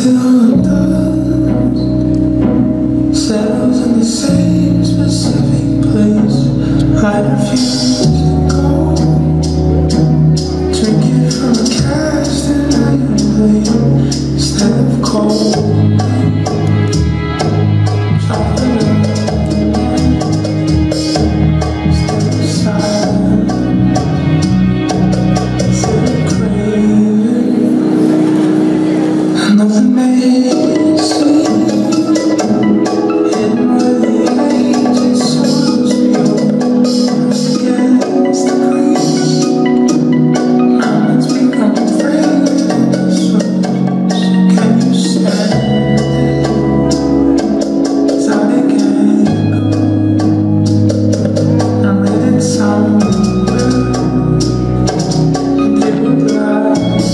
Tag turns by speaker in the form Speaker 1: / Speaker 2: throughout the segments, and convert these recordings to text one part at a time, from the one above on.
Speaker 1: Till the dust settles in the same specific place, I refuse to go. Drinking from a cast iron plate instead of cold. Chocolate instead of silence, instead of craving. Nothing may see. And where the ancient songs we press against the crease. Mountains become fragrant souls. Can you stand it? Exotic angle. I read it somewhere, and it would last.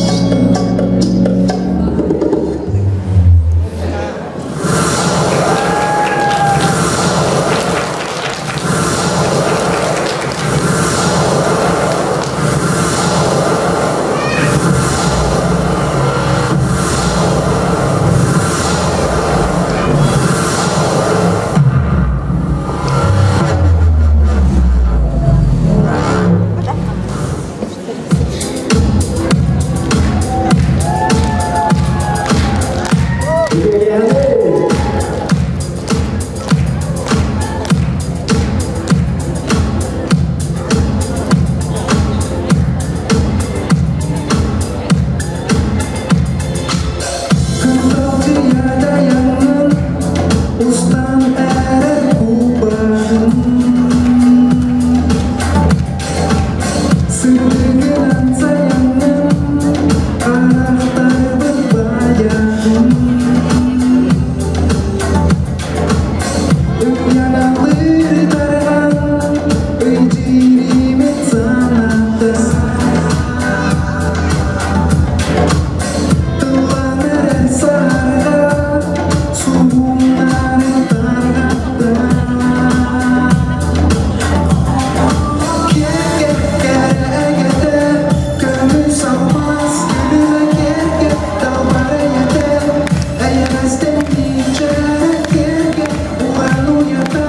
Speaker 2: Устан эрэр куубагын Сырдыгынан сайаҥҥын Харахтарбыт байаҕын Уйаналыыр тарҕан Өйдүүрүмэт санаата Тыллан эрэр сарга Суһумнарын тарҕатта. Кэргэ көмүс алмаас күлүмэ кэргэ далбар эйэтэ эйэҕэстэн тиичээрэ кэргэ уран уйата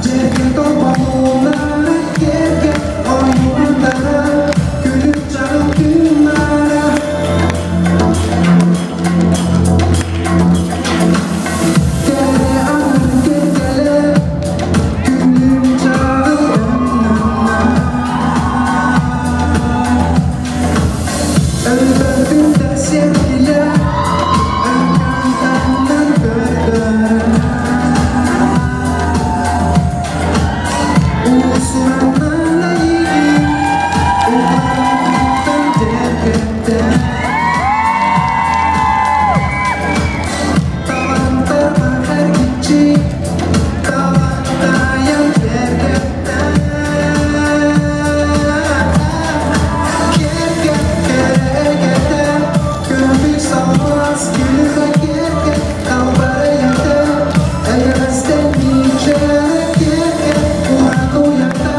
Speaker 2: дьэргэ торболуунара кэргэ ойуунтара күлүк чаҕыл тыыннара. Кэрэ аҥар кэргэлэ күлүм чаҕыл өҥнөннө. Өлбөтүн сиэркилэ өркөн көрдөрө. Уус-ураннан эйигин уһааттан дьэргэттэн. Талантарбар эргиччи талантайан дьэргэттэн. Кэргэ кэрэгэтэ көмүс алмаас күлүгэ кэргэ далбар эйэтэ эйэҕэстэн миичээрэ кэргэ уран уйата.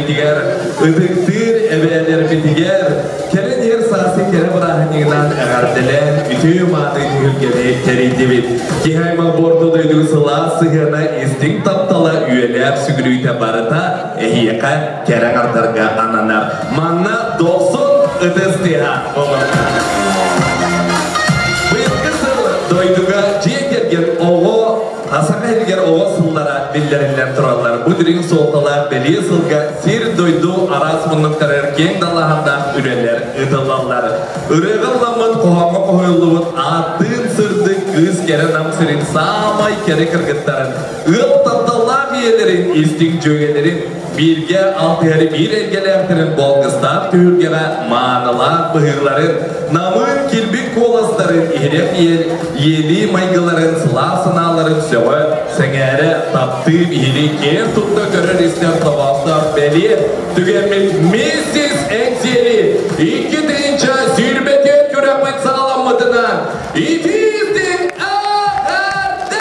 Speaker 3: эдьиийдэрбитигэр, ытыктыыр эбээлэрбитигэр кэлэн иһэр сааскы кэрэ бырааһынньыгынан эҕэрдэлээн үтүө-мааны түһүлгэни тэрийдибит. Киһи аймах буорта дойдугу сылаас сыһыана, истиҥ таптала, үйэлээх сүгүрүйүүтэ барыта эһиэхэ кэрэ аҥардарга ананар. Манна дохсун ытыс тыаһа оҥордо. Быйылгы сыл дойдуга дьиэ кэргэн оҕо Саха сиригэр оҕо сыллара биллэриллэн тураллар. Бу дириҥ суолталаах бэлиэ сылга сир-дойду араас муннуктарыгар киэҥ далааһыннаах үлэлэр ыытыллаллар. Ырыаҕа ылламмыт, хоһооҥҥо хоһуйуллубут ааттыын сырдык кыыс кэрэ Нам сирин саамай кэрэ кыргыттарын, ыал тапталлаах ийэлэрин, истиҥ дьүөгэлэрин бииргэ алтыһары биир эйгэлээхтэрин болгустаах түһүлгэҕэ маанылаах быһыыларын, намыын килбик куоластарын, иһирэх иэлии майгыларын, сылаас санааларын сөҕө, сэҥээрэ, таптыы биһиги киэн тутта көрөр-истэр тобоостоох бэлиэ түгэммит Миссис Эҥсиэли 2024 күрэхпит саҕаламмытынан итиитин эҕэрдэ!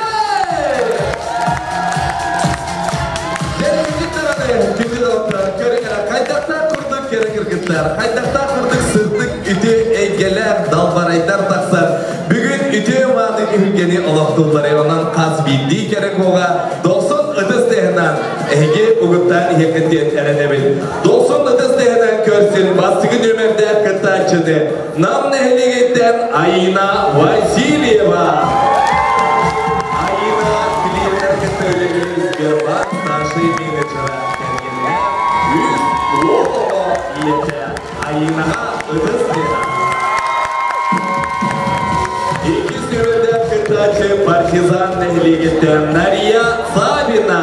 Speaker 3: Хайдахтаах курдук кэрэ кыргыттар, хайдахтаах курдук сырдык үтүө эйгэлээх далбарайдар тахсан бүгүн үтүө мааны түһүлгэни олохтууллар. Онон хас биирдии кэрэ куоҕа дохсун ытыс тыаһынан эһиги угуттаан иһиэххит диэн эрэнэбин. Дохсун ытыс тыаһынан көрсүн бастакы нүөмэрдээх кыттааччыны Нам нэһилиэгиттэн Айина Васильева. Айина клиенттэр кытта үлэлиир Сбербанк старшай менеджера кэргэнэ үс уол оҕо ийэтэ Айинаҕа ытыс тыаһа. Иккис нүөмэрдээх кыттааччы Партизан нэһилиэгиттэн Нария Савина.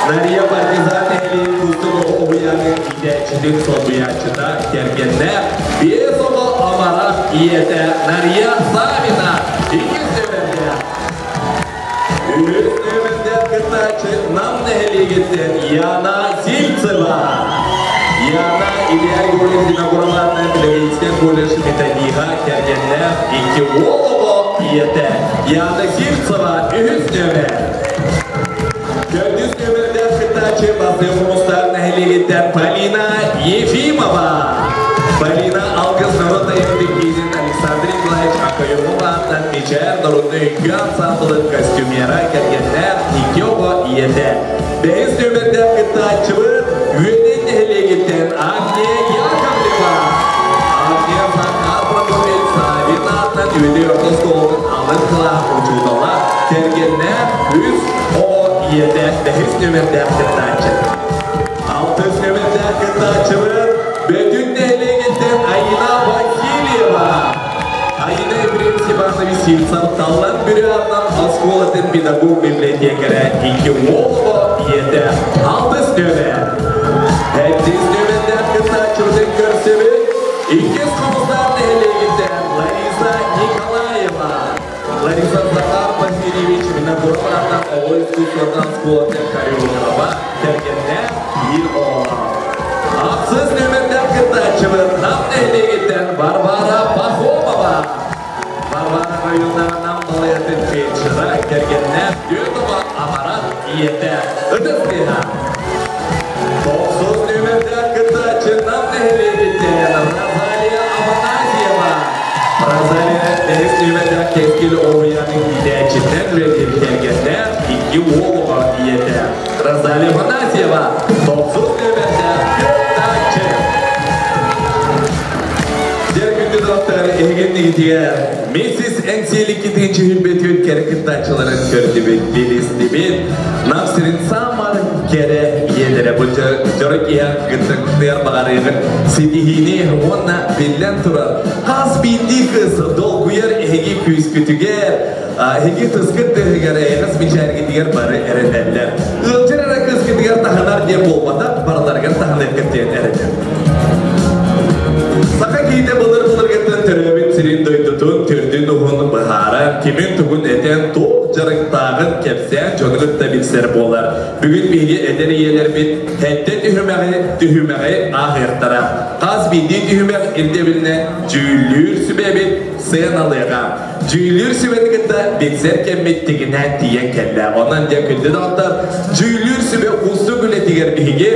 Speaker 3: Нария Партизан нэһилиэгин кустук уһуйаанын иитээччитин солбуйааччыта кэргэннээх биэс оҕо амарах ийэтэ Нария Савина иккис нүөмэрдээх. Үһүс нүөмэрдээх кыттааччы Нам нэһилиэгиттэн Яна Сильцева. Яна Илья Егорович Винокуровна педагогическай колледж методиһа кэргэннээх икки уол оҕо ийэтэ Яна Сильцева үһүс нүөмэр. Төрдүс нүөмэрдээх кыттааччы Бастыҥ Хомустаах нэһилиэгиттэн Полина Ефимова. Полина Алгыс норуот айымньытын киинин Александр Николаевич Акоемов аатынан Мичээр народнай үҥкүү ансаамбылын костюмера кэргэннээх икки оҕо ийэтэ. Бэһис нүөмэрдээх кыттааччыбыт Үөдэй нэһилиэгиттэн Агния Яковлева. Агния Захар Прокопьевич Савин аатынан Үөдэй орто оскуолатын алын кылаас учуутала, кэргэннээх үс оҕо ийэтэ бэһис нүөмэрдээх кыттааччы. Алтыс нүөмэрдээх кыттааччыбыт Бөтүн нэһилиэгиттэн Айина Васильева. Айина Ефрем Степанович Сивцев Таллан Бүрү аатынан оскуолатын педагог-библиотекаря икки уол оҕо ийэтэ алтыс нүөмэр. Сэттис нүөмэрдээх кыттааччыбытын көрсөбүт. Иккис хомустаах нэһилиэгиттэн Лариса Николаева. Лариса Захар Васильевич Винокуров аатынан оҕо искусствотын оскуолатын хореограба кэргэннээх биир оҕолоох. Ахсыс нүөмэрдээх кыттааччыбыт Нам нэһилиэгиттэн Варвара Пахомова. Варвара районнарынан балайатын фельдшера кэргэннээх түөрт оҕо амарат ийэтэ ытыс тыаһа. Тохсус нүөмэрдээх кыттааччы Нам нэһилиэгиттэн Розалия Афанасьева. Розалия бэһис нүөмэрдээх Кэскил уһуйаанын иитээччиттэн үлэлиир кэргэннээх икки уол оҕо ийэтэ Розалия Афанасьева тохсус нүөмэрдээх кыттааччы. Дьэ, күндү доҕоттор, эһигин Миссис Эҥсиэликкитин чүһүлбэтүн кэрэ кыттааччыларын көрдүбүт, билистибит. Нам сирин саамар кэрэ ийэлэрэ бу дьоро киһи кыттыктыар баҕарыыгын ситиһиини уонна биллэн турар хас биирдии кыз долгуйар эһиги күүскүтүгэр эһиги тыскыт тыһыгар эйэҕэс мичээргитигэр бары эрэнэллэр. Ыалдьар эрэ кыыскытыгар таһынар диэн буолбатах, барыларыгар таһыныаххыт диэн эрэнэр. Саха киһитэ былыр-былыргыттан төрөөбүт сирин дойдутун төрдүн-уһун быһааран, кимин-тугун этэн, туох дьарыктааҕын кэпсээн дьону кытта билсэр буолар. Бүгүн биһиги эдэр ийэлэрбит сэттэ түһүмэҕи түһүмэҕи ааһыахтара. Хас биирдии түһүмэх ирдэбилинэн дьүүллүүр сүбэбит сыаналыаҕа. Дьүүллүүр сүбэни кытта билсэр кэммит тигинээн тиийэн кэллэ. Онон дьэ күндү доҕоттор, дьүүллүүр сүбэ уустук үлэтигэр биһиги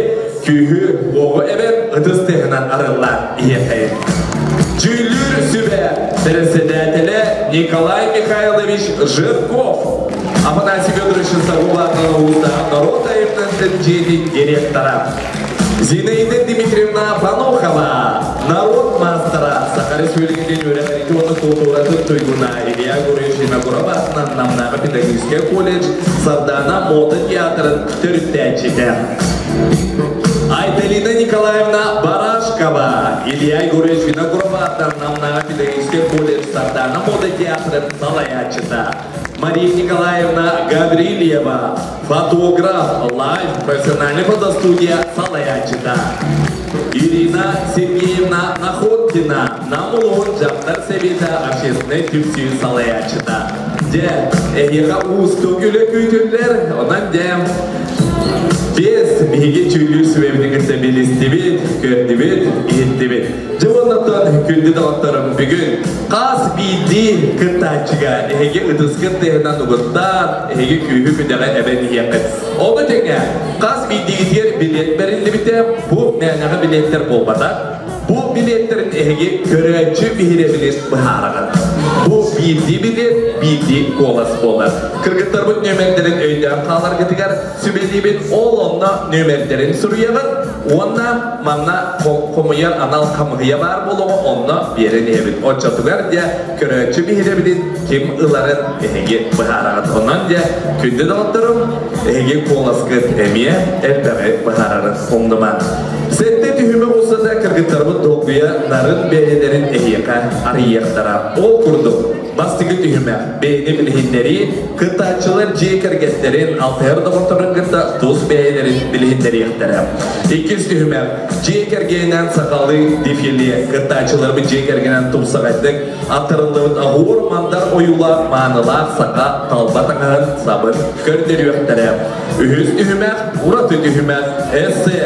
Speaker 3: күүһү, уоҕу эбэн ытыс тыаһынан арыллаан иһиэххэйин. Дьүүллүүр сүбэ бэрэссэдээтэлэ Николай Михайлович Жирков, Афанасий Федорович Савулатова улуустааҕы норуот айымньытын дьиэтин директора. Зинаида Дмитриевна Панохова, народ маастара, Саха Республикатын үөрэхтэрин уонна култууратын туйгуна Илья Гурьевич Винокуров аатынан Намнааҕы педагогическай колледж Сардаана мода театрын төрүттээччитэ. Айталина Николаевна Барашкова, Илья Егорович Винокуров аатынан Намнааҕы педагогическай колледж Сардаана мода театрын салайааччыта. Мария Николаевна Гаврильева, фотограф, лайв, профессиональный фотостудия салайааччыта. Ирина Сергеевна Находкина, Нам улуһун дьахтар сэбиэтэ общественнай түмсүү салайааччыта. Дьэ, эһиэхэ уустук үлэ күүтүллэр, онон дьэ, Без биһиги чүүлүүр сүбэбитин кытта билистибит, көрдүбүт, иһиттибит. Дьэ уоннаттан күндү доҕотторум бүгүн хас биирдии кыттааччыга эһиги ытыскыт тыаһынан угуттаан, эһиги күүһү-күдэҕи эбэн иһиэххит. Ону тэҥэ хас биирдиигитигэр билиэт бэриллибитэ, бу мээнэҕэ билиэттэр буолбатах. Бу билиэттэрин эһиги көрөөччү биһирэбилин быһаараҕыт. Бу биирдии билиэт, биирдии куолас буолар. Кыргыттарбыт нүөмэрдэрин өйдөөн хааларгытыгар сүбэлиибит. Ол онно нүөмэрдэрин суруйаҕыт уонна манна хомуйар анал хамыһыйа баар буолуоҕа, онно биэрэн иһэбит. Оччотугар дьэ көрөөччү биһирэбилин ким ыларын эһиги быһаараҕыт. Онон дьэ күндү доҕотторум, эһиги куоласкыт эмиэ элбэҕи быһаарарын умнумаҥ. Сэттэ түһүмэх устата кыргыттарбыт долгуйа нарын бэйэлэрин эһиэхэ арыйыахтара. Ол курдук, бастакы түһүмэх бэйэни билиһиннэрии, кыттааччылар дьиэ кэргэттэрин, алтыһар доҕотторун кытта тус бэйэлэрин билиһиннэриэхтэрэ. Иккис түһүмэх дьиэ кэргэнинэн сахалыы дефиле, кыттааччыларбыт дьиэ кэргэнэн тупсаҕайдык аттарыллыбыт оһуор мандар ойуулаах маанылаах саха талба таҥаһын сабын көрдөрүөхтэрэ. Үһүс түһүмэх, ураты түһүмэх, эссе,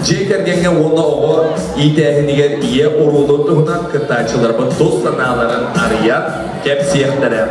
Speaker 3: дьиэ кэргэҥҥэ уонна оҕо иитээһинигэр ийэ оруолун туһунан кыттааччыларбыт тус санааларын арыйан кэпсиэхтэрэ.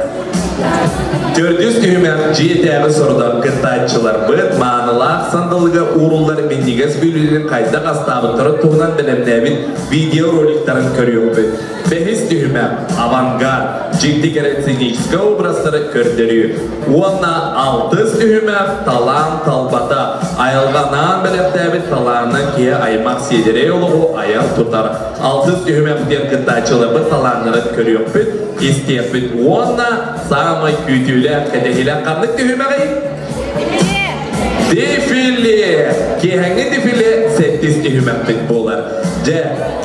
Speaker 3: Төрдүс түһүмэх дьиэтээҕи сорудах кыттааччыларбыт маанылаах сандалыга ууруллар минньигэс бүлүүлэрин хайдах астаабыттарын туһунан бэлэмнээбит видеороликтарын көрүөхпүт. Бэһис түһүмэх авангард, дьикти кэрэ сценическэй образтары көрдөрүү. Уонна алтыс түһүмэх талаан талбата, айылҕанаан бэлэхтээбит талаанынан киһи аймах сиэдэрэй олоҕу айар тутар. Алтыс түһүмэх диэн кыттааччыларбыт талааннарын көрүөхпүт, истиэхпит уонна саамай күүтүүлээх, кэтэһиилээх ханнык түһүмэҕий? Дефиле! Киэһэҥҥи дефиле сэттис түһүмэхпит буолар. Дьэ,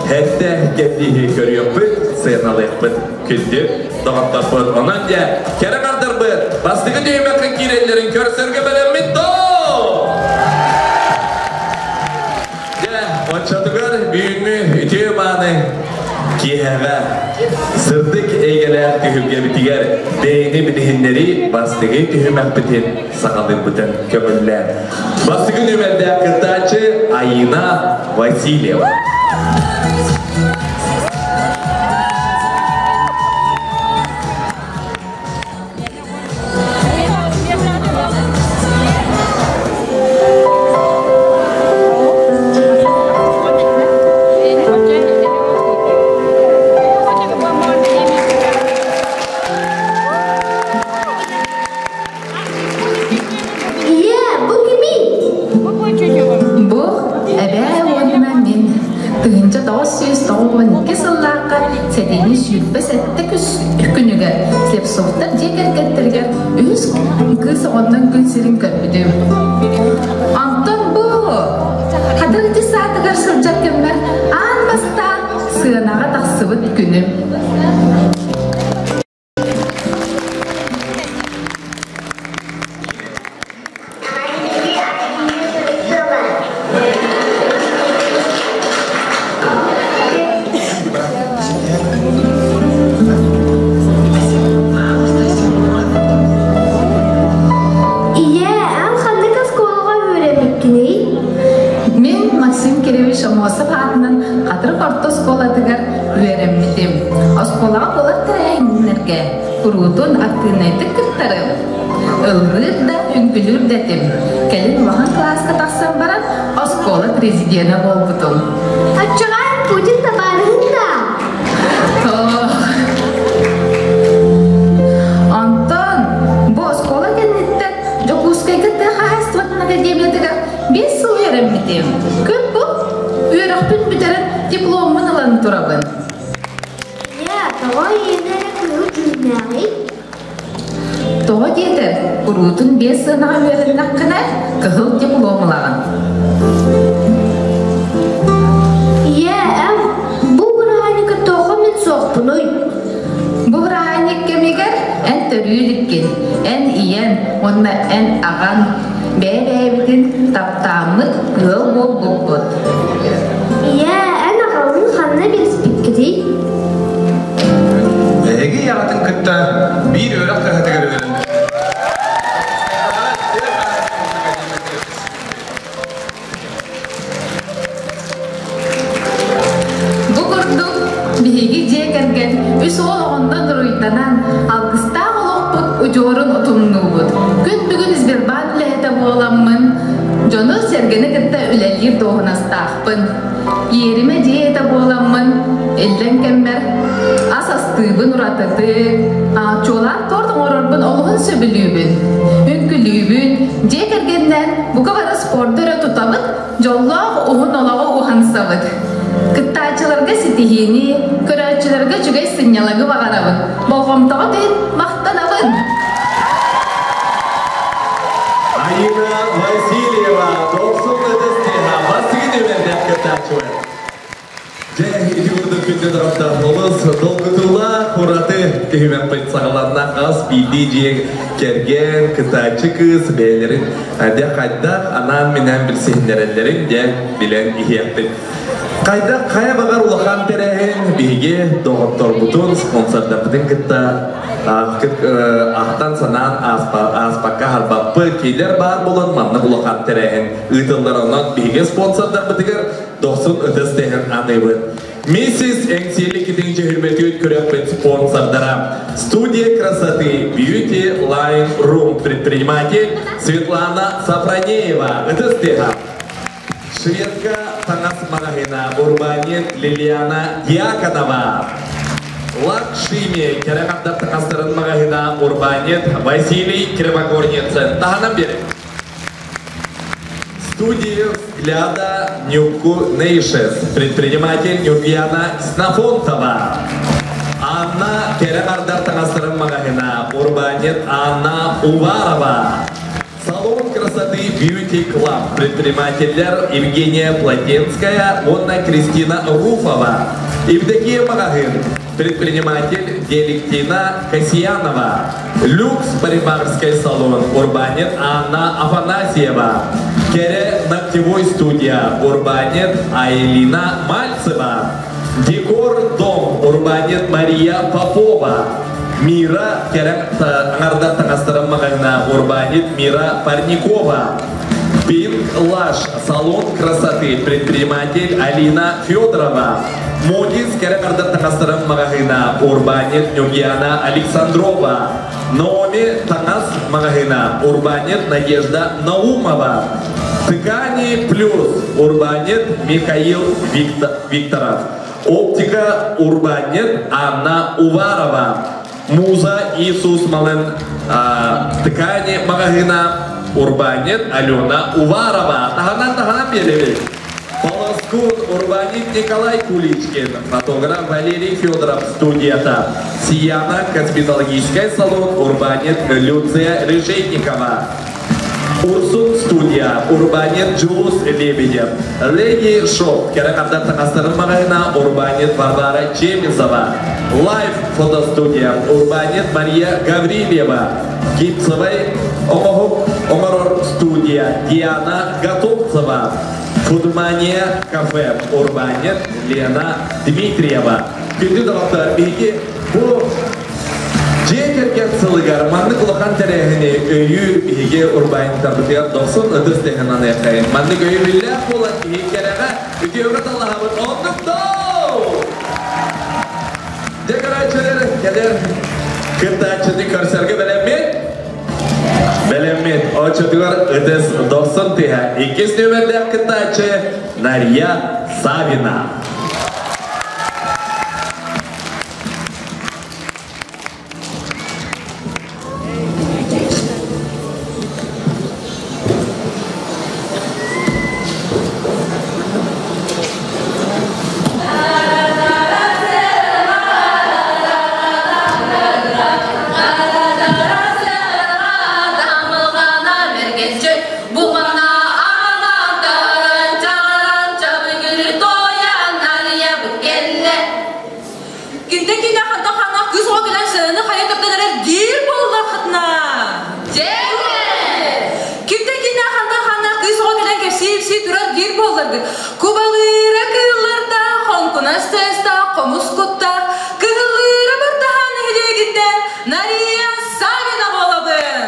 Speaker 3: сэттэ кэттииһи көрүөхпүт, сыаналыахпыт күндү доҕотторбут. Онон дьэ, кэрэ хардарбыт бастакы түһүмэххэ киирэллэрин көрсөргө бэлэммит доо! Дьэ, оччотугар бүгүҥҥү үтүө мааны киэһэҕэ сырдык эйгэлээх түһүлгэбитигэр бэйэни билиһиннэрии бастакы түһүмэхпитин саҕалыырбытын көҥүллээн. Бастакы нүөмэрдээх кыттааччы Айина Васильева.
Speaker 4: Ийээ, бу кимий?
Speaker 5: Бу эбээ уонна мин 1992 сыллаахха сэтинньи 27 күнүгэр Слепцовтар дьиэ кэргэттэригэр үһүс кыыс оҕоннон күн сирин көрбүтүм. Онтон бу Хатырык саатыгар сылдьар кэммэр аан бастаан сыанаҕа тахсыбыт күнүм.
Speaker 4: Ийээ, эн ханнык оскуолаҕа үөрэммиккиний?
Speaker 5: Мин Максим Кирович Аммосов аатынан Хатырык орто оскуолатыгар үөрэммитим. Оскуолаҕа куруутун актыынайдык кыттарым. Ыллыыр да, үҥкүлүүр да этим. Кэлин улахан кылааска тахсан баран, оскуола президенэ буолбутум.
Speaker 4: Оччоҕо Путин табаарыһын да?
Speaker 5: Онтон бу оскуола кэнниттэн Дьокуускайга тыа хаһаайыстыбатын академиятыгар 5 сыл үөрэммитим. Күн бу үөрэхпин бүтэрэн дипломмун ылан турабын.
Speaker 4: Ийээ, тоҕо ийэни эрэ кыһыл дьүһүннээҕий?
Speaker 5: Тоҕо диэтэр, куруутун биэс сыанаҕа үөрэннэххинэ, кыһыл диплом ылаҕын.
Speaker 4: Ийээ, эн бу бырааһынньыкка тоҕо мин суохпунуй?
Speaker 5: Бу бырааһынньык кэмигэр эн төрүү иликкин, эн ийэн уонна эн аҕан бэйэ-бэйэбитин таптааммыт ыал буолбуппут.
Speaker 4: Ийээ, эн аҕалыҥ ханна билиспиккитий?
Speaker 6: Эһиги ийэҕитин кытта биир үөрэх кыһатыгар үөрэннэ.
Speaker 5: Бу курдук биһиги дьиэ кэргэн үс уол оҕоннон уруйданан, алгыстаах олохпут удьуорун утумнуубут. Күн бүгүн Сбербанк үлэһитэ буоламмын, дьону-сэргэни кытта үлэлиир дуоһунастаахпын. Иэримэ дьиэ ийэтэ буоламмын, иллэҥ кэммэр ас астыыбын уратытык, чуолаан торт оҥорорбун олуһун сөбүлүүбүн. Үҥкүлүүбүн, дьиэ кэргэнинэн бука бары спорду өрө тутабыт, дьоллоох уһун олоҕу уһансабыт. Кыттааччыларга ситиһиини, көрөөччүлэргэ үчүгэй сынньалаҥы баҕарабын. Болҕомтоҕут иһин махтанабын!
Speaker 3: Айына Васильева, Дохсун ытыс бастыгы нүөмэрдээх кыттааччылар. Дьэ, ити курдук күндү таптаах олус долгутуулаах ураты түһүмэхпит саҕаланна хас биирдии дьиэ кэргэн, кытааччы кыыс бэйэлэрин дьэ хайдах анаан-минээн билсиһиннэрэллэрин дьэ билэн иһиэхпит. Хайдах хайа баҕар улахан тэрээһин биһиги доҕотторбутун, спонсордарбытын кытта ахтан-санаан ааспакка аһарбаппыт. Кинилэр баар буолан маннык улахан тэрээһин ыытыллар. Онон биһиги спонсордарбытыгар дохсун ытыс тэһэн аныыбыт. Миссис Эҥсиэли китин дьүһүрмэтүүт күрэхпит спонсордара Студия красоты Beauty Line Room предприниматель Светлана Сафронеева ытыс тыаһа. Шведка таҥас маҕаһыына урбаанньыт Лилиана Дьяконова. Лакшими кэрэ хандар таҥастарын маҕаһыына урбаанньыт Василий Кривогорницын таһынан биэрэр. Студия взгляда Нюку Нейшес, предприниматель Нюргияна Ксенофонтова. Анна кэрэ ардар таҥастарын маҕаһыына урбаанньыт Анна Уварова. Салон красоты Beauty Club предпринимателлэр Евгения Плотенская уонна Кристина Руфова. Евдокия маҕаһыын предприниматель Деликтина Касьянова. Люкс парикмахерский салон урбаанньыт Анна Афанасьева. Кэрэ ногтевой студия урбаанньыт Айлина Мальцева. Декор дом урбаанньыт Мария Попова. Мира кэрэ аҥардар таҥастарын маҕаһыына урбаанньыт Мира Парникова. Пинк Лаш салон красоты предприниматель Алина Федорова. Модис кэрэ аҥардар таҥастарын маҕаһыына урбаанньыт Нюргияна Александрова. Наоми таҥас маҕаһыына урбаанньыт Надежда Наумова. Ткани плюс урбаанньыт Михаил Викторов. Оптика урбаанньыт Анна Уварова. Муза Иисус Малын ткани маҕаһыына урбаанньыт Алена Уварова. Таһынан таһынан биэрэбит. Полоскун урбаанньыт Николай Куличкин, фотограф Валерий Федоров студията, Сияна косметологическай салон урбаанньыт Люция Решетникова. Урсун студия, урбаанньыт Джулус Лебедев, Леди Шоп, кэрэ хандар таҥастарын маҕаһыына урбаанньыт Варвара Чемизова, Лайф фотостудия, урбаанньыт Мария Гаврильева, Гипсовай оҥоһук оҥорор студия Диана Готовцева, Фудмания кафе, урбаанньыт Лена Дмитриева. Күндү доҕоттор, биһиги бу Дьиэ кэргэн сылыгар маннык улахан тэрээһини өйүүр биһиги урбаанньыттарбытыгар дохсун ытыс тэһэн аныаххайын. Маннык өйөбүллээх буолан киһи кэрэҕэ, үтүөҕэ талаһабыт оннук доо! Дьэ көрөөччүлэр, кэлэр Кыттааччыны көрсөргө бэлэммит? Бэлэммит. Оччотугар ытыс дохсун тыһа. Иккис нүөмэрдээх кыттааччы Нария Савина.
Speaker 7: Кинтэн кинэ хантан ханна кыыс оҕо кэлэн сыаны хайа тардан эрэр диир буоллаххытына. Кинтэн кинэ хантан ханна кыыс оҕо кэлэн кэпсии-ипсии турар диир буолларгыт. Кубалыыра кыыллардаах, хоҥкунас тыастаах, хомус куттаах, кыһыллыыра бартаһаан нэһилиэгиттэн Нария Савина буолабын.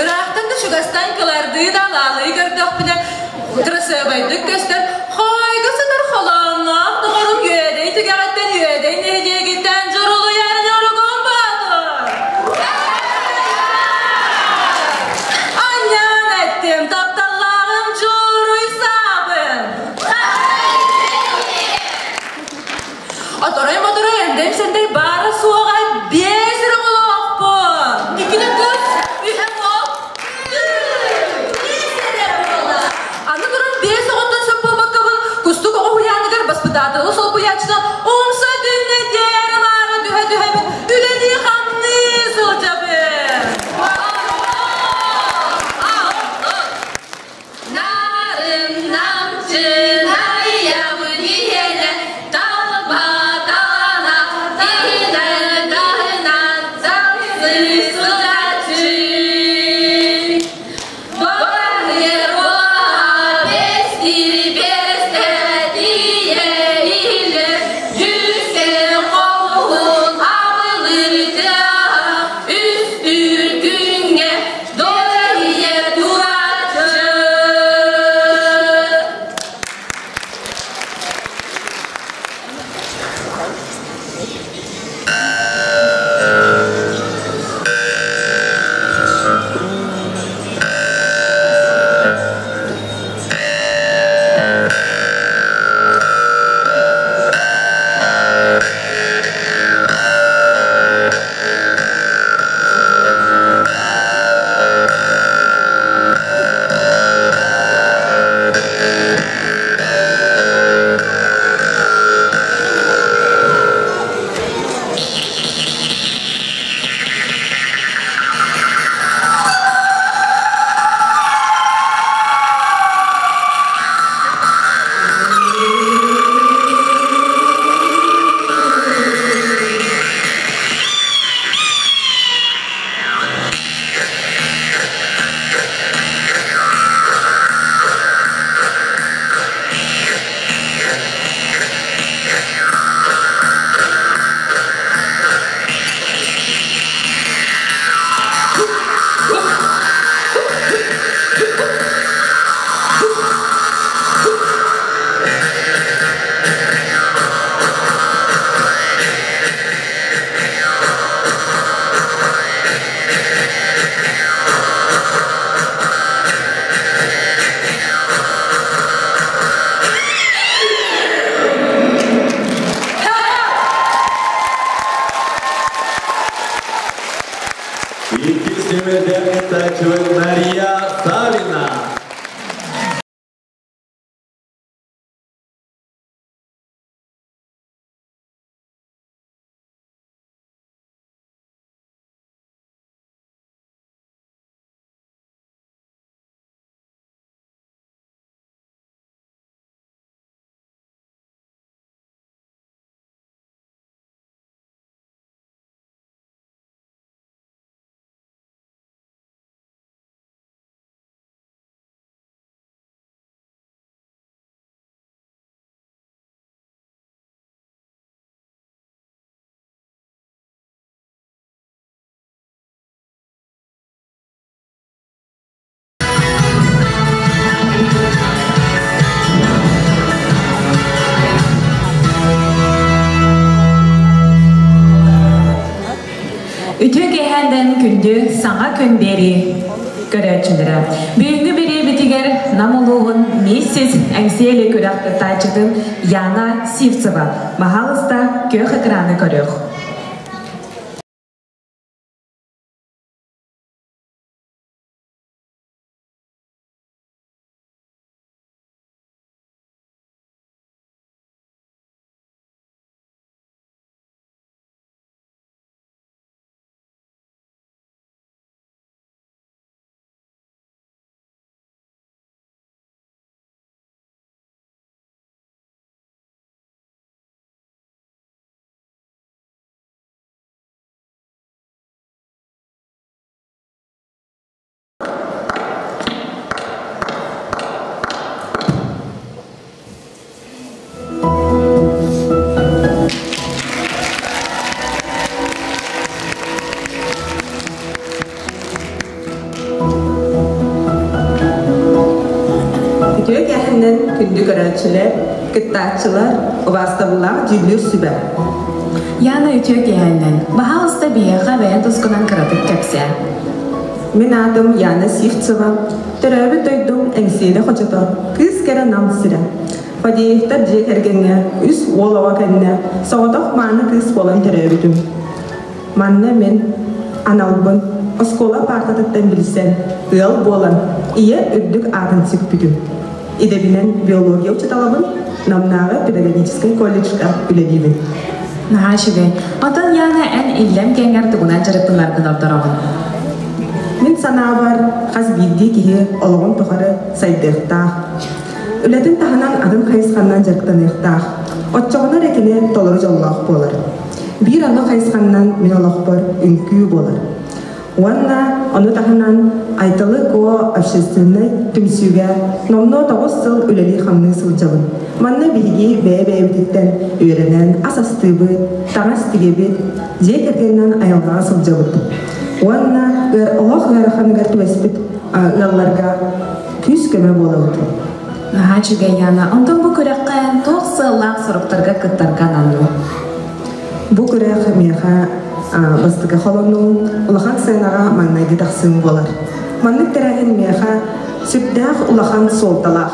Speaker 7: Ыраахтан да чугастан кылардыы да лаалыы көрдөхпүнэ, кырасыабайдык көстөр, хоойго сытар холоонноох доҕорум Үөдэй түгэҕиттэн Үөдэй нэһилиэгиттэн дьурулуйар Ньургун Боотур! Анньаан эттим, тапталлааҕым Дьууруй Саабын! Оторой-моторой эндэм-сэнтэй баара-суоҕа биэс эрэ оҕолоохпун. Иккитэ кыыс, үһэ уол. Биэс эрэ буола. Аны туран биэс оҕоттон сөп буолбаккабын Кустук оҕо уһуйааныгар баспытааталы солбуйааччынан умса түннэ диэри маары түһэ-түһэбин үлэлии-хамныы сылдьабын.
Speaker 5: Нарым намчынайабын иһэнэ талба-талана иһинэн-таһынан сапсы сылдьааччы.
Speaker 3: Иккис нүөмэрдээх кыттааччыбыт Нария Савина.
Speaker 8: Үтүө киэһэндэн күндү саҥа күн биэрии көрөөччүлэрэ. Бүгүҥҥү бириэбитигэр Нам улууһун Миссис Эҥсиэли күрэх кыттааччытын Яна Сивцева. Баһаалыста күөх экраны көрүөх.
Speaker 9: Үтүө кээһиннэн күндү көрөөччүлэр, кыттааччылар, убаастабыллаах дьүүллүүр сүбэ.
Speaker 8: Яна үтүө киэһэннэн, баһаалыста биһиэхэ бэйэн тускунан кыратык кэпсээ.
Speaker 9: Мин аатым Яна Сивцева, төрөөбүт дойдум Эҥсиэли хочото, кыыс кэрэ Нам сирэ. Фадеевтар дьиэ кэргэҥҥэ үс уол оҕо кэннэ соҕотох мааны кыыс буолан төрөөбүтүм. Манна мин аналбын оскуола паартатыттан билсэн, ыал буолан, ийэ үрдүк аатын сүкпүтүм. Идэбинэн биология учууталабын, Намнааҕы педагогическай колледжка үлэлиибин.
Speaker 8: Наһаа үчүгэй. Онтон Яна эн иллэҥ кэмҥэр тугунан дьарыктанаргын ордороҕун?
Speaker 9: Мин санаабар, хас биирдии киһи олоҕун тухары сайдыахтаах. Үлэтин таһынан атын хайысханнан дьарыктаныахтаах. Оччоҕуна эрэ кини толору дьоллоох буолар. Биир оннук хайысханнан мин олохпор үҥкүү буолар. Уонна ону таһынан Айталы Куо общественнай түмсүүгэ номнуо 9 сыл үлэлии-хамныы сылдьабын. Манна биһиги бэйэ-бэйэбититтэн үөрэнэн ас астыыбыт, таҥас тигэбит, дьиэ кэргэнинэн айылҕаҕа сылдьабыт. Уонна олох ыараханыгар түбэспит ыалларга күүс-көмө буолабыт.
Speaker 8: Наһаа үчүгэй Яна. Онтон бу күрэххэ туох сыаллаах соруктарга кыттарга ананныҥ?
Speaker 9: Бу күрэх миэхэ бастакы холонуу, улахан сыанаҕа маҥнайгы тахсыым буолар. Маннык тэрээһин миэхэ сүрдээх улахан суолталаах.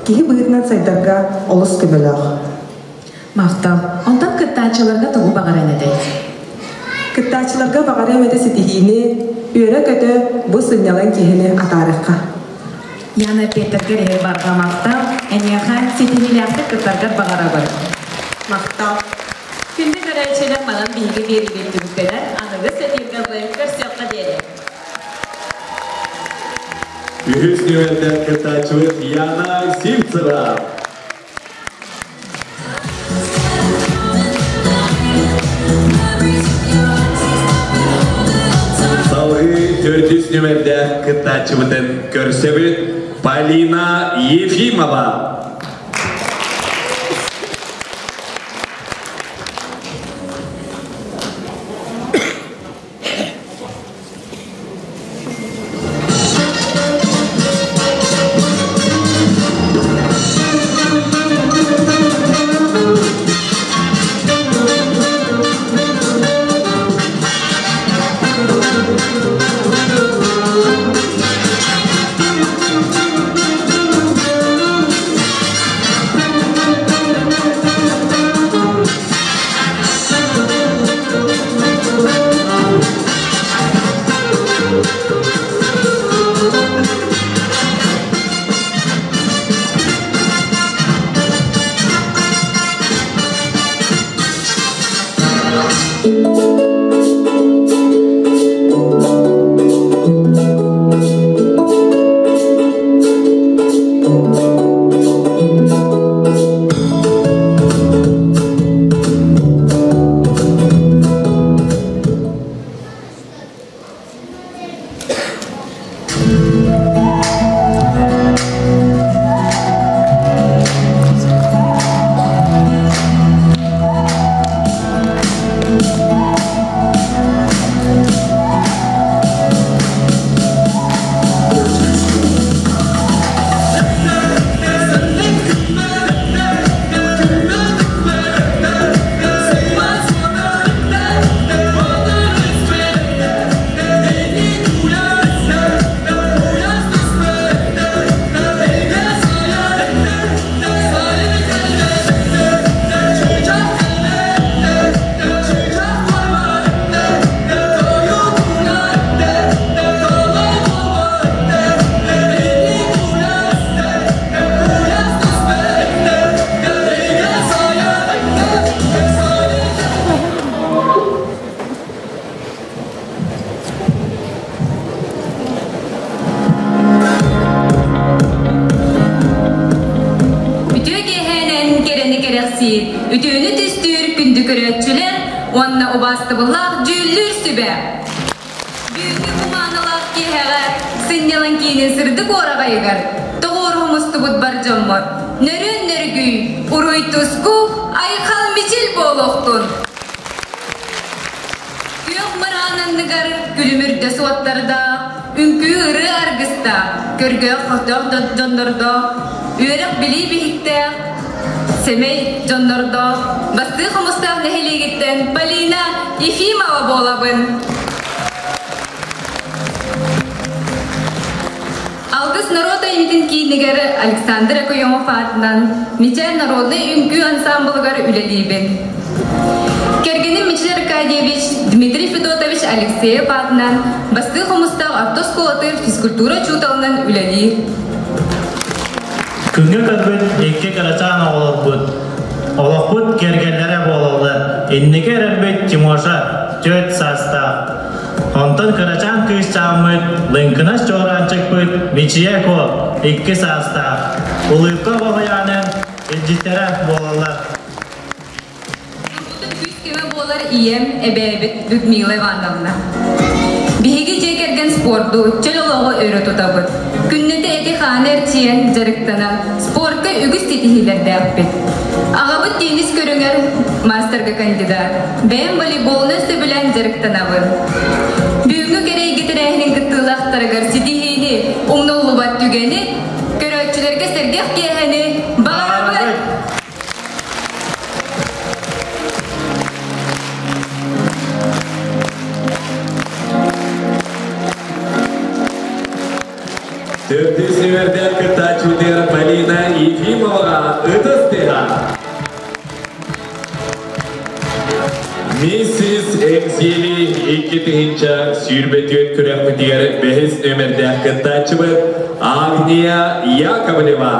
Speaker 9: Киһи быһыытынан сайдарга олус көмөлөөх.
Speaker 8: Махтал. Онтон кыттааччыларга тугу баҕаран этэй?
Speaker 9: Кыттааччыларга баҕарыам этэ ситиһиини, үөрэ-көтө бу сынньалаҥ киһини атаарыахха.
Speaker 8: Яна Петргэр иһэр барҕа махтал, эйиэхэ ситиһиилээхтик кыттаргар баҕарабын.
Speaker 9: Махтал.
Speaker 8: Күндү көрөөччүлэр манан биһиги биэриибит түмүктэнэр, аныгыс эфиргэ көрсүөххэ диэри.
Speaker 3: Үһүс нүөмэрдээх кыттааччыбыт Яна Сивцева. Салгыы төрдүс нүөмэрдээх кыттааччыбытын көрсөбүт Полина Ефимова.
Speaker 5: Көрөөччүлэр уонна убаастабыллаах дьүүллүүр сүбэ! Бүгүҥҥү кумааналаах киэһэҕэ сынньалаҥ киинин сырдык уораҕайыгар тоҕуоруһа мустубут бар дьоммор нөрүөн нөргүй, уруй-туску, айхал-мичил буолуохтун! Күөх мыраан анныгар күлүмүрдэ суоттардаах, үҥкүү-ырыа аргыстаах, көргөөх-хотоох дьоннордоох, үөрэх-билии биһиктээх, сэмэй дьоннордоох, Бастыы Хомустаах нэһилиэгиттэн Полина Ефимова буолабын. Алгыс норуот айымньытын киинигэр Александр Окоемов аатынан Мичээр народнай үҥкүү ансаамбылыгар үлэлиибин. Кэргэним Мичил Аркадьевич Дмитрий Федотович Алексеев аатынан Бастыы Хомустаах орто оскуолатыгар физкультура учууталынан үлэлиир.
Speaker 10: Күҥҥэ көрбүт икки кырачаан оҕолорбут олохпут кэргэннэрэ буолаллар. Инники эрэлбит Тимоша, түөрт саастаах. Онтон кырачаан кыысчааммыт, лыҥкынас чуораанчыкпыт Мичийэ Куо, икки саастаах. Улыбка оҕоһуйаанын илдьиттэрэ буолаллар.
Speaker 5: Турбутун күүс-көмө буолар ийэм, эбээбит Людмила Ивановна. Биһиги дьиэ кэргэн спорду, чөл олоҕу өрө тутабыт. Күннэтэ эти-хааны эрчийэн, дьарыктанан, спортка үгүс ситиһиилэрдээхпит. Аҕабыт теннис көрүҥэр маастарга кандидат. Бэйэм волейболунан сөбүлээн дьарыктанабын. Бүгүҥҥү кэрэйгэ тэрээһинин кыттыылаахтарыгар ситиһиини, умнуллубат түгэни, көрөөччүлэргэ сэргэх киэһэни баҕарабыт!
Speaker 3: Төрдүс нүмердээх кыттааччыбытыгар Полина Ефимоваҕа ытыс тыаһа. Миссис Эҥсиэли 2024 күрэхпитигэр бэһис нүмердээх кыттааччыбыт Агния Яковлева.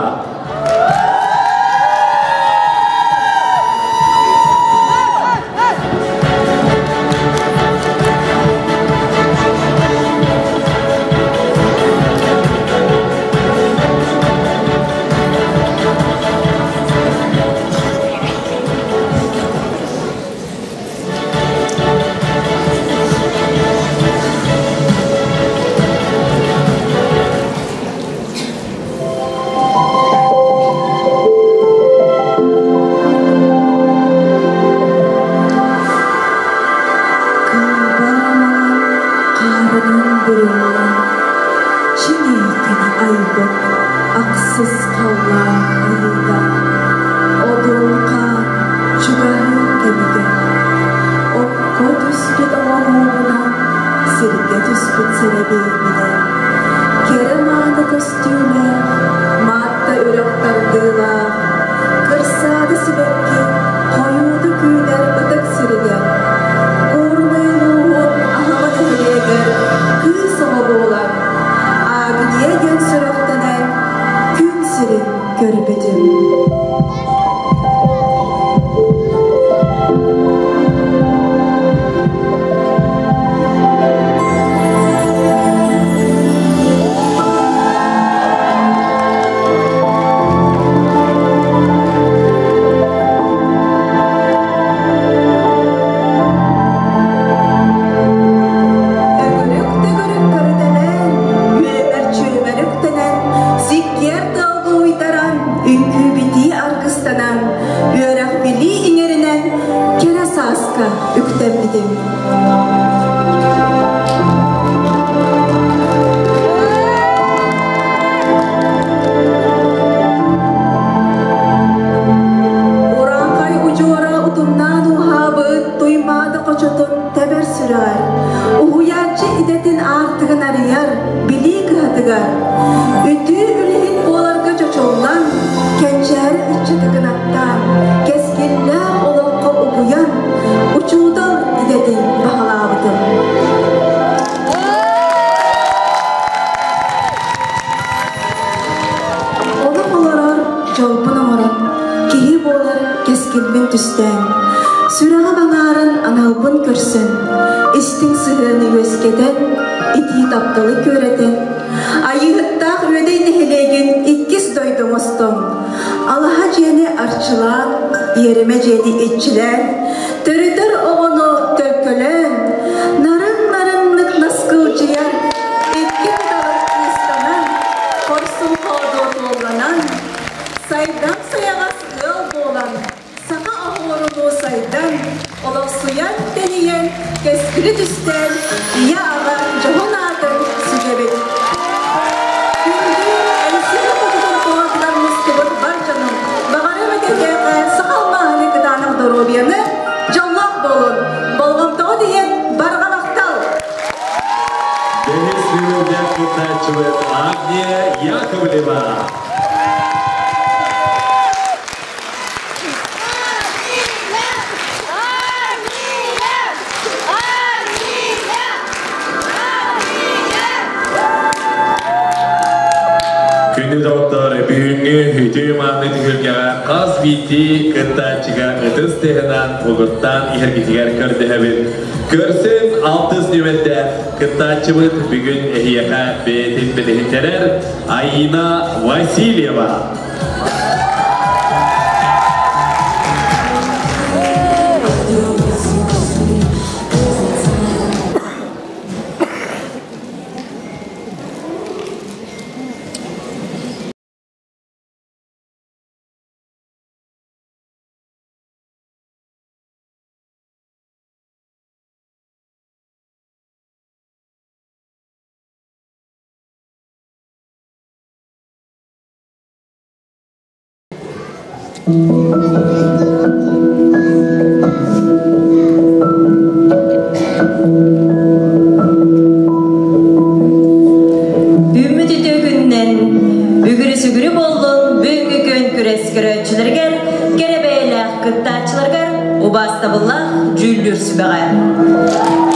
Speaker 11: Кылбаа хаарынан бүрүллэн, чиҥ айбыт ахсыс халлаан айыыта, одун хаан чугаһыыр кэмигэр, окко түспүт оҥоһуубунан, сиргэ түспүт сэрэбиэйбинэн, кэрэ-мааны көстүүлээх, маатта үрэх тардыылаах, кырсаады сибэкки хойуутук үүнэр ытык сиригэр, Горнай улууһун Аһаҕа нэһилиэгэр кыыс оҕо буолан, Агния диэн сүрэхтэнэн күн сирин көрбүтүм. Төгүрүк-төгүрүк көрүтэлээн, үөмэр-чүөмэр үктэнэн, сиккиэр тыалга уйдаран, үҥкүү-битии аргыстанан, үөрэх-билии иҥэринэн кэрэ сааска үктэммитим. Урааҥхай удьуора утумнаан ууһаабыт Туймаада хочотун тэбэр сүрэҕэр, уһуйааччы идэтин аартыгын арыйар билии кыһатыгар, үтүө үлэһит буоларга чочуллан, кэнчээри ыччаты кынаттаан, кэскиллээх олоххо угуйан, учуутал идэтин баһылаабытым. Олох олорор дьолбун оҥорон, киһи буолар кэскилбин түстээн, сүрэҕим аҥаарын аналбын көрсөн, истиҥ сыһыаны үөскэтэн, итии тапталы күөрэтэн, Айыыһыттаах Үөдэй нэһилиэгин иккис дойду оҥостон, алаһа дьиэни арчылаан, иэримэ дьиэни иччилээн, Төрөтөр оҕону төлкөлөөн, нарын-нарыннык наскылдьыйар, иккин далыр кыыстанан, хорсун хоодуот уолланан, сайдам сайаҕас ыал буолан, саха оһуорунуу сайдан, олохсуйан, тэнийэн, кэскили түстээн, ийэ-аҕа дьоһун аатын сүгэбит. Күндү Эҥсиэли хотутун туһатыгар мустубут бар дьонум, баҕарыам этэ саха алмааһыныы кытаанах доруобуйаны, дьоллоох буолун, болҕомтоҕут иһин барҕа махтал!
Speaker 3: Бэһис нүөмэрдээх кыттааччыбыт Агния Яковлева. Күндү доҕоттор, бүгүҥҥү үтүө мааны түһүлгэҕэ хас биирдии кыттааччыга ытыс тыаһынан угуттаан иһэргитигэр көрдөһөбүт. Көрсөн алтыс нүөмэрдээх кыттааччыбыт бүгүн эһиэхэ бэйэтин билиһиннэрэр Аина Васильева.
Speaker 12: Үммүт үтүө күнүнэн үгүрү-сүгүрү буоллун бүгүҥҥү күөн күрэс көрөөччүлэригэр, кэрэ бэйэлээх кыттааччыларыгар убаастабыллаах дьүүллүүр сүбэҕэ.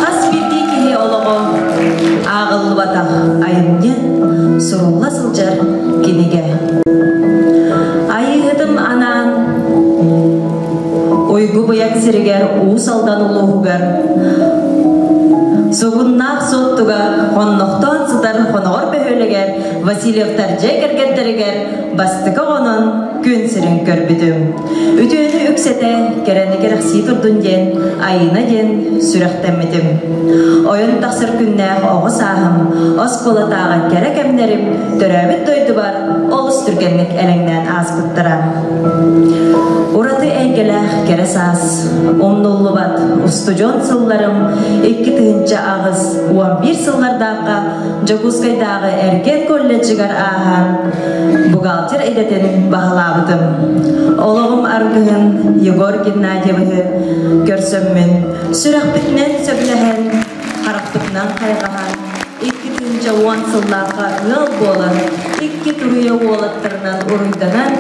Speaker 12: Хас биирдии киһи олоҕо ааҕыллыбатах айымньы, сурулла сылдьар кинигэ. Айыыһытым анаан Уйгу быйаҥ сиригэр Уус Алдан улууһугар Сугуннаах Суоттуга хоннохтоон сытар Хоноҕор бөһүөлэгэр Васильевтар дьиэ кэргэттэригэр бастакы оҕонон күн сирин көрбүтүм. Үтүөнү үксэтэ, кэрэни кэрэхсии турдун диэн Айыына диэн сүрэхтэммитим. Ойон тахсар күннээх оҕо сааһым, оскуолатааҕы кэрэ кэмнэрим төрөөбүт дойдубар олус түргэнник элэҥнээн ааспыттара. Ураты эйгэлээх кэрэ саас, умнуллубат устудьуон сылларым 2008-11 сыллардаахха Дьокуускайдааҕы эргиэн колледжыгар ааһан бухгалтер идэтин баһылаабытым. Олоҕум аргыһын Егор Геннадьевиһы көрсөммүн, сүрэхпитинэн сөбүлэһэн, харахпытынан хайҕаһан, 2010 сыллаахха ыал буолан, икки туруйа уолаттарынан уруйданан,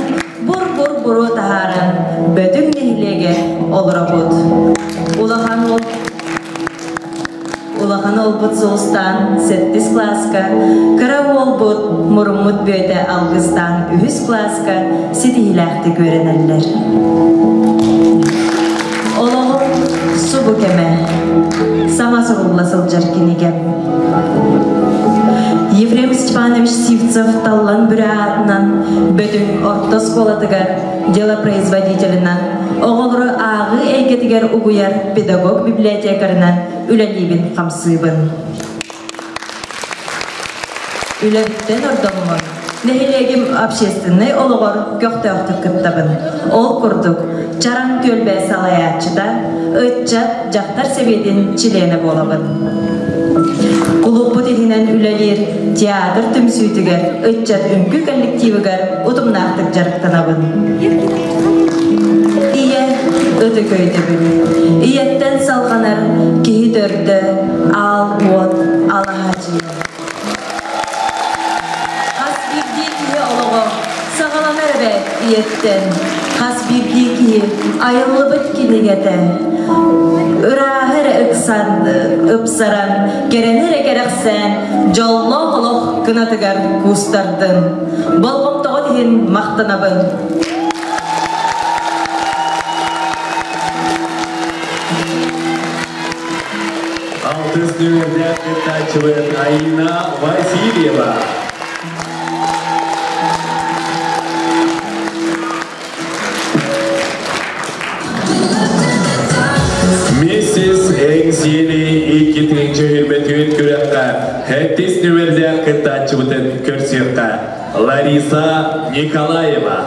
Speaker 12: бур-бур буруо таһааран, Бөтүҥ нэһилиэгэр олоробут. Улахан уол Улахан уолбут Сулустаан сэттис кылааска, кыра уолбут Муруммут Бүөтэ Алгыстаан үһүс кылааска ситиһиилээхтик үөрэнэллэр. Олоҕум субу кэмэ, саҥа сурулла сылдьар кинигэм. Ефрем Степанович Сивцев Таллан Бүрэ аатынан Бөтүҥ орто оскуолатыгар делопроизводителинэн, оҕолору ааҕыы эйгэтигэр угуйар педагог-библиотекарынан үлэлиибин-хамсыыбын. Үлэбиттэн ордоммун, нэһилиэгим общественнай олоҕор көхтөөхтүк кыттабын. Ол курдук, Чараҥ түөлбэ салайааччыта, ыччат, дьахтар сэбиэтин чилиэнэ буолабын. Кулууппут иһинэн үлэлиир театр түмсүүтүгэр, ыччат үҥкүү коллективыгар утумнаахтык дьарыктанабын. Ийэ ытык өйдөбүл. Ийэттэн салҕанар киһи төрдө, аал уот, алаһа дьиэ. Хас биирдии киһи олоҕо саҕаланар эбээт ийэттэн. Хас биирдии киһи айыллыбыт кинигэтэ. Ырааһы эрэ ыксан, ыпсаран, кэрэни эрэ кэрэхсээн, дьоллоох олох кынатыгар куустардын. Болҕомтоҕут иһин махтанабын.
Speaker 3: Алтыс нүөмэрдээх кыттааччыбыт Аина Васильева. Миссис Эҥсиэли икки тыһыынча күрэххэ хэттис нүмердээх кыттааччыбытын көрсүөххэ Лариса Николаева.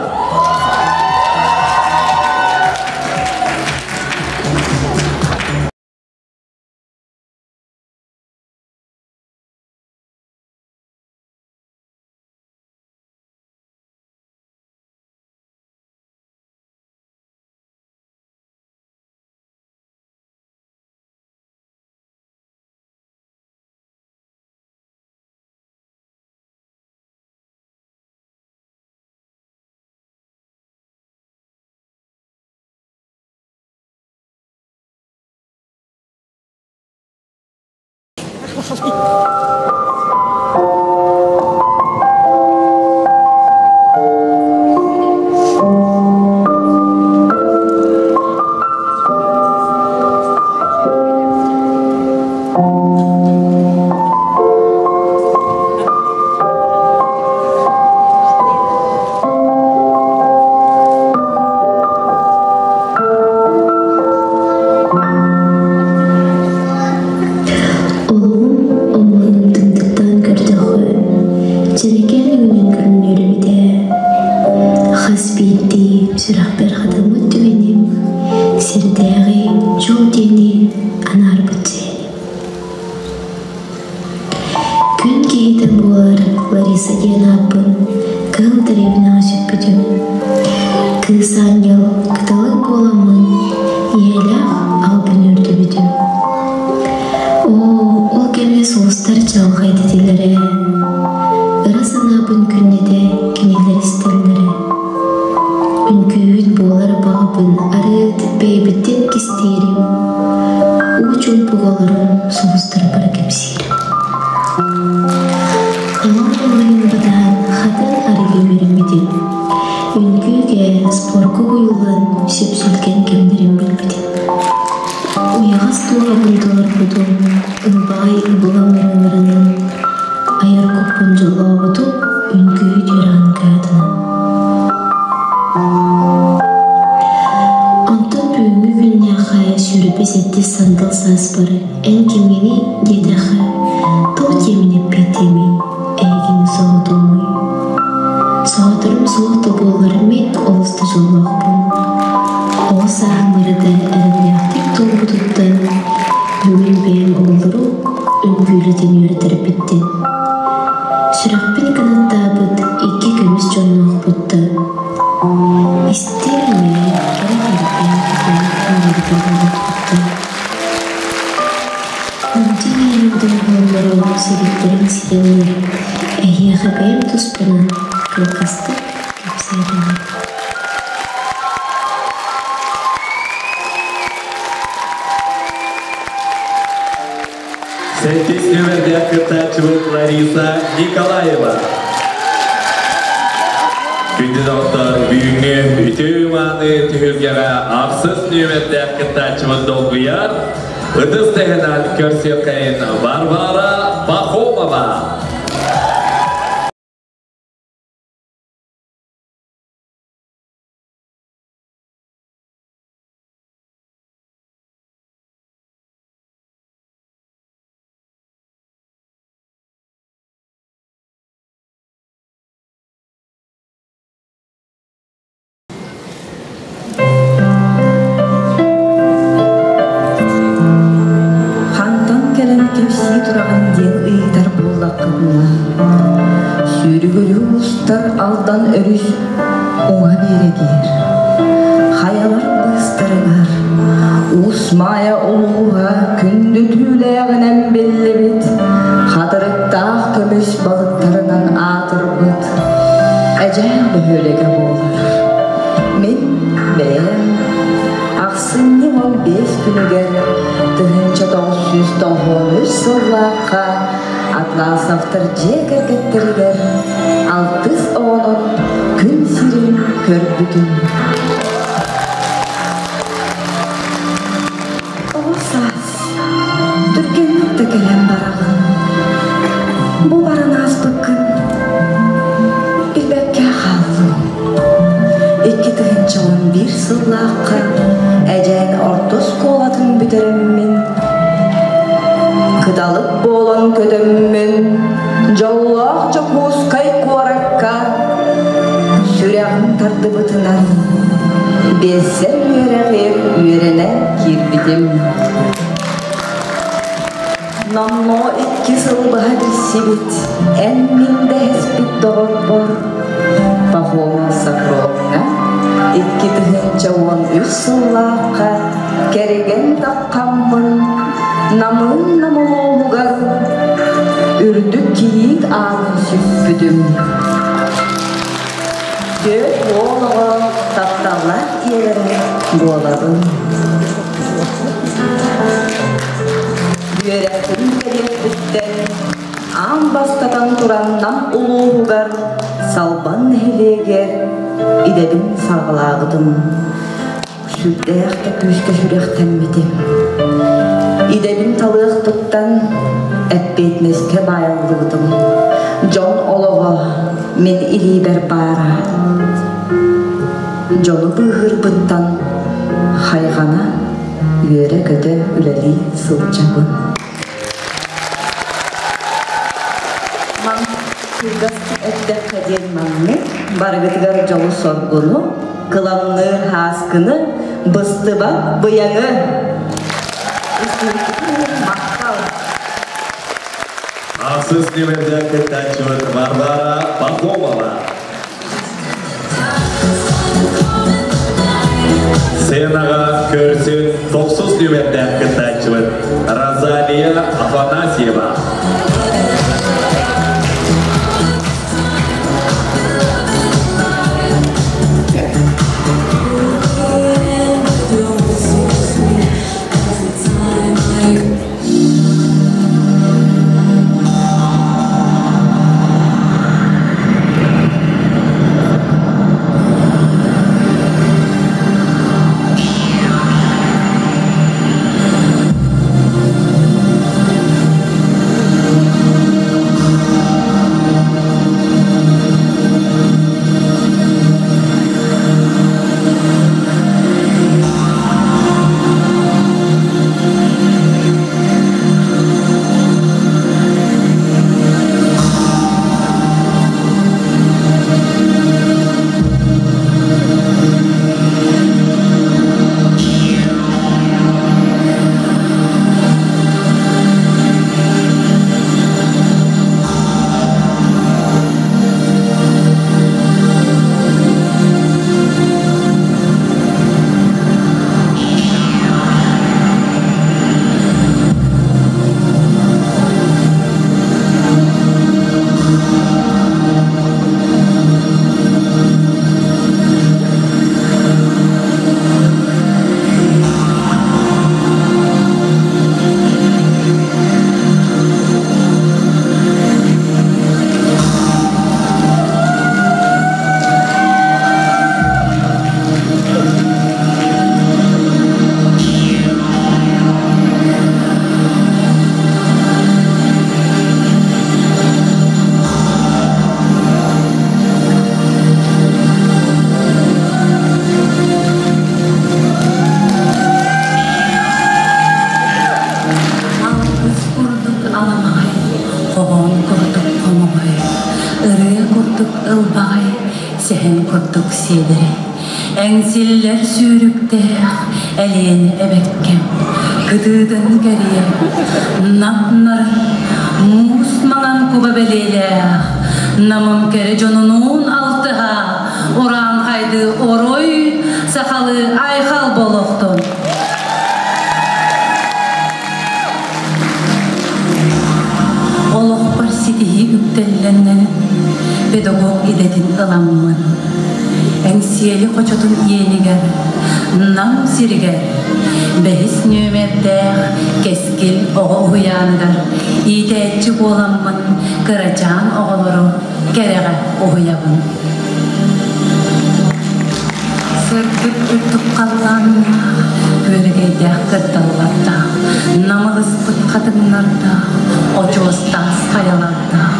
Speaker 4: Олоҕум омуонун тымтыктаан көрдөххө, дьэрэкээн өҥүнэн көрүнүөр эбит ээ. Хас биирдии сүрэхпэр хатаммыт түгэним, сирдээҕи дьол диэни анаарбыт сэһэним. Күн киһитэ буолар Лариса диэн ааппын кыһыл дэриэбинэҕэ сүппүтүм. Кыыс аанньал кыталык буоламмын ийэлээх аҕабын үөрдүбүтүм. Оо, ол кэмҥэ сулустар чаҕылхай этилэрэ, ыра санаабын күннэтэ кинилэр истэллэрэ. Үҥкүүһүт буолар баҕабын арыт бэйэбиттэн кистиирим, уу чуумпуга олорон сулустарбар кэпсиирим. Халыҥ олоһун батаһан хатан арыгы үөрэммитим. Үҥкүүгэ спорка угуйуллан сүпсүлгэн кэмнэрин билбитим. Уйаҕас дууһабын толорбутум, ылбаҕай ыбылаҥ ырыаларынан айар куппун дьоллообутум үҥкүүһүт үөрэҕин кыһатынан. Онтон бүгүҥҥү күннээххэ 27 сандал сааспар эн кимҥиний диэтэххэ, туох диэмин эппиэттиэмий, эһигини соһутуомуй? Соһуторум суох да буоллар мин олус да дьоллоохпун. Оҕо сааһым ырыта эрэллээхтик туолбутуттан бүгүн бэйэм оҕолору үҥкүүлэтэн үөрэтэрбиттэн Сүрэхпин кынаттаабыт икки көмүс дьонноохпуттан истиҥ үөрэ кэрэ кэргэн үөрбүт олохпуттан Мантан иһин дорҕооннору силиктэрин ситэннэр эһиэхэ бэйэм туспунан кылгастык кэпсээтиним.
Speaker 3: Сэттис нүмердээх кыттааччыбыт Лариса Николаева. Күндү доҕоттор, бүгүҥҥү үтүө мааны түһүлгэҕэ ахсыс нүмердээх кыттааччыбыт долгуйар ытыс тэһинэн көрсүөххэйин Варвара Пахомова.
Speaker 13: Хантан кэлэн кэпсии тураҕын диэн ыйытар буоллаххытына, сүүрүгүрү устар Алдан өрүс уҥа биэрэгиир, хайалар быыстарыгар Уус Маайа улууһа күндү түүлээҕинэн биллибит, хатырыктаах көмүс балыктарынан аатырбыт Эдьээн бөһүөлэгэ буолар. Мин бэйэм ахсынньы 15 күнүгэр 1993 сыллаахха Атласовтар дьиэ кэргэттэригэр алтыс оҕонон күн сирин көрбүтүм. Оҕо саас түргэнник да кэлэн бараҕын. Бу баран ааспыккын билбэккэ хааллым. 2011 сыллаахха Эдьээн орто оскуолатын бүтэрэн. көтөммүн, дьоллоох Дьокуускай куоракка сүрэҕим тардыбытынан биэссэр үөрэҕи үөрэнэ киирбитим. Номнуо икки сыл быһа билсибит, эн мин дэһиспит доҕорбор Пахома Сокровҥа 2013 сыллаахха кэргэн таххаммын намыын намылуоһугар үрдүк кийиит аанын сүкпүтүм. Түөрт уол оҕо тапталлаах ийэлэрэ буолабын. Үөрэхпин кэлиэхпиттэн аан бастатан туран Нам улууһугар Салбан нэһилиэгэр идэбин саҕалаабытым. Сүрдээх да күүскэ сүрэхтэммитим. Идэбин талыахпыттан эппиэтинэскэ баайыллыбытым. Дьон олоҕо мин илиибэр баара. Дьону быыһыырбыттан хайҕана, үөрэ-көтө үлэлии сылдьабын. Кылгастык эттэххэ диэн маннык, барыгытыгар дьолу-соргуну, кыламныыр һааскыны, быстыбат быйаҥы! Махтал!
Speaker 3: Ахсыс нүмердээх кыттааччыбыт Варвара Пахомова. Сценаҕа көрсүн тохсус нүмердээх кыттааччыбыт Розалия Афанасьева.
Speaker 14: Алгыс курдук аламаҕай, хоһоон курдук хомоҕой, ырыа курдук ылбаҕай, сэһэн курдук сиэдэрэй. Эҥсиллэр сүүрүктээх элиэн эбэккэм, кытыытын кэрийэ, нап-нарын, муус маҥан куба бэлиэлээх, намым кэрэ дьонунуун алтыһа, урааҥхайдыы орой, сахалыы айхал болохтун. Олохпор ситиһии үктэллэннэн педагог идэтин ыламмын, Эҥсиэли хочотун иэнигэр, Нам сиригэр бэһис нүөмэрдээх Кэскил оҕо уһуйааныгар иитээччи буоламмын кырачаан оҕолору кэрэҕэ уһуйабын. Сырдык үрдүк халлааннаах, күөрэгэйдээх кырдаллардаах, намылыспыт хатыҥнардаах, очуостаах хайалардаах,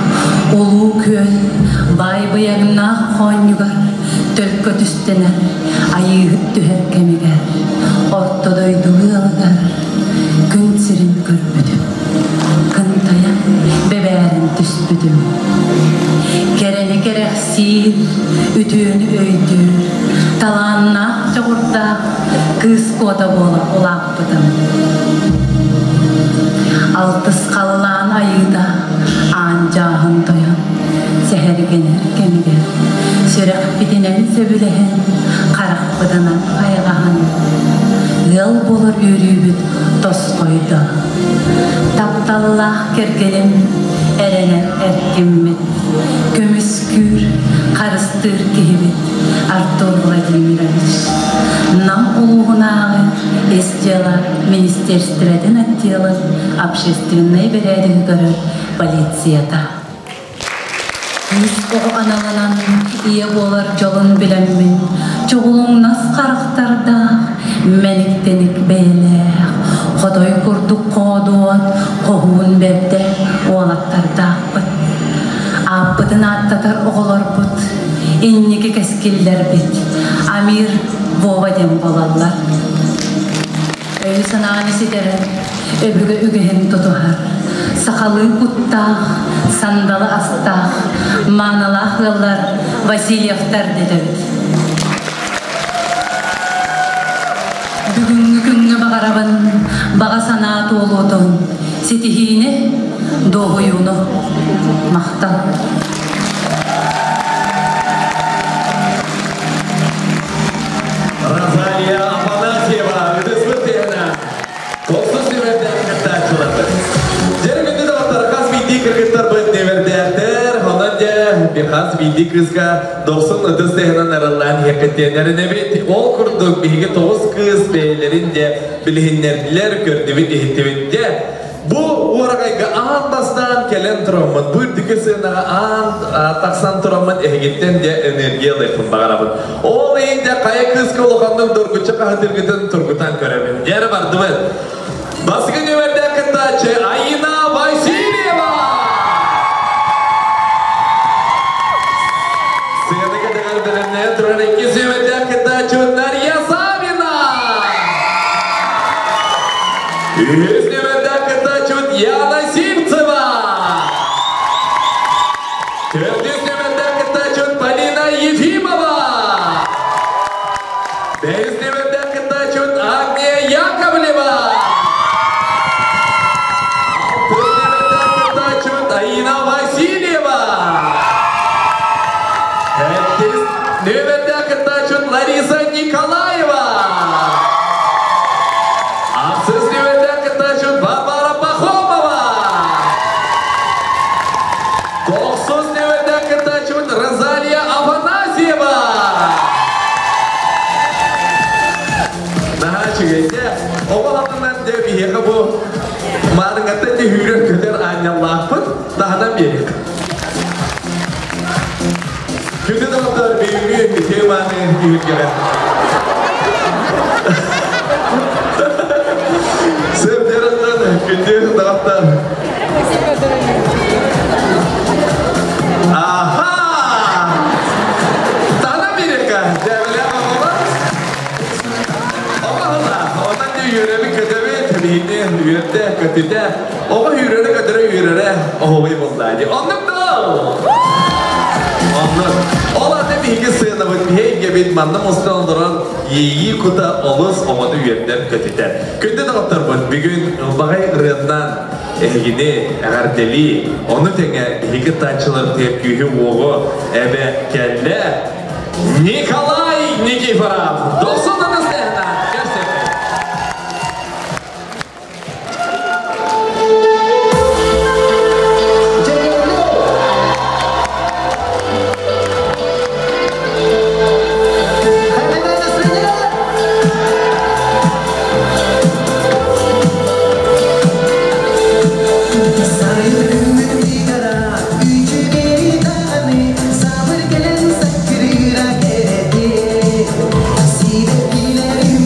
Speaker 14: улуу күөл баай быйаҥнаах хоонньугар төлкө түстэнэр, айыыһыт түһэр кэмигэр, орто дойду ыалыгар күн сирин көрбүтүм. Кынтайан, көрбүтүм. Кэрэни кэрэхсиир, үтүөнү өйдүүр, талааннаах дьоҕурдаах кыыс куота буола улааппытым. Алтыс халлаан айыыта аан дьааһын тойон сэһэргэнэр кэмигэр сүрэхпитинэн сөбүлэһэн, харахпытынан хайҕаһан, ыал буолар үөрүүбүт тосхойдо. Тапталлаах кэргэним эрэнэр эркиммит, көмүскүүр, харыстыыр киһибит Артур Владимирович. Нам улууһунааҕы ис дьыала министерствотын отделын общественнай бэрээдэги көрөр полицията. Үс оҕо аналынан ийэ буолар дьолун билэммин, чоҕулуҥнас харахтардаах, мэник-тэник бэйэлээх, хотой курдук хоодуот, хоһуун бэрдэ уолаттардаахпыт. Ааппытын ааттатар оҕолорбут, инники кэскиллэрбит Амир, Вова диэн буолаллар. Өйү-санааны ситэрэр, өбүгэ үгэһин тутуһар, сахалыы куттаах, сандалы астаах, маанылаах ыаллар Васильевтар дэтэбит. Бүгүҥҥү күҥҥэ баҕарабын баҕа санаа туолуутун, ситиһиини, дуоһуйууну. Махтал.
Speaker 3: Розалия Афанасьева, ытыспыт тыһына. Тохсус нүмердээх кыттааччыларбыт. Дьэр күндү доҕоттор, хас биирдии кыргыттарбыт нүмердээхтэр, онон дьэ хас биирдии кыыска дохсун ытыс тыһынан арыллаан иһэккиттиэннэринэбит. Ол курдук биһиги тоҕус кыыс бэйэлэрин дьэ билиһиннэрдилэр, көрдүбүт, иһиттибит. Дьэ, Бу уораҕайга аан бастаан кэлэн тураммын, бу үрдүкү сыанаҕа аан тахсан тураммын эһигиттэн дьэ энергия ылыахпын баҕарабын. Ол иһин дьэ хайа кыыска улаханнык доргуччу хаһытыргытын тургутан көрөбүн. Дьэ эрэ бардыбыт. Бастакы нүөмэрдээх кыттааччы Айина Васильева! Сыана кэтэҕэр бэлэмнээн турар иккис нүөмэрдээх кыттааччы Нарья Савина! Үһүс нүөмэрдээх кыттааччыбыт Яна Сивцева! Төрдүс нүөмэрдээх кыттааччыбыт Полина Ефимова! Бэһис нүөмэрдээх кыттааччыбыт Агния Яковлева! Алтыс нүөмэрдээх кыттааччыбыт Аина Васильева! Сэттис нүөмэрдээх кыттааччыбыт Лариса Николаева! Ахсыс нүөмэрдээх кыттааччыбыт Варвара Пахомова! Тохсус нүөмэрдээх кыттааччыбыт Розалия Афанасьева! Наһаа үчүгэйдэ. Оҕо атынан дьэ биһиэхэ бу маарыҥҥаттан дьэ үүрэр көтөр аанньаллаахпыт таһынан биэриэх. Күндү доҕоттор, бүгүҥҥү үтүө мааны түһүлгэҕэ Сып дьарыктан күндү доҕоттор. Аха! Тана биэрэккэ дьээбэлээх оҕолор. Оҕоһула, онон дьэ үөрэбит көтөбүт, биһини үөрдэ, көтүтэ, оҕо үөрэрэ көтөрө үөрэрэ оһуобай буолла дии. Оннук доо! Оннук. Ол аты биһиги сыанабыт, биһи эйгэбит манна мустан олорон иэйии кута олус оҕону үөрдэр көтүтэр. Күндү доҕотторбут, бүгүн ылбаҕай ырыаннан эһигини эҕэрдэлии, ону тэҥэ биһиги кыттааччыларбытыгар күүһү-уоҕу эбэ кэллэ Николай Никифоров! Дохсун ытыстыһына көрсөбүт!
Speaker 2: Сабыр кэлэн саккырыыра кэрэтиэ, сирэккилэрим.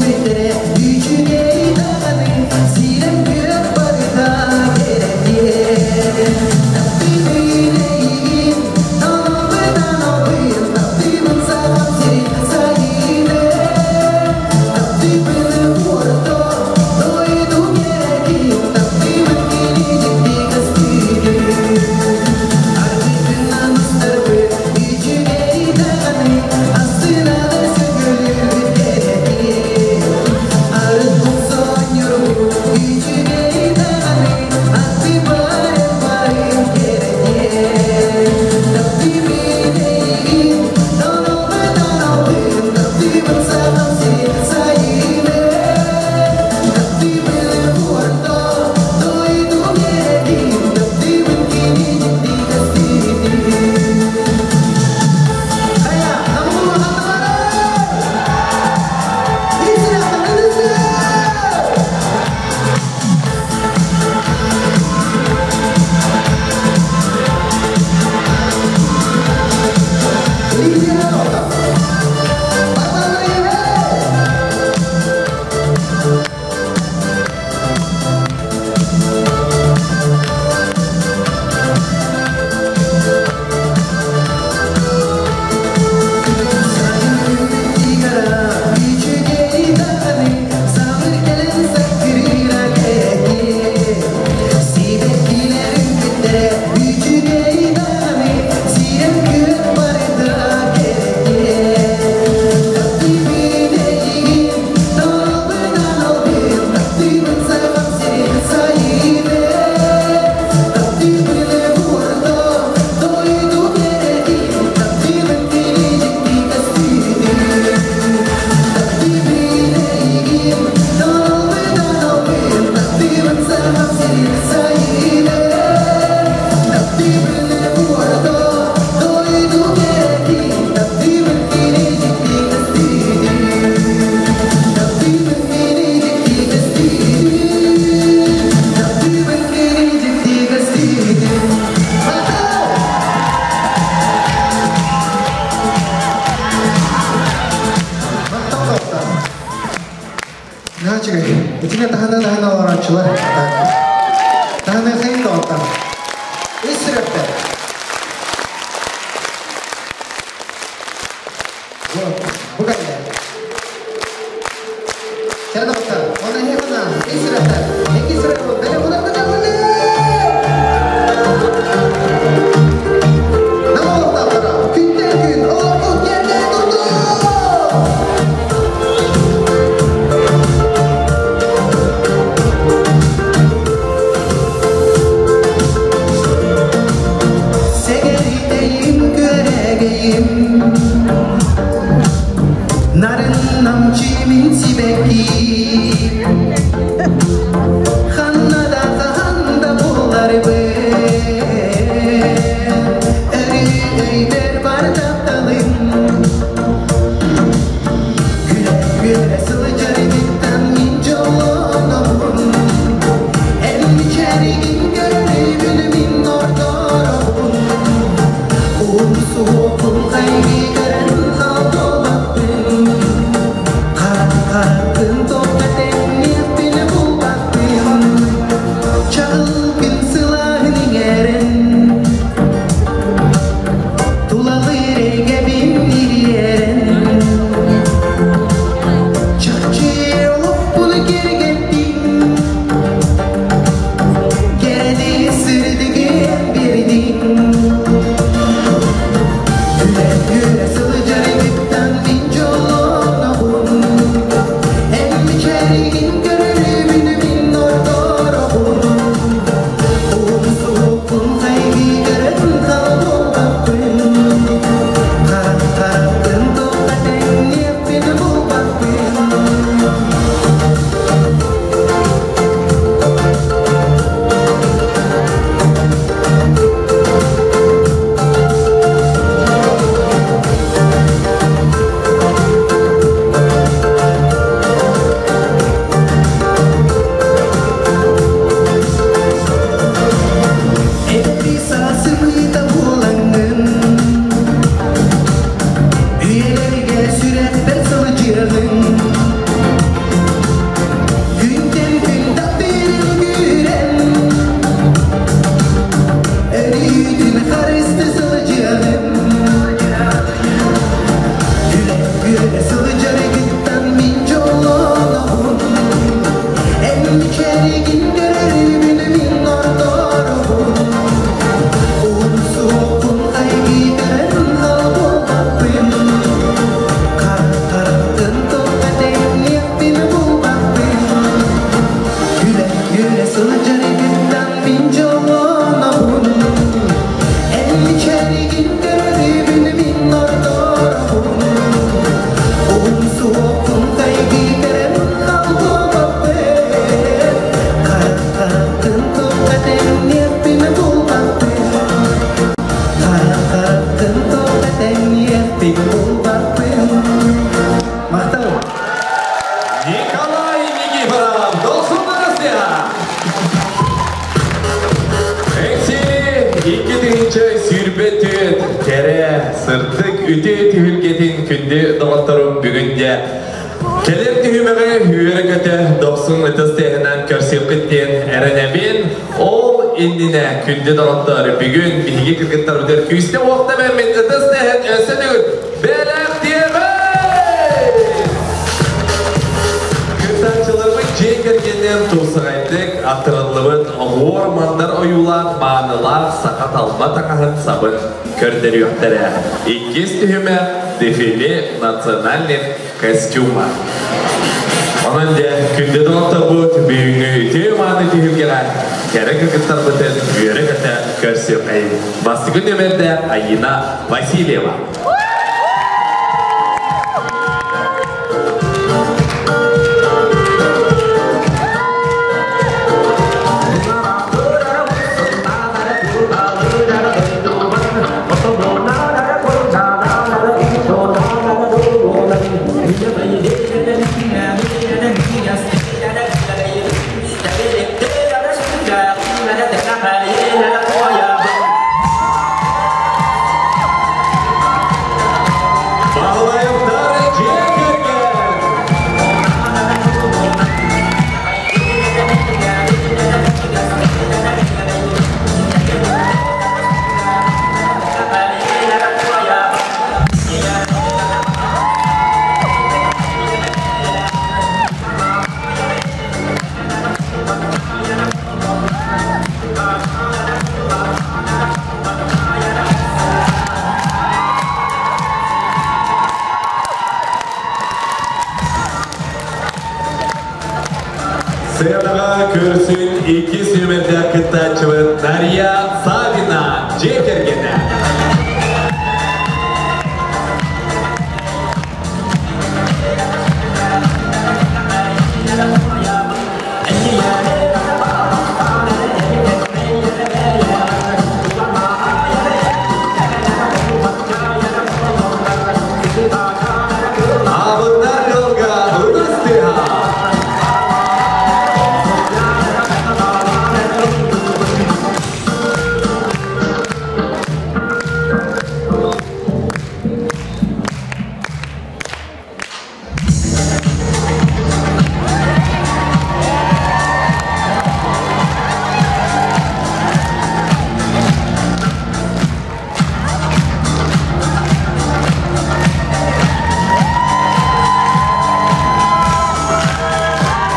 Speaker 2: сүрэхтэр. Вот, бу кэллэ. Кэрэ доҕоттор, онно эһиэхэ анаан, икки сүрэхтэр, икки сүрэх бэлэх уунарга дьаллылыы! Нам олохтоохторо, күнтэн күн олохпут киэргэнэ турдун! Сэгэритэйим күөрэгэйим Нарын намчимин сибэкки Ханна да хаһан да буларбын Өрүү өйбөр бар тапталым Күлэ-күлэ сылдьар эбиттэн мин дьоллонобун Эн мичээригин көрөрүбүн мин ордоробун Уһун хайгыы көрөн хаалбаппын Хара-харатын тоҕо тэҥниэхпин булбаппын Чаҕылгын сылааһын иҥэрэн Тулалыыр эйгэбин ириэрэн Чахчы олохпун кэргэттиҥ Кэрэни сырдыгы биэрдиҥ Күлэ-күлэ сылдьар эбиттэн мин дьоллонобун Эн мичээригин көрөрүбүн мин ордоробун Уһун хайгыы көрөн хаалбаппын Хара-харатын тоҕо тэҥниэхпин булбаппын. Эдэр саас ымыыта буолаҥҥын Үйэлэргэ сүрэхпэр сылдьыаҕыҥ Күнтэн күн таптыырын күүрэн Өрүүтүн харысты сылдьыаҕым Күлэ-күлэ сылдьаргыттан мин дьоллонобун Эн мичээригин көрөрүбүн мин ордоробун Уһун хайгыы көрөн хаалбаппын Хара-харатын тоҕо тэҥниэхпин булбаппын Күлэ-күлэ сылдьаргыттан мин дьоллонобун Эн мичээригин көрөрүбүн мин ордоробун Уһун суохпун хайгыы көрөн хаалбаппын Хара-харатын тоҕо тэҥниэхпин булбаппын Хара-харатын тоҕо тэҥниэхпин булбаппын. Махтал!
Speaker 3: Николай Никифоров, Долсун Эҥсиэли 2024 кэрэ, сырдык үтүө түһүлгэтин күндү доҕотторум бүгүн дьэ кэлэр түһүмэҕи үөрэ-көтө дохсун ытыс тыаһынан көрсүөххүт диэн эрэнэбин. Ол иннинэ күндү доҕоттор бүгүн биһиги кыргыттарбытыгар күүстэ уохта бэрмит ытыс тыаһын өссө төгүл бэлэхтиэҕэй! Кыттааччыларбыт дьиэ кэргэнинэн тупсаҕайдык аттарыллыбыт оһуор мандар ойуулаах маанылаах саха талба таҥаһын сабын көрдөрүөхтэрэ. Иккис түһүмэх дефиле национальных костюма. Онон дьэ, күндү доҕотторбут бүгүҥҥү үтүө мааны түһүлгэҕэ кэрэ кыргыттарбытын үөрэ-көтө көрсүөххэйин. Бастакы нүөмэрдээх Айина Васильева. көрсүн икки сүүмэрдээх кыттааччыбыт Нария Савина дьиэ кэргэнэ. Абыннар ыалга ытыс тыаһа.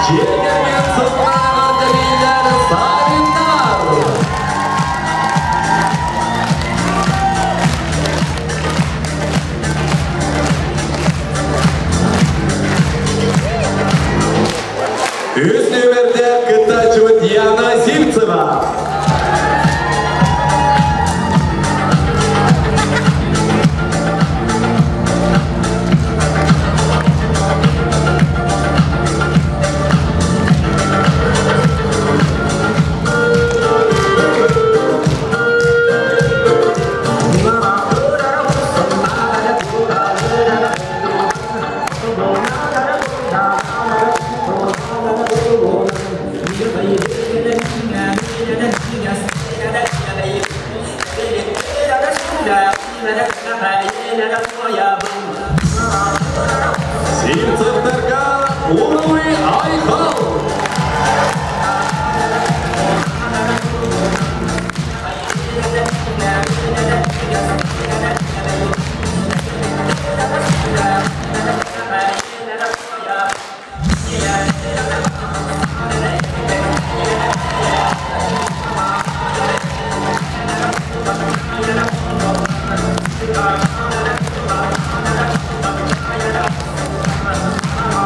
Speaker 3: Дьиэ кэргэн сыллааҕар дэбиилэр Савиннар! Үс нүөмэрдээх кыттааччыбыт Яна Сивцева. Сивцевтерга Уруй Айхал!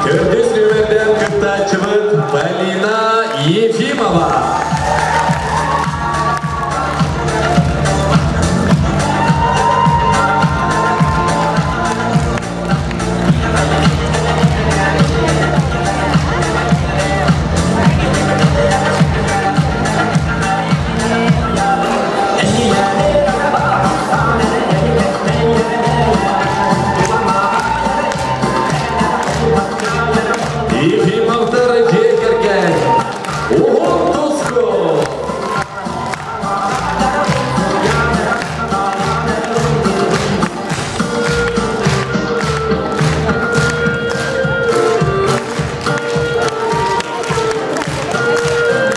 Speaker 3: Төрдүс нүөмэрдээх кыттааччыбыт Полина Ефимова. Ефимовтар дьиэ кэргэн Уһун Туску!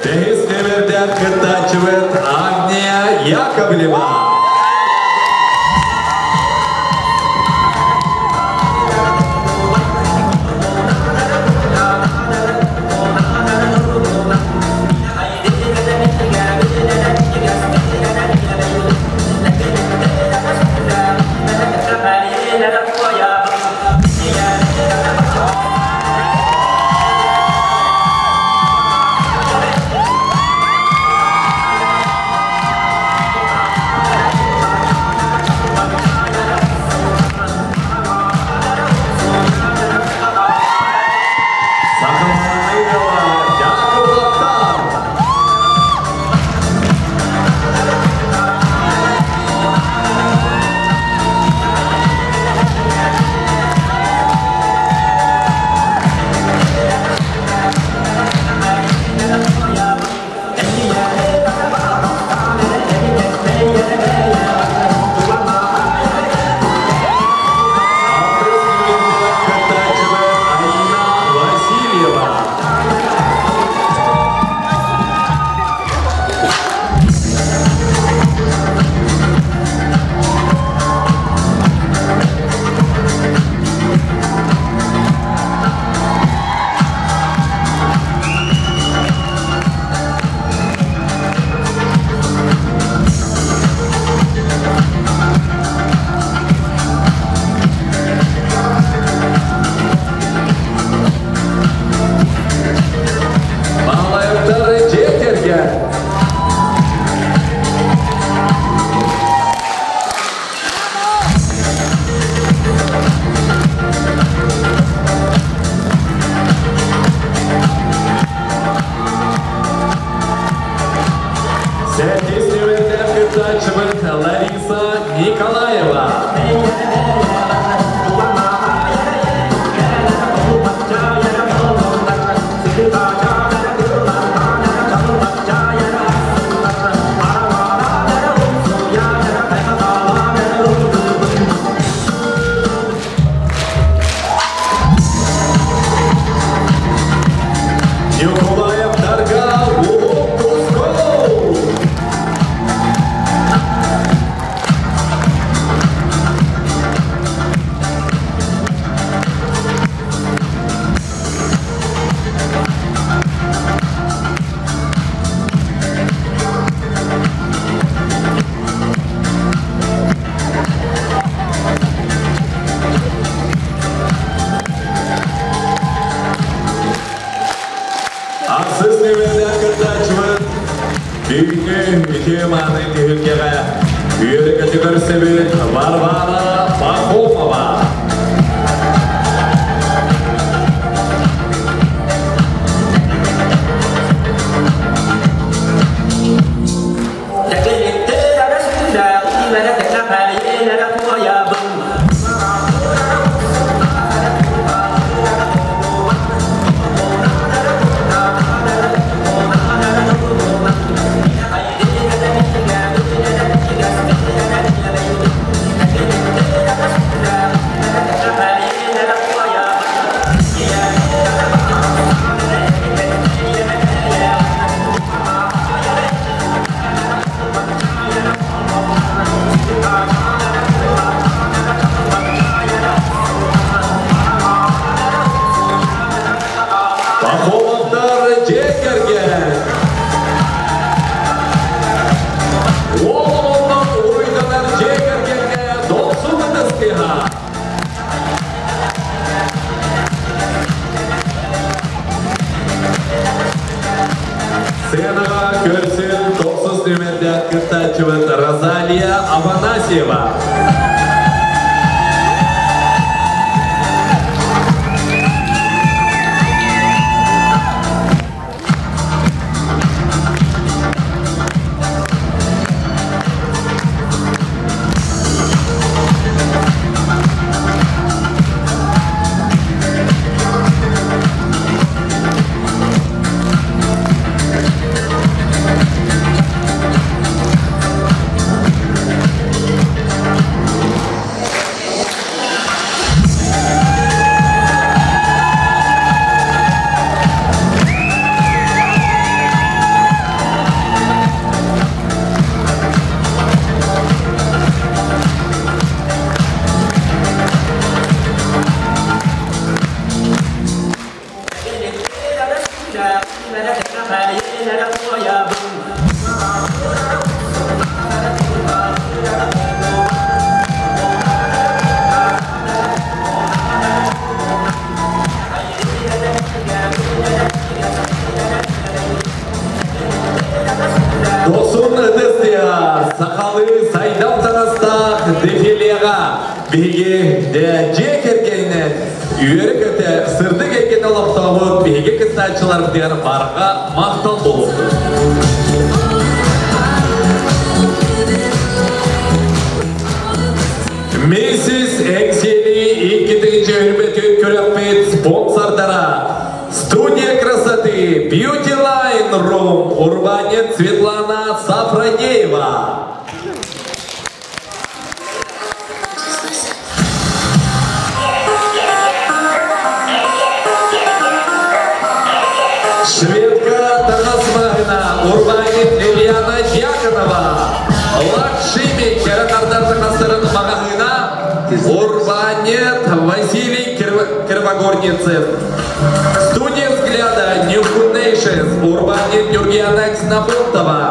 Speaker 3: Бэһис нүөмэрдээх кыттааччыбыт Агния Яковлева. Сэттис нүөмэрдээх кыттааччыбыт Лариса Николаева. Николаев Дарга Тусков! Ахсыс нүөмэрдээх кыттааччыбыт бүгүҥҥү үтүө мааны түһүлгэҕэ үөрэ-көтө көрсөбүт Варвара Пахомова. Пахомовтар дьиэ кэргэн. Уол уруйданар дьиэ кэргэҥҥэ дохсун ытыс тыаһа. Сценаҕа көрсүн тохсус нүөмэрдээх кыттааччыбыт Розалия Афанасьева. Досун ытыс тыаһа сахалыы сайдам таҥастаах дефилеҕа биһиги дьиэ кэргэнинэн үөрэ-көтө сырдык эйгэни олохтообут биһиги кыттааччыларбытыгар барҕа махтал буолуохтун. Миссис Эҥсиэли иккитинчи үрбэтин күрэхпит спонсордара Студия красоты Beauty Line Room урбаанньыт Светлана Сафронеева. Шведка таҥас маҕаһыына урбаанньыт Ильяна Дьяконова. Лакшими кэрэ тардар таҥастарын маҕаһыына урбаанньыт Василий Кривогорницын. Студия взгляда New Nations урбаанньыт Нюргияна Ксенофонтова.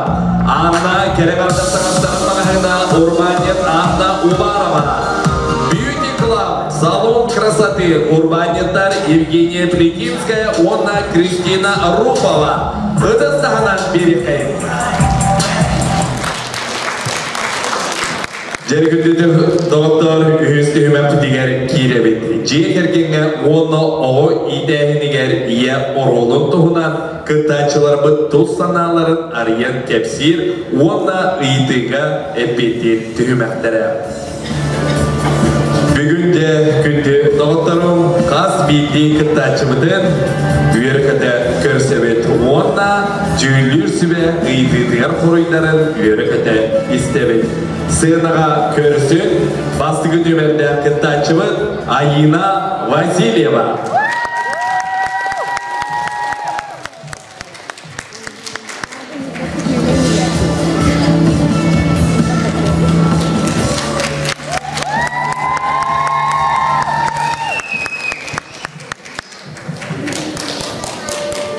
Speaker 3: Анна кэрэ тардар таҥастарын маҕаһыына урбаанньыт Анна Уварова. Beauty Club салон красоты урбаанньыттар Евгения Плетинская уонна Кристина Рупова. Ытыс таһынан биэриэххэйин. Дьэ күндү доҕоттоор, үһүс түһүмэхпитигэр киирэбит. Дьиэ кэргэҥҥэ уонна оҕо иитээһинигэр ийэ оруолун туһунан кыттааччыларбыт тус санааларын арыйан кэпсиир уонна ыйытыыга эппиэттиир түһүмэхтэрэ. Бүгүн дьэ күндү доҕотторум хас биирдии кыттааччыбытын үөрэ-көтө көрсөбүт уонна дьүүллүүр сүбэ ыйытыытыгар хоруйдарын үөрэ-көтө истэбит. Сыанаҕа көрсүн бастакы нүөмэрдээх кыттааччыбыт Айина Васильева.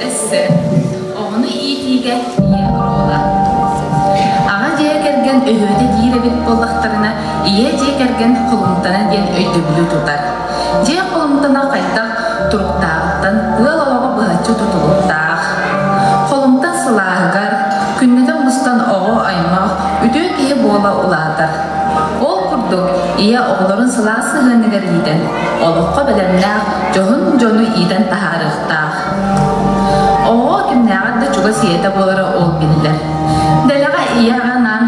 Speaker 5: Өссө оҕону иитиигэ ийэ оруола. Аҕа дьиэ кэргэн өһүөтэ диир эбит буоллахтарына, ийэ дьиэ кэргэн холумтана диэн өйдөбүлү тутар. Дьиэ холумтана хайдах туруктааҕыттан ыал олоҕо быһаччы тутулуктаах. Холумтан сылааһыгар, күннэтэ мустан оҕо аймах үтүө киһи буола улаатар. Ол курдук, ийэ оҕолорун сылаас сыһыаныгар иитэн, олоххо бэлэмнээх дьоһун дьону иитэн таһаарыахтаах. Оҕо кимнээҕэр да чугас ийэтэ буолара ол биллэр. Дэлэҕэ ийэ анаан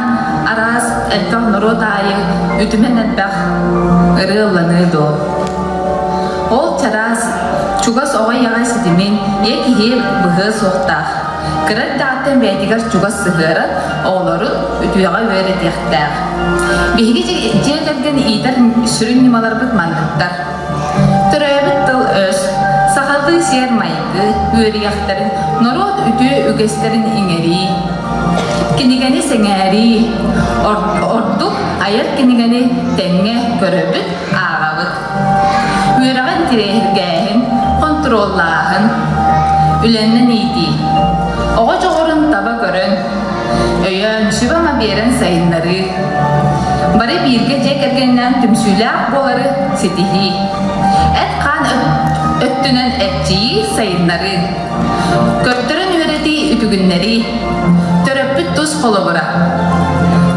Speaker 5: араас элбэх норуот аайы үтүмэн элбэх ырыа ылланыы дуо? Ол чараас, чугас оҕо ийэҕэ ситимин ийэ киһи быһыа суохтаах. Кыра эрдэҕиттэн бэйэтигэр чугас сыһыаран, оҕолорун үтүөҕэ үөрэтиэхтээх. Биһиги дьиэ кэргэн иитэр сүрүн ньымаларбыт манныктар. Төрөөбүт тыл-өс, сахалыы сиэр-майгы үөрүйэхтэрин, норуот үтүө үгэстэрин иҥэрии, кинигэни сэҥээрии, ордук айар кинигэни тэҥҥэ көрөбүт, ааҕабыт. Үөрэҕин интириэһиргээһин, хонтуруоллааһын, үлэннэн иитии. Оҕо дьоҕурун таба көрөн, өйөөн, сүбэ-ама биэрэн сайыннарыы. Бары бииргэ дьиэ кэргэнинэн түмсүүлээх буолары ситиһии. Эт-хаан өттүнэн эрчийии, сайыннарыы. Көрдөрөн үөрэтии, үтүгүннэрии. Төрөппүт тус холобура.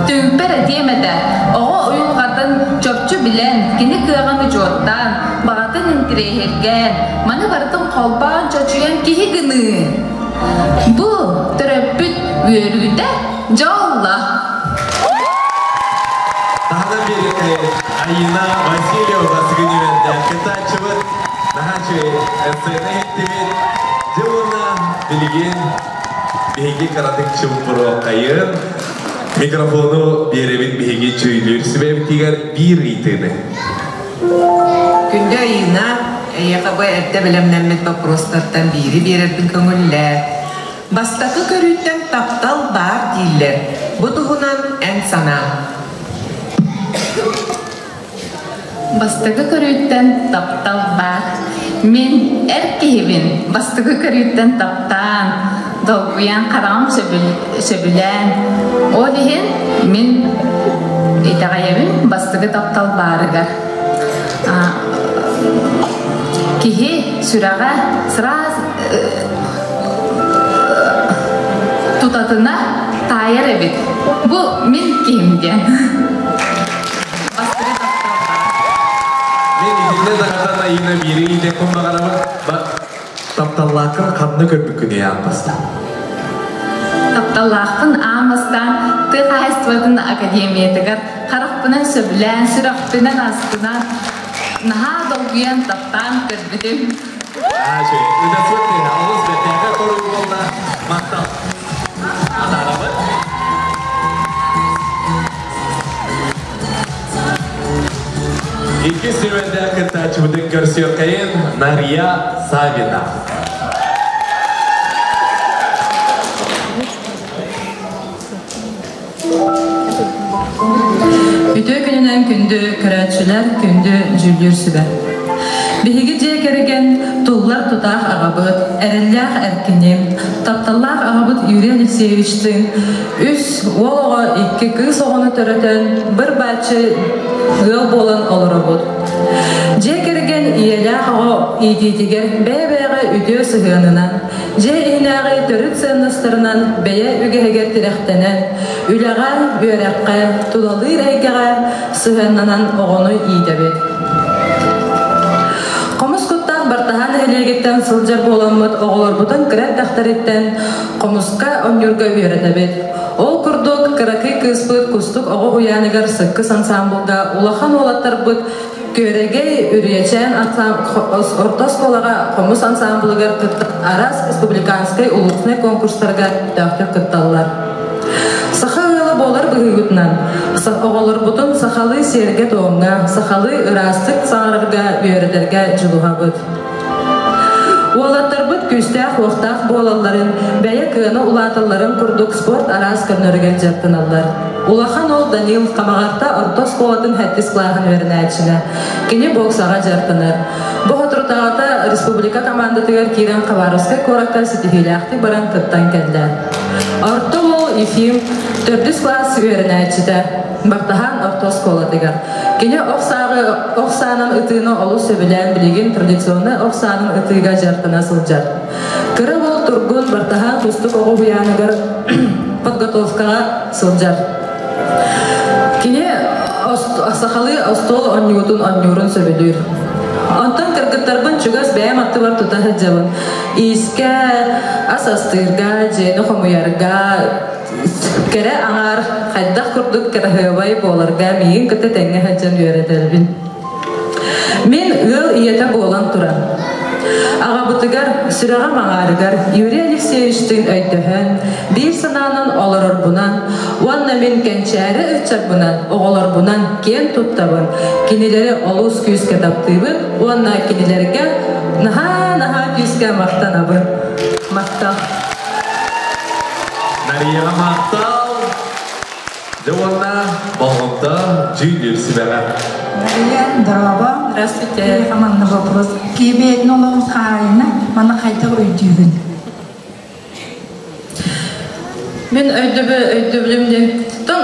Speaker 5: Түмпэр этиэм этэ, оҕо уйулҕатын чопчу билэн, кини кыаҕын учуоттаан, баҕатын интириэһиргээн, маны барытын холбоон чочуйан киһи гыныы. Бу төрөппүт үөрүүтэ дьолло.
Speaker 3: Таһынан биэриэххэ Айина Васильева бастакы нүөмэрдээх кытааччыбыт наһаа үчүгэй сцена иһиттибит. Дьэ уонна билигин биһиги кыратык чуумпуруоххайын микрофону биэрэбит биһиги дьүүллүүр сүбэбитигэр биир ыйытыыны.
Speaker 15: Күндү Айыына, эйиэхэ бу эрдэ бэлэмнэммит боппуруостартан биири биэрэрбин көҥүллээ. Бастакы көрүүттэн таптал баар дииллэр. Бу туһунан эн санааҥ.
Speaker 5: Бастакы көрүүттэн таптал баар. Мин эр киһибин бастакы көрүүттэн таптаан, долгуйан хараҕым сөбүлээн. Ол иһин мин итэҕэйэбин бастакы таптал баарыгар. Киһи сүрэҕэ сразу тутатына таайар эбит. Бу мин киһим диэн.
Speaker 3: Мен итиннэ даҕатан Айыына биири иитэхпин баҕарабын. Тапталлааххын ханна көрбүккүнүй аан бастаан?
Speaker 5: Тапталлаахпын аан бастаан тыа хаһаайыстыбатын академиятыгар харахпынан сөбүлээн, сүрэхпинэн астынан, наһаа долгуйан таптаан көрбүтүм.
Speaker 3: Ыта олус бэртээхэй хоруй буолла. Махтал. Атаарабыт. Иккис нүөмэрдээх кыттааччыбытын көрсүөххэйин Нария Савина.
Speaker 16: Үтүө күнүнэн күндү көрөөччүлэр, күндү дьүүллүүр сүбэ. Биһиги дьиэ кэргэн туллар тутаах аҕабыт, эрэллээх эркиним, тапталлаах аҕабыт Юрий Алексеевичтыын үс уол оҕо, икки кыыс оҕону төрөтөн, быр-бааччы ыал буолан олоробут. Дьиэ кэргэн ийэлээх оҕо иитиитигэр бэйэ-бэйэҕэ үтүө сыһыанынан, дьиэ иһинээҕи төрүт сыаннастарынан бэйэ үгэһигэр тирэхтэнэн, үлэҕэ, үөрэххэ, тулалыыр эйгэҕэ сыһыаннанан оҕону иитэбит. Хомус куттаах Бартаһаан нэһилиэгиттэн сылдьар буоламмыт оҕолорбутун кыра эрдэхтэриттэн хомуска оонньуурга үөрэтэбит. Ол курдук, кыракый кыыспыт Кустук оҕо уһуйааныгар Сыккыс ансаамбылга улахан уолаттарбыт Күөрэгэй, Үрүйэчээн орто оскуолаҕа хомус ансаамбылыгар кыттан араас республиканскай улууснай конкурстарга көхтөөхтүк кытталлар. Саха ыала буолар быһыыбытынан оҕолорбутун сахалыы сиэргэ-туомҥа, сахалыы ыраастык саҥарарга үөрэтэргэ дьулуһабыт. Уолаттарбыт күүстээх-уохтаах буолалларын, бэйэ кыана улааталларын курдук спорт араас көрүҥнэригэр дьарыктаналлар. Улахан уол Данил Хамаҕатта орто оскуолатын сэттис кылааһын үөрэнээччинэ. Кини боксаҕа дьарыктанар. Бу соторутааҕыта республика командатыгар киирэн Хабаровскай куоракка ситиһиилээхтик баран кыттан кэллэ. Орто уол Ефим төрдүс кылаас үөрэнээччитэ. Бартаһаан орто оскуолатыгар. Кини ох сааҕы ох саанан ытыыны олус сөбүлээн билигин традиционнай ох саанын ытыыга дьарыктана сылдьар. Кыра уол Тургун Бартаһаан кустук оҕо уһуйааныгар подготовкаҕа сылдьар. Кини сахалыы остуол оонньуутун оонньуурун сөбүлүүр. Онтон кыргыттарбын чугас бэйэм аттыбар тута сылдьабын. Иискэ, ас астыырга, дьиэни хомуйарга, кэрэ аҥаар хайдах курдук кыраһыабай буоларга миигин кытта тэҥҥэ сылдьан үөрэтэрбин. Мин ыал ийэтэ буолан туран, аҕабытыгар, сүрэҕим аҥаарыгар Юрий Алексеевичтыын өйдөһөн, биир санаанан олорорбунан уонна мин кэнчээри ыччаппынан, оҕолорбунан киэн туттабын, кинилэри олус күүскэ таптыыбын уонна кинилэргэ наһаа-наһаа күүскэ махтанабын. Махтал.
Speaker 3: Нарияҕа махтал! Дьэ уонна болҕомто дьүүллүүр сүбэҕэ.
Speaker 17: Мария, дорообо.
Speaker 16: Здравствуйте.
Speaker 17: Манна вопрос. Киһи олоҕун хаайына, манна хайдах өйдүүгүн?
Speaker 16: Мин өйдөбү өйдөбүлүм диэн тон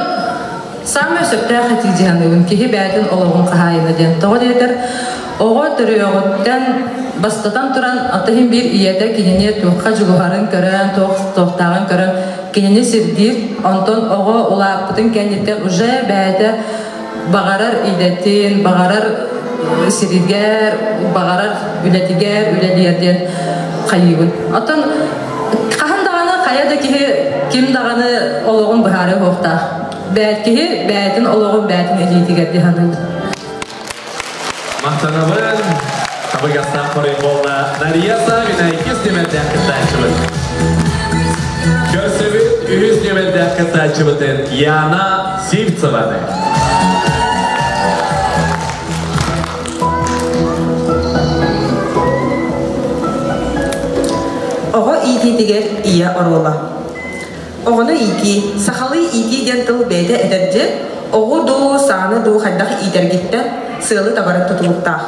Speaker 16: саамай сөптөөх этии дьаһаныыбын киһи бэйэтин олоҕун хаһаайына диэн. Тоҕо диэтэр оҕо төрүөҕүттэн бастатан туран ата иһин биир ийэтэ кинини туохха дьулуһарын көрөн, туох туохтааҕын көрөн кинини сирдиир. Онтон оҕо улааппытын кэнниттэн уже бэйэтэ баҕарар идэтин, баҕарар сиригэр, баҕарар үлэтигэр үлэлиэр диэн хайыыбын. Оттон хаһан даҕаны хайа да киһи ким даҕаны олоҕун быһаарыа суохтаах. Бэйэт киһи бэйэтин олоҕун бэйэтин илиитигэр дии саныыбын.
Speaker 3: Махтанабын. Табыгастаах хоруй буолла. Нария Савина иккис нүмердээх кыттааччыбыт. Көрсөбүт үһүс нүмердээх кыттааччыбытын Яна Сивцеваны.
Speaker 9: Оҕо иитиитигэр ийэ оруола. Оҕону иитии, сахалыы иитии диэн тыл бэйэтэ этэрдьи, оҕу дуу, сааны дуу хайдах иитэргиттэн сыалы табарын тутулуктаах.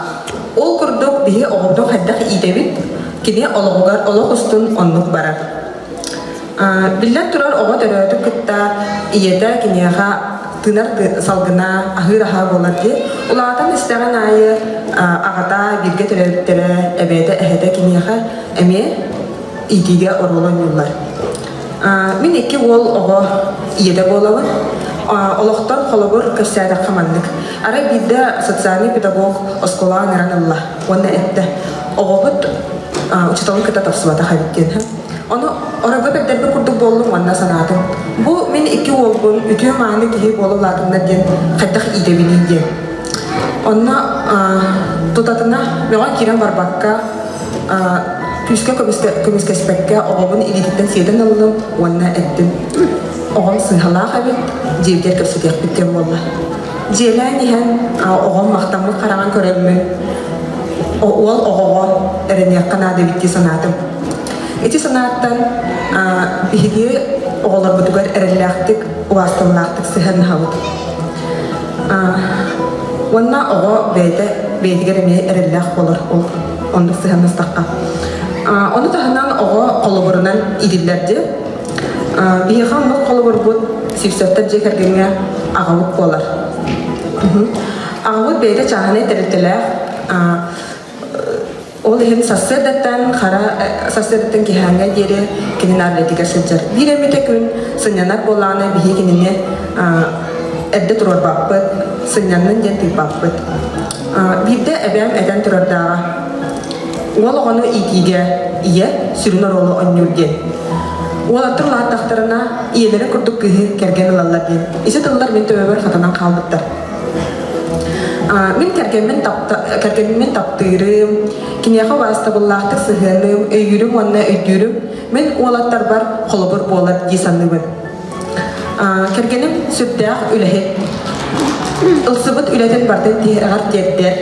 Speaker 9: Ол курдук биһи оҕобутун хайдах иитэбит, кини олоҕугар олох устун оннук барар. Биллэн турар, оҕо төрөөтүн кытта ийэтэ киниэхэ тыынар салгына, аһыыр аһа буолар дии. Улаатан истэҕин аайы аҕата, бииргэ төрөөбүттэрэ, эбээтэ, эһэтэ киниэхэ эмиэ иитиигэ оруол оонньууллар. Мин икки уол оҕо ийэтэ буолабын. Олохтон холобур кэпсээтэххэ маннык. Арай биирдэ социальный педагог оскуолаҕа ыҥыран ылла уонна эттэ: оҕобут учууталын кытта тапсыбатах эбит диэн. Ону оройго бэрдэрбит курдук буоллум уонна санаатым. Бу мин икки уолбун үтүө-мааны киһи буола улаатыннар диэн хайдах иитэбиний диэн. Онно тутатына мөҕөн киирэн барбакка күүскэ көмүскэспэккэ оҕобун илиититтэн сиэтэн ыллым уонна эттим оҕом сыыһалаах эбит дьиэбитигэр кэпсэтиэхпит диэн буолла дьиэлээн иһэн оҕом махтаммыт хараҕын көрөммүн уол оҕоҕо эрэниэххэ наада эбит дии санаатым ити санааттан биһиги оҕолорбутугар эрэллээхтик убаасталлаахтык сыһыаннаһабыт уонна оҕо бэйэтэ бэйэтигэр эмиэ эрэллээх буолар ол оннук сыһыаннастахха. Ону таһынан оҕо холобурунан иитиллэр дии. Биһиэхэ оннук холобурбут Сивцевтэр дьиэ кэргэҥҥэ аҕабыт буолар. Аҕабыт бэйэтэ чааһынай тэрилтэлээх. Ол иһин сарсыардаттан хара сарсыардаттан киһээҥҥэ диэри кини наар үлэтигэр сылдьар. Биир эмитэ күн сынньанар буоллаҕына биһиги кинини эрдэ туруорбаппыт, сынньаннын диэн тыыппаппыт. Биирдэ эбээм этэн турардааҕа уол оҕону иитиигэ ийэ сүрүн оруолу оонньуур диэн. Уолаттар улааттахтарына ийэлэрин курдук кыыһы кэргэн ылаллар диэн. Ити тыллар мин төбөбөр хатанан хаалбыттар. Мин кэргэммин, кэргэммин таптыырым, киниэхэ убаастабыллаахтык сыһыаным, өйүүрүм уонна өйдүүрүм мин уолаттарбар холобур буолар дии саныыбын. Кэргэним сүрдээх үлэһит. Ылсыбыт үлэтин барытын тиһэҕэр тиэрдэр.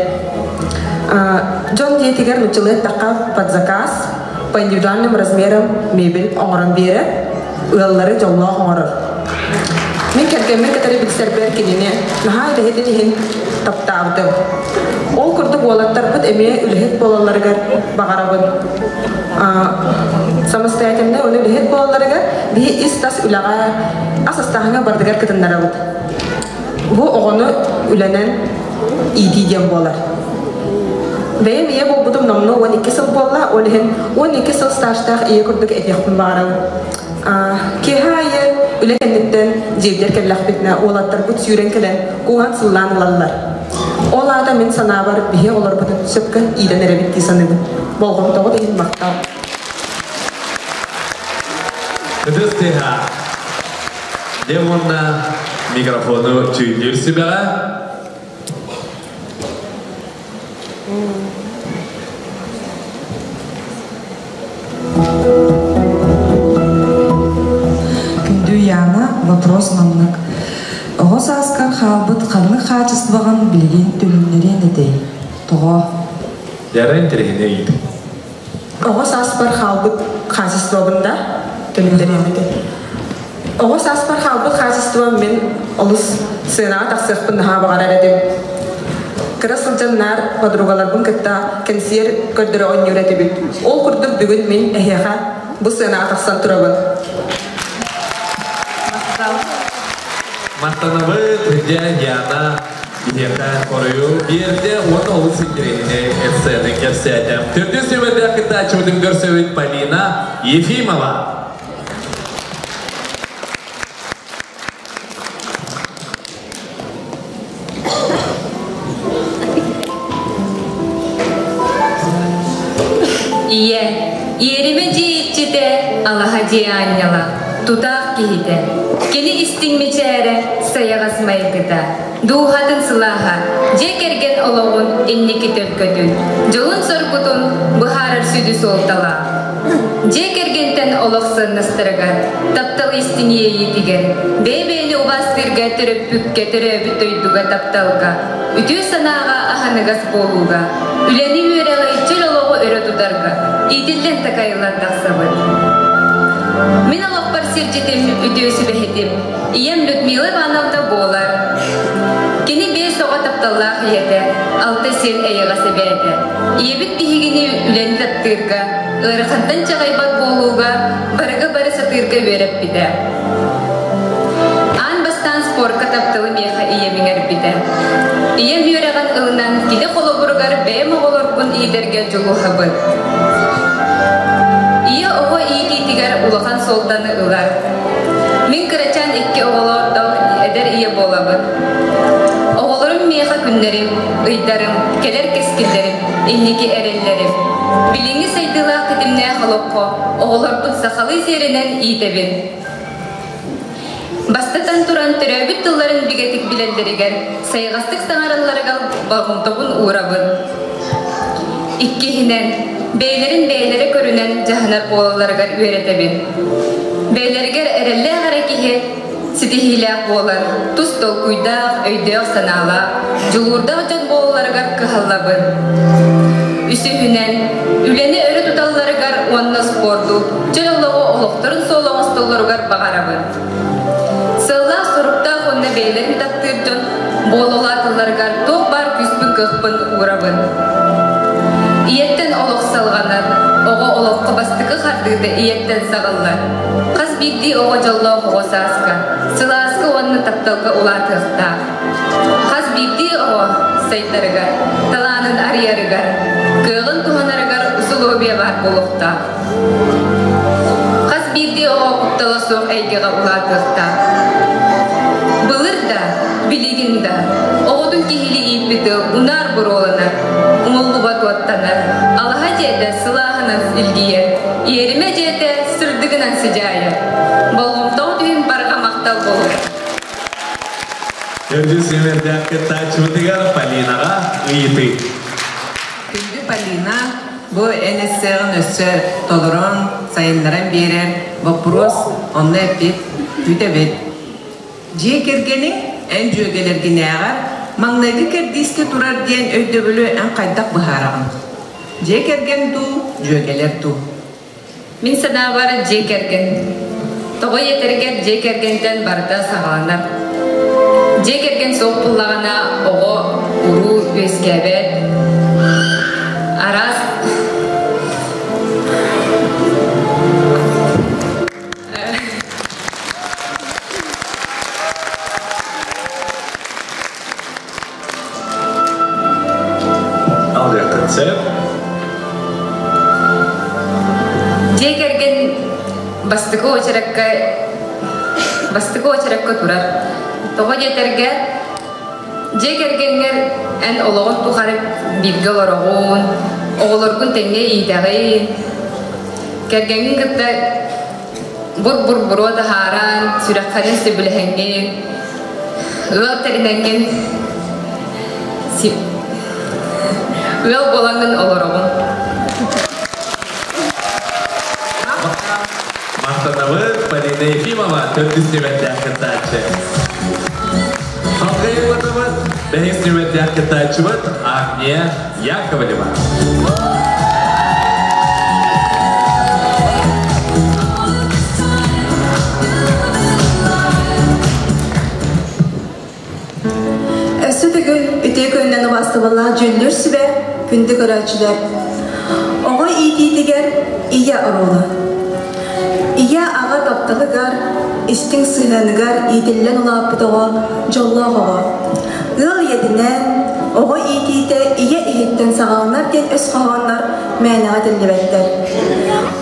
Speaker 9: Дьон дьиэтигэр нуччалыы эттэххэ под заказ, по индивидуальным размерам мебель оҥорон биэрэр, ыаллары дьоллоох оҥорор. Мин кэргэммин кытары билсэрбэр кинини наһаа үлэһитин иһин таптаабытым. Ол курдук уолаттарбыт эмиэ үлэһит буолалларыгар баҕарабын. Самостоятельно уонна үлэһит буолалларыгар биһи ис-тас үлэҕэ ас астааһыҥҥа барытыгар кытыннарабыт. Бу оҕону үлэнэн иитии диэн буолар. Бэйэм ийэ буолбутум номнуо 12 сыл буолла, ол иһин 12 сыл стажтаах ийэ курдук этиэхпин баҕарабын. Киэһэ аайы үлэ кэнниттэн дьиэбитигэр кэллэхпитинэ уолаттарбыт сүүрэн кэлэн кууһан сыллаан ылаллар. Ол аата мин санаабар биһи оҕолорбутун сөпкө иитэн эрэбит дии саныыбын. Болҕомтоҕут иһин махтал.
Speaker 3: Ытыс тыаһа. Дьэ уонна микрофону чүйдүүр сүбэҕэ
Speaker 18: Күндү Яна, вопрос маннык. Оҕо сааскар хаалбыт ханнык хаачыстыбаҕын билигин төнүннэриэн этэй? Тоҕо?
Speaker 3: Яра интэриэһинэй ыйытыы.
Speaker 9: Оҕо сааспар хаалбыт хаачыстыбабын да төнүннэриэм этэ. Оҕо сааспар хаалбыт хаачыстыбам мин олус сыанаҕа тахсыахпын наһаа баҕарар этим. Кыра сылдьан наар подругаларбын кытта кэнсиэр көрдөрө оонньуур этибит. Ол курдук бүгүн мин эһиэхэ бу сыанаҕа тахсан турабын.
Speaker 3: Махтанабыт, дьэ, Яна биһиэхэ хоруйу биэрдэ уонна олус интэриэһинэй эссены кэпсээтэ. Төрдүс нүөмэрдээх кыттааччыбытын көрсөбүт Полина Ефимова.
Speaker 19: Ийэ, иэримэ дьиэ иччитэ, алаһа дьиэ аанньала, тутаах киһитэ. Кини истиҥ мичээрэ, сайаҕас майгыта, дууһатын сылааһа, дьиэ кэргэн олоҕун инники төлкөтүн, дьолун-соргутун быһаарар сүдү суолталаах. Дьиэ кэргэнтэн олох сыаннастарыгар, таптал истиҥ иэйиитигэр, бэйэ-бэйэни убаастыырга төрөппүккэ, төрөөбүт дойдуга тапталга, үтүө санааҕа аһыныгас буолууга, үлэни үөрэҕи, чөл олоҕу өрө тутарга иитиллэн такайыллан тахсабыт. Мин олохпор сирдьитим, үтүө сүбэһитим, ийэм Людмила Ивановна буолар. Кини биэс оҕо тапталлаах ийэтэ, алта сиэн эйэҕэс эбээтэ. Ийэбит биһигини үлэни таптыырга, ыарахантан чаҕыйбат буолууга, барыга бары сатыырга үөрэппитэ. Аан бастаан спорка тапталы миэхэ ийэм иҥэрбитэ. Ийэм үөрэҕин ылынан, кини холобуругар бэйэм оҕолорбун иитэргэ дьулуһабын. Ийэ оҕо иитиитигэр улахан суолтаны ылар. Мин кырачаан икки оҕолордоох эдэр ийэ буолабын. Оҕолорум миэхэ күннэрим, ыйдарым, кэлэр кэскиллэрим, инники эрэллэрим. Билиҥҥи сайдыылаах тэтимнээх олоххо оҕолорбун сахалыы сиэринэн иитэбин. Бастатан туран, төрөөбүт тылларын бигэтик билэллэригэр, сайаҕастык саҥаралларыгар болҕомтобун уурабын. Иккиһинэн, бэйэлэрин бэйэлэрэ көрүнэн дьаһанар буолалларыгар үөрэтэбин. Бэйэлэригэр эрэллээх эрэ киһи ситиһиилээх буолан, тус толкуйдаах, өйдөөх-санаалаах, дьулуурдаах дьон буолалларыгар кыһаллабын. Үсүһүнэн, үлэни өрө туталларыгар уонна спорду, чөл олоҕу олохторун суол оҥостоллоругар баҕарабын. Сыаллаах-соруктаах уонна бэйэлэрин таптыыр дьон буола улааталларыгар туох баар күүспүн-кыахпын уурабын. Ийэттэн олох салҕанар, оҕо олоххо бастакы хардыыта ийэттэн саҕыллар. Хас биирдии оҕо дьоллоох оҕо сааска, сылааска уонна тапталга улаатыахтаах. Хас биирдии оҕо сайдарыгар, талаанын арыйарыгар. кыаҕын туһанарыгар усулуобуйа баар буолуохтаах. Хас биирдии оҕо куттала суох эйгэҕэ улаатыахтаах. Былыр да, билигин да оҕотун киһили ииппит ыал унаар буруоланар, умуллубат уоттанар, алаһа дьиэтэ сылааһынан илгийэр, иэримэ дьиэтэ сырдыгынан сыдьаайар. Болҕомтоҕут иһин барҕа махтал буолуо.
Speaker 3: Төрдүс нүөмэрдээх кыттааччыбытыгар Полинаҕа ыйытыы.
Speaker 15: Күндү Полина, бу эн эссеҕин өссө толорон, сайыннаран биэрэр боппуруос онно эппит, күүтэбит. Дьиэ кэргэниҥ эн дьүөгэлэргинээҕэр маҥнайгы кэрдиискэ турар диэн өйдөбүлү эн хайдах быһаараҕын? Дьиэ кэргэн дуу, дьүөгэлэр дуу?
Speaker 19: Мин санаабар дьиэ кэргэн. Тоҕо ийэтэригэр дьиэ кэргэнтэн барыта саҕаланар. Дьиэ кэргэн суох буллаҕына оҕо уруу үөскээбэт. Араас
Speaker 3: Алгыаххын сөп.
Speaker 19: Дьиэ кэргэн бастакы уочаракка бастакы уочаракка турар. Тоҕо диэтэргэ дьиэ кэргэҥҥэр эн олоҕун тухары бииргэ олороҕун, оҕолоргун тэҥҥэ иитэҕин, кэргэҥҥин кытта бур-бур буруо таһааран, сүрэххинэн сөбүлэһэҥҥин, ыал тэринэҥҥин ыал буолаҥҥын олороҕун.
Speaker 3: Махтанабыт Полина Ефимова төрдүс нүөмэрдээх кыттааччы. Салгайыллатабыт бэһис нүөмэрдээх кыттааччыбыт Агния Яковлева.
Speaker 11: Өссө төгүл үтүө күнүнэн убаастабыллаах дьүүллүүр сүбэ, күндү көрөөччүлэр! Оҕо иитиитигэр ийэ оруола. Ийэ аҕа тапталыгар, истиҥ сыһыаныгар иитиллэн улааппыт оҕо дьоллоох оҕо. Ыал ийэтинээн оҕо иитиитэ ийэ иһиттэн саҕаланар диэн өс хоһооннор мээнэҕэ этиллибэттэр.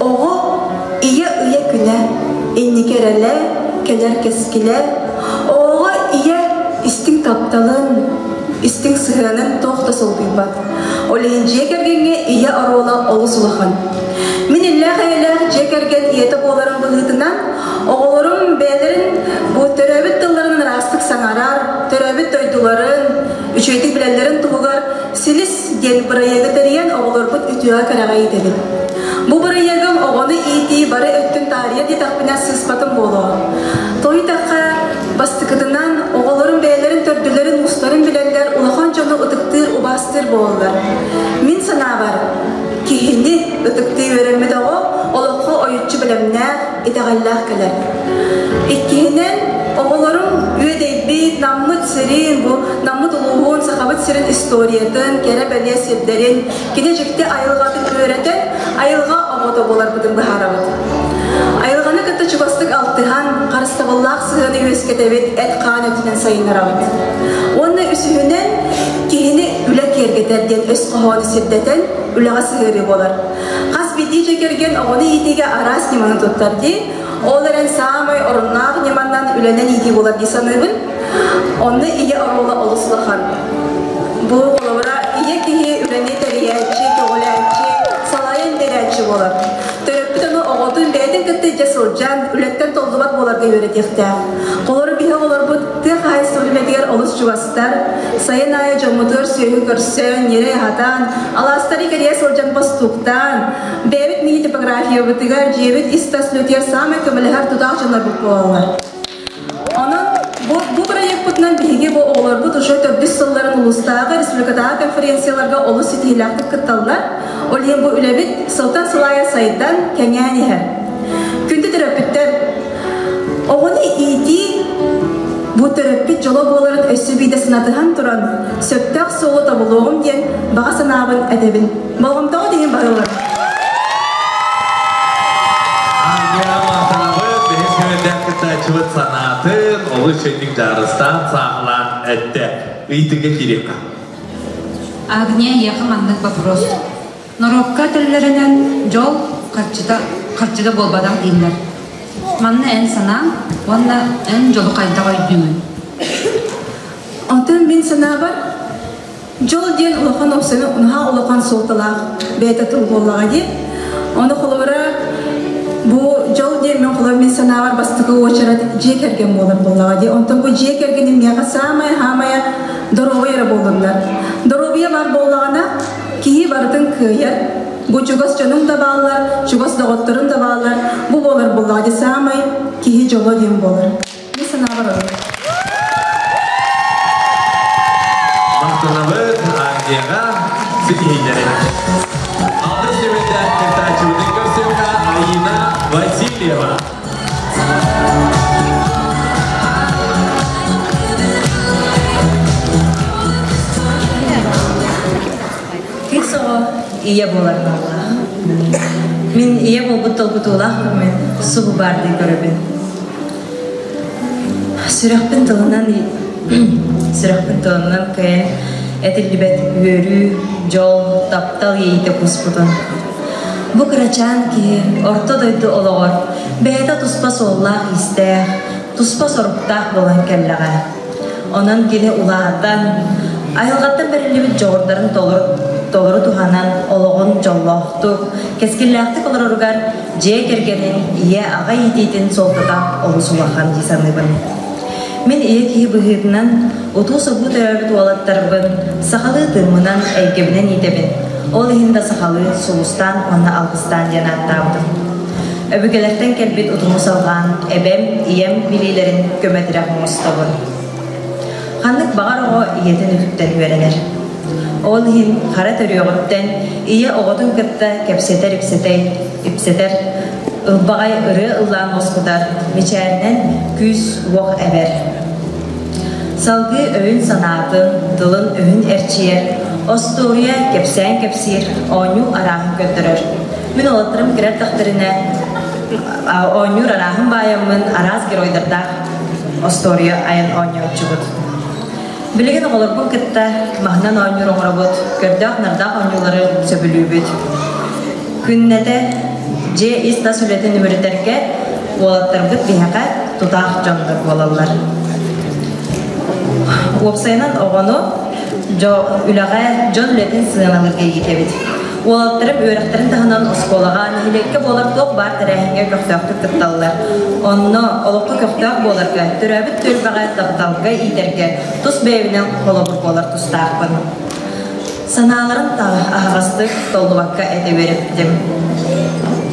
Speaker 11: Оҕо ийэ ыйа күнэ, инники эрэлэ, кэлэр кэскилэ, оҕоҕо ийэ истиҥ тапталын, истиҥ сыһыанын туох да солбуйбат. Ол иһин дьиэ кэргэҥҥэ ийэ оруола олус улахан. Мин иллээх-эйэлээх дьиэ кэргэн ийэтэ буоларым быһыытынан, оҕолорум бэйэлэрин бу төрөөбүт тылларын ыраастык саҥарар, төрөөбүт дойдуларын үчүгэйдик билэллэрин туһугар Силис диэн бырайыагы тэрийэн оҕолорбут үтүөҕэ-кэрэҕэ иитэбин. Бу бырайыагым оҕону иитии бары өттүн таарыйа диэтэхпинэ сыыспатым буолуо. Тоһуйдахха, бастакытынан, оҕолорум бэйэлэрин төрдүлэрин-уустарын билэллэр, улахан дьону ытыктыыр, убаастыыр буолаллар. Мин санаабар, киһини ытыктыы үөрэммит оҕо олоххо ойуччу бэлэмнээх, итэҕэллээх кэлэр. Иккиһинэн, оҕолорум үөдэйбит, Наммыт сирин, бу Наммыт улууһун, Сахабыт сирин историятын, кэрэ-бэлиэ сирдэрин, кини дьикти айылҕатын үөрэтэн, айылҕа оҕото буоларбытын быһаарабыт. Айылҕаны кытта чугастык алтыһан, харыстабыллаах сыһыаны үөскэтэбит, эт-хаан өттүнэн сайыннарабыт. Уонна үсүһүнэн, киһини үлэ киэргэтэр диэн өс хоһоону сирдэтэн, үлэҕэ сыһыарыы буолар. Хас биирдии дьиэ кэргэн оҕону иитиигэ араас ньыманы туттар дии. Ол эрэн саамай оруннаах ньыманан үлэнэн иитии буолар дии саныыбын. Онно ийэ оруола олус улахан. Бу холобура ийэ киһи үлэни тэрийээччи, көҕүлээччи, салайан биэрээччи буолар. Төрөппүт ону оҕотун бэйэтин кытта илдьэ сылдьан, үлэттэн толлубат буоларга үөрэтиэхтээх. Холобура биһи оҕолорбут тыа хаһаайыстыбатын үлэтигэр олус чугастар. Сайын аайы дьоммутугар сүөһү көрсөн, ньирэй аһатан, алаастары кэрийэ сылдьан бостууктаан, бэйэбит мини типографиябытыгар, дьиэбит ис-тас үлэтигэр саамай көмөлөһөр тутаах дьоннорбут буолаллар. Онон бу, бу бырайыакпытынан биһиги бу оҕолорбут уже төрдүс сылларын улуустааҕы, республикатааҕы конференцияларга олус ситиһиилээхтик кытталлар. Ол иһин бу үлэбит сылтан сыл аайы сайдан, кэҥээн иһэр. Күндү төрөппүттэр, оҕону иитии бу төрөппүт дьоло буоларын өссө биирдэ санатыһан туран, сөптөөх суолу тобулуоҕум диэн баҕа санаабын этэбин. Болҕомтоҕут иһин барылар.
Speaker 3: Кыттааччыбыт санаатын олус үчүгдүк дьаарыстаан, сааһылаан эттэ. Ыйытыыга киириэххэ.
Speaker 14: Агния, эйиэхэ маннык вопрос.
Speaker 16: Норуокка этэллэринэн дьол харчыта харчыга буолбатах дииллэр. Манна эн санааҥ уонна эн дьолу хайдах өйдүүгүн?
Speaker 11: Онтон мин санаабар, дьол диэн улахан уопсайы наһаа улахан суолталаах бэйэтэ тыл буоллаҕа дии. Ону холобура бу дьол диэн мин холобура мин санаабар бастакы уочарат дьиэ кэргэн буолар буоллаҕа дии. Онтон бу дьиэ кэргэним миэхэ саамай-хаамайа доруобуйа эрэ буоллуннар. Доруобуйа баар буоллаҕына киһи барытын кыайар. Бу чугас дьонуҥ да бааллар, чугас доҕотторуҥ да бааллар. Бу буолар буоллаҕа дии саамай киһи дьоло диэн буолар. Мин санаабар оннук.
Speaker 3: Махтанабыт Англияҕа ситиһиилэри. Алтыс нүөмэрдээх кыттааччыбытын көрсүөххэ Айина Васильева.
Speaker 12: Кыыс оҕо ийэ буолар баалаах. Мин ийэ буолбут толкутуулаах күммүн субу баардыы көрөбүн. Сүрэхпин тылынан сүрэхпин тылынан кыайан этиллибэт үөрүү, дьол, таптал иэйиитэ кууспутун. Бу кырачаан киһи орто дойду олоҕор бэйэтэ туспа суоллаах-иистээх, туспа соруктаах буолан кэллэҕэ. Онон кини улаатан, айылҕаттан бэриллибит дьоҕурдарын толору, толору туһанан олоҕун дьоллоохтук, кэскиллээхтик олороругар дьиэ кэргэнин ийэ-аҕа иитиитин суолтата олус улахан дии саныыбын. Мин ийэ киһи быһыытынан утуу-субуу төрөөбүт уолаттарбын сахалыы тыыммынан, эйгэбинэн иитэбин. Ол иһин да сахалыы Сулустаан уонна Алгыстаан диэн ааттаабытым. Өбүгэлэртэн кэлбит утуму салҕаан, эбэм, ийэм билиилэрин көмө-тирэх оҥостобун. Ханнык баҕар оҕо ийэтин үтүктэн үөрэнэр. Ол иһин хара төрүөҕүттэн ийэ оҕотун кытта кэпсэтэр-ипсэтэр, ипсэтэр, ылбаҕай ырыа ыллаан уоскутар, мичээринэн күүс-уох эбэр. Салгыы өйүн-санаатын, тылын-өһүн эрчийэр, остуоруйа кэпсээн кэпсиир, оонньуу арааһын көрдөрөр. Мин уолаттарым кирэр тахтарына оонньуур арааһын баайаммын араас геройдардаах остуоруйа айан оонньооччубут. Билигин оҕолорбун кытта маһынан оонньуур оҥоробут, көрдөөх-нардаах оонньуулары сөбүлүүбүт. Күннэтэ дьиэ ис-тас үлэтин үмүрүтэргэ уолаттарбыт биһиэхэ тутаах дьоннор буолаллар. Уопсайынан оҕону үлэҕэ дьон үлэтин сыаналыырга иитэбит. Уолаттарым үөрэхтэрин таһынан оскуолаҕа, нэһилиэккэ буолар туох баар тэрээһиҥҥэ көхтөөхтүк кытталлар. Онно олоххо көхтөөх буоларга, төрөөбүт түөлбэҕэ тапталга иитэргэ тус бэйэбинэн холобур буолар тустаахпын. Санааларын аһаҕастык толлубакка этэ үөрэппитим.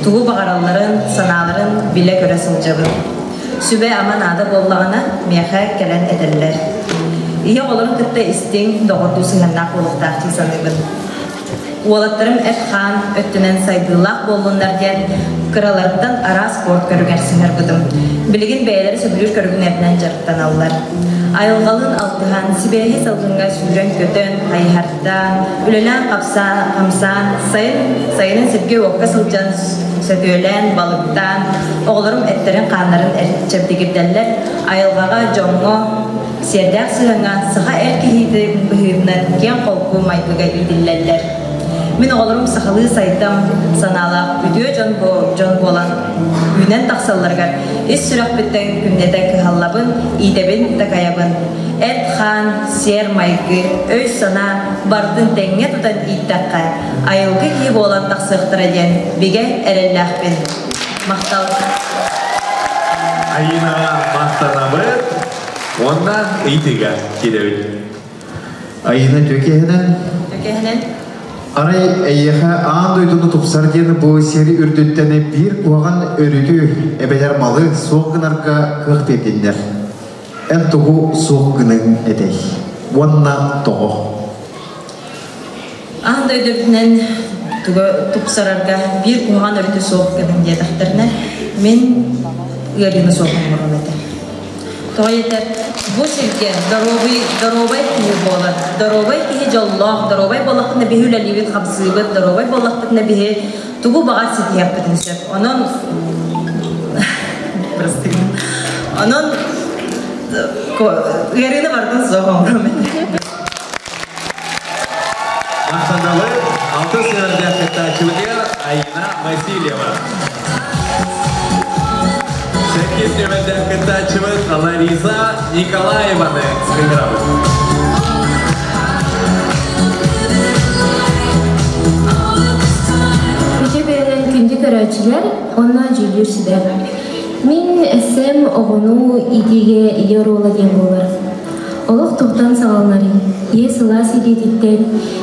Speaker 12: Тугу баҕаралларын, санааларын билэ-көрө сылдьабын. Сүбэ-ама наада буоллаҕына, миэхэ кэлэн этэллэр. Ийэ оҕолорун кытта истиҥ, доҕордуу сыһыаннаах буолуохтаах дии саныыбын. Уолаттарым эт-хаан өттүнэн сайдыылаах буоллуннар диэн кыраларыттан араас спорт көрүҥэр сыһыарбытым. Билигин бэйэлэрэ сөбүлүүр көрүҥнэринэн дьарыктаналлар. Айылҕалыын алтыһан, сибээһи салгыҥҥа сүүрэн-көтөн, хайыһардаан, үлэлээн хамсаан, сайын сайынын сиргэ-уокка сылдьан сөтүөлээн, балыктаан, оҕолорум эттэрин-хааннарын чэбдигирдэллэр, айылҕаҕа, дьоҥҥо Сиэрдээх сыһыаҥҥа саха эр киһитин быһыытынан киэҥ-холку майгыга иитиллэллэр. Мин оҕолорум сахалыы сайдам санаалаах үтүө дьон, дьон буолан үүнэн тахсалларыгар ис сүрэхпиттэн күннэтэ кыһаллабын, иитэбин, такайабын. Эт-хаан, сиэр-майгы, өй-санаа барытын тэҥҥэ тутан ииттэххэ, айылгы киһи буолан тахсыахтара диэн бигэ эрэллээхпин. Махтал.
Speaker 3: Айыынаҕа махтанабыт. Уонна ыйытыыга киирэбит.
Speaker 20: Айыына Түөкэһинэн.
Speaker 12: Түөкэһинэн.
Speaker 20: Арай эйиэхэ аан дойдуну тупсар диэн бу сир үрдүттэн биир куһаҕан өрүтү эбэтэр малы суох гынарга кыах биэрдиннэр. Эн тугу суох гыныҥ этэй? Уонна тоҕо?
Speaker 12: Аан дойду үрдүнэн тугу тупсарарга биир куһаҕан өрүтү суох гыныҥ диэтэхтэринэ, мин ыарыыны суох оҥоруом этэ. Тоҕо диэтэр, бу сиргэ доруобуй, доруобай киһи буолар. Доруобай киһи дьоллоох, доруобай буоллахпытына биһи үлэлиибит, хамсыыбыт, доруобай буоллахпытына биһи тугу баҕар ситиһиэхпитин сөп. Онон прости. Онон ыарыыны барытын суох оҥоруом этэ.
Speaker 3: Махтанабыт, алтыс сыһыардаах кытта кыттааччыбытыгар Айна Васильева. Сэкис нүөмэрдээх кыттааччыбыт Лариса Николаеваны ыҥырабыт.
Speaker 4: Үтүө бэйэнэн күндү көрөөччүлэр уонна дьүүллүүр сүбэ. Мин эссэм оҕону иитиигэ ийэ оруола диэн буолар. Олох туохтан саҕаланарый? Ийэ сылаас илиититтэн,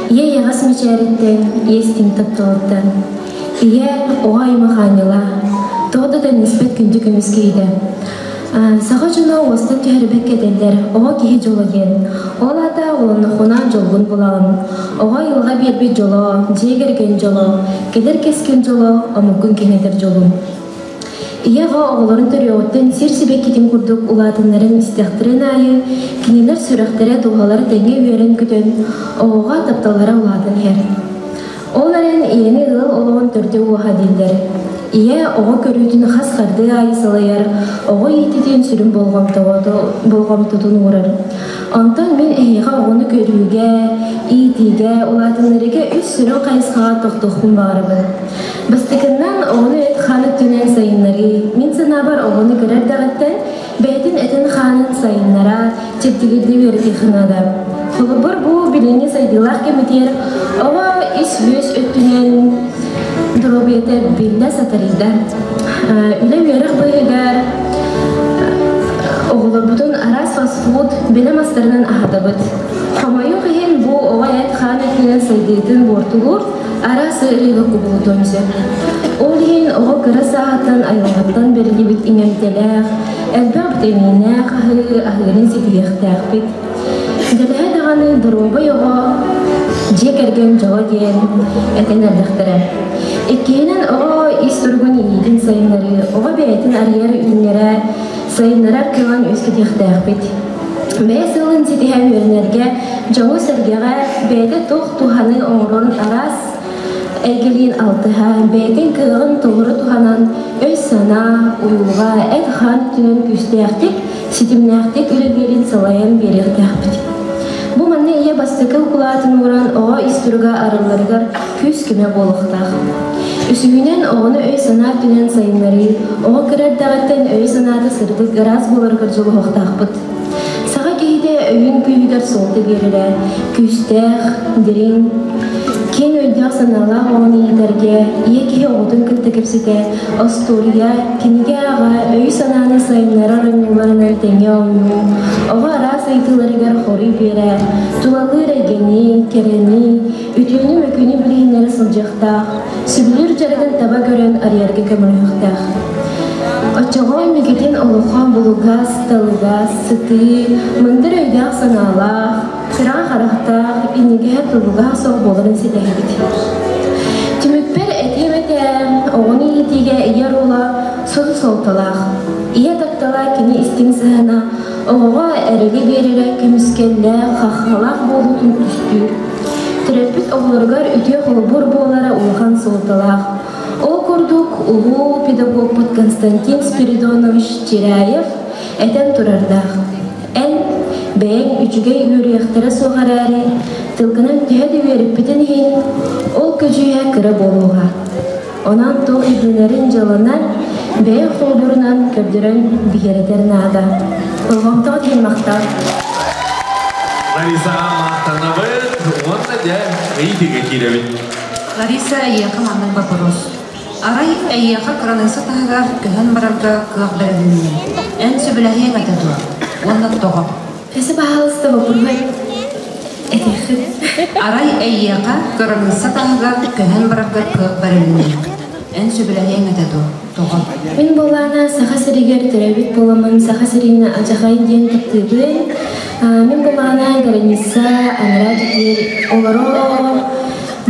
Speaker 4: ийэ эйэҕэс мичээриттэн, ийэ истиҥ тапталыттан. Ийэ оҕо аймах аанньала, тоҕо да тэнниспэт күндү көмүс киһитэ. Саха дьоно уостан түһэрбэккэ этэллэр, оҕо киһи дьоло диэн. Ол аата оҕолонноххуна дьолгун булаҕын. Оҕо айылҕа биэрбит дьоло, дьиэ кэргэн дьоло, кэлэр кэскил дьоло, омуккун кэҥэтэр дьолуҥ. Ийэ-аҕа оҕолорун төрүөҕүттэн сир сибэккитин курдук улаатыннаран истэхтэрин аайы, кинилэр сүрэхтэрэ, дууһалара тэҥҥэ үөрэн-көтөн, оҕоҕо тапталлара улаатан иһэр. Ол эрэн ийэни ыал олоҕун төрдө-ууһа дииллэр. Ийэ оҕо көрүүтүн хас хардыы аайы салайар, оҕо иитиитин сүрүн болҕомтотун уурар. Онтон мин эһиэхэ оҕону көрүүгэ, иитиигэ, улаатыннарыыга үс сүрүн хайысхаҕа тохтуохпун баҕарабын. Бастакыннан, оҕону эт-хаан өттүнэн сайыннарыы. Мин санаабар, оҕону кыра эрдэҕиттэн бэйэтин этин-хаанын сайыннара, чэбдигирдии үөрэтиэххэ наада. Холобур, бу билиҥҥи сайдыылаах кэмитиэр оҕо ис-үөс өттүнэн доруобуйата биллэ сатарыйда. Үлэ-үөрэх быыһыгар оҕолорбутун араас фастфуд бэлэм астарынан аһатабыт. Хомойуох иһин, бу оҕо эт-хаан өттүнэн сайдыытын буортулуур, араас ыарыыга кубулутуон сөп. Ол иһин оҕо кыра сааһыттан айылҕаттан бэриллибит иҥэмтэлээх, элбэх битэмииннээх аһы аһыырын ситиһиэхтээхпит. Дэлэһэ даҕаны доруобай оҕо дьиэ кэргэн дьоло диэн этэн эрдэхтэрэ. Иккиһинэн оҕо ис туругун иитин сайыннарыы, оҕо бэйэтин арыйар үүннэрэ сайыннарар кыаҕын үөскэтиэхтээхпит. Бэйэ сыалын ситиһэн үөрэнэргэ дьоҥу-сэргэҕэ бэйэтэ туох туһаны оҥорорун араас эйгэлиин алтыһа, бэйэтин кыаҕын толору туһанан өй-санаа, уйулҕа, эт-хаан өттүнэн күүстээхтик, ситимнээхтик үлэлиирин салайан биэриэхтээхпит. Бу манна ийэ бастакы укулаатын ууран оҕо ис туруга арылларыгар күүс-көмө буолуохтаах. Үсүһүнэн, оҕону өй-санаа өттүнэн сайыннарыы, оҕо кыра эрдэҕиттэн өйө-санаата сырдык, ыраас буоларыгар дьулуһуохтаахпыт. Саха киһитэ өйүн күүһүгэр суолта биэрэрэ, күүстээх, дириҥ, киэҥ өйдөөх-санаалаах оҕону иитэргэ, ийэ киһи оҕотун кытта кэпсэтэ, остуоруйа, кинигэ ааҕа, өйү-санааны сайыннарар оонньууларынан тэҥҥэ оонньуу, оҕо араас ыйытыыларыгар хоруй биэрэ, тулалыыр эйгэни, кэрэни, үтүөнү-мөкүнү билиһиннэрэ сылдьыахтаах, сөбүлүүр дьарыгын таба көрөн арыйарга көмөлөһүөхтээх. Оччоҕо инникитин олоххо булугас, талыгас, сытыы, мындыр өйдөөх-санаалаах, кыраҕы харахтаах, иннигэһэ тулугаһа суох буоларын ситиһэбит. Түмүкпэр этиэм этэ, оҕону иитиигэ ийэ оруола содул суолталаах. Ийэ таптала кини истиҥ сыһыана оҕоҕо эрэли биэрэрэ көмүскэллээх, хаххалаах буолуутун түстүүр. Төрөппүт оҕолоругар үтүө холобур буолара улахан суолталаах. Ол курдук, улуу педагогпут Константин Спиридонович Чиряев этэн турардаах: «Эн бэйэҥ үчүгэй үөрүйэхтэрэ суох эрээри, тылгынан төһө да үөрэппитин иһин, ол көдьүүһэ кыра буолуоҕа. Онон туох ирдэнэрин дьыаланан, бэйэ холобурунан көрдөрөн бигэрэтэр наада. Болҕомтоҕут иһин махтал.
Speaker 3: Ларисаҕа махтанабыт уонна дьэ ыйытыыга киирэбит.
Speaker 17: Лариса, эйиэхэ маннык вопрос. Арай эйиэхэ кыраныысса таһыгар көһөн барарга кыах бэрилиннэ. Эн сөбүлэһиэҥ этэ дуо? Уонна тоҕо?
Speaker 4: Өссө баһаалыста боппуруһай этиэххит.
Speaker 17: Арай эйиэхэ кыраныысса таһыгар көһөн барарга кыах бэрилиннэ. Эн сөбүлэһиэҥ этэ дуо? Тоҕо?
Speaker 4: Мин буолаана Саха сиригэр төрөөбүт буоламмын Саха сирин алдьархайын диэн таптыыбын. Мин буолаана граница анараа өттүгэр олоро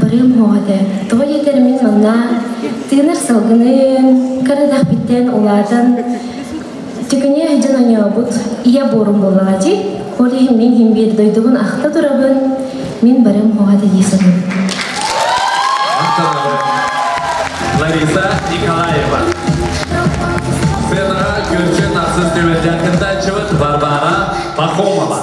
Speaker 4: барыам суох этэ. Тоҕо диэтэр мин манна тыынар салгыным, кыра эрдэхпиттэн улаатан Түкүнүө сылдьан оонньообут ийэ буорум буоллаҕа дии. Ол иһин мин иһин биир дойдубун ахта турабын, мин барым хоҕо дии саныыбын.
Speaker 3: Лариса Николаева. Сценаҕа көрсүөн ахсыс түмэлдээх кыттааччыбыт Варвара Пахомова.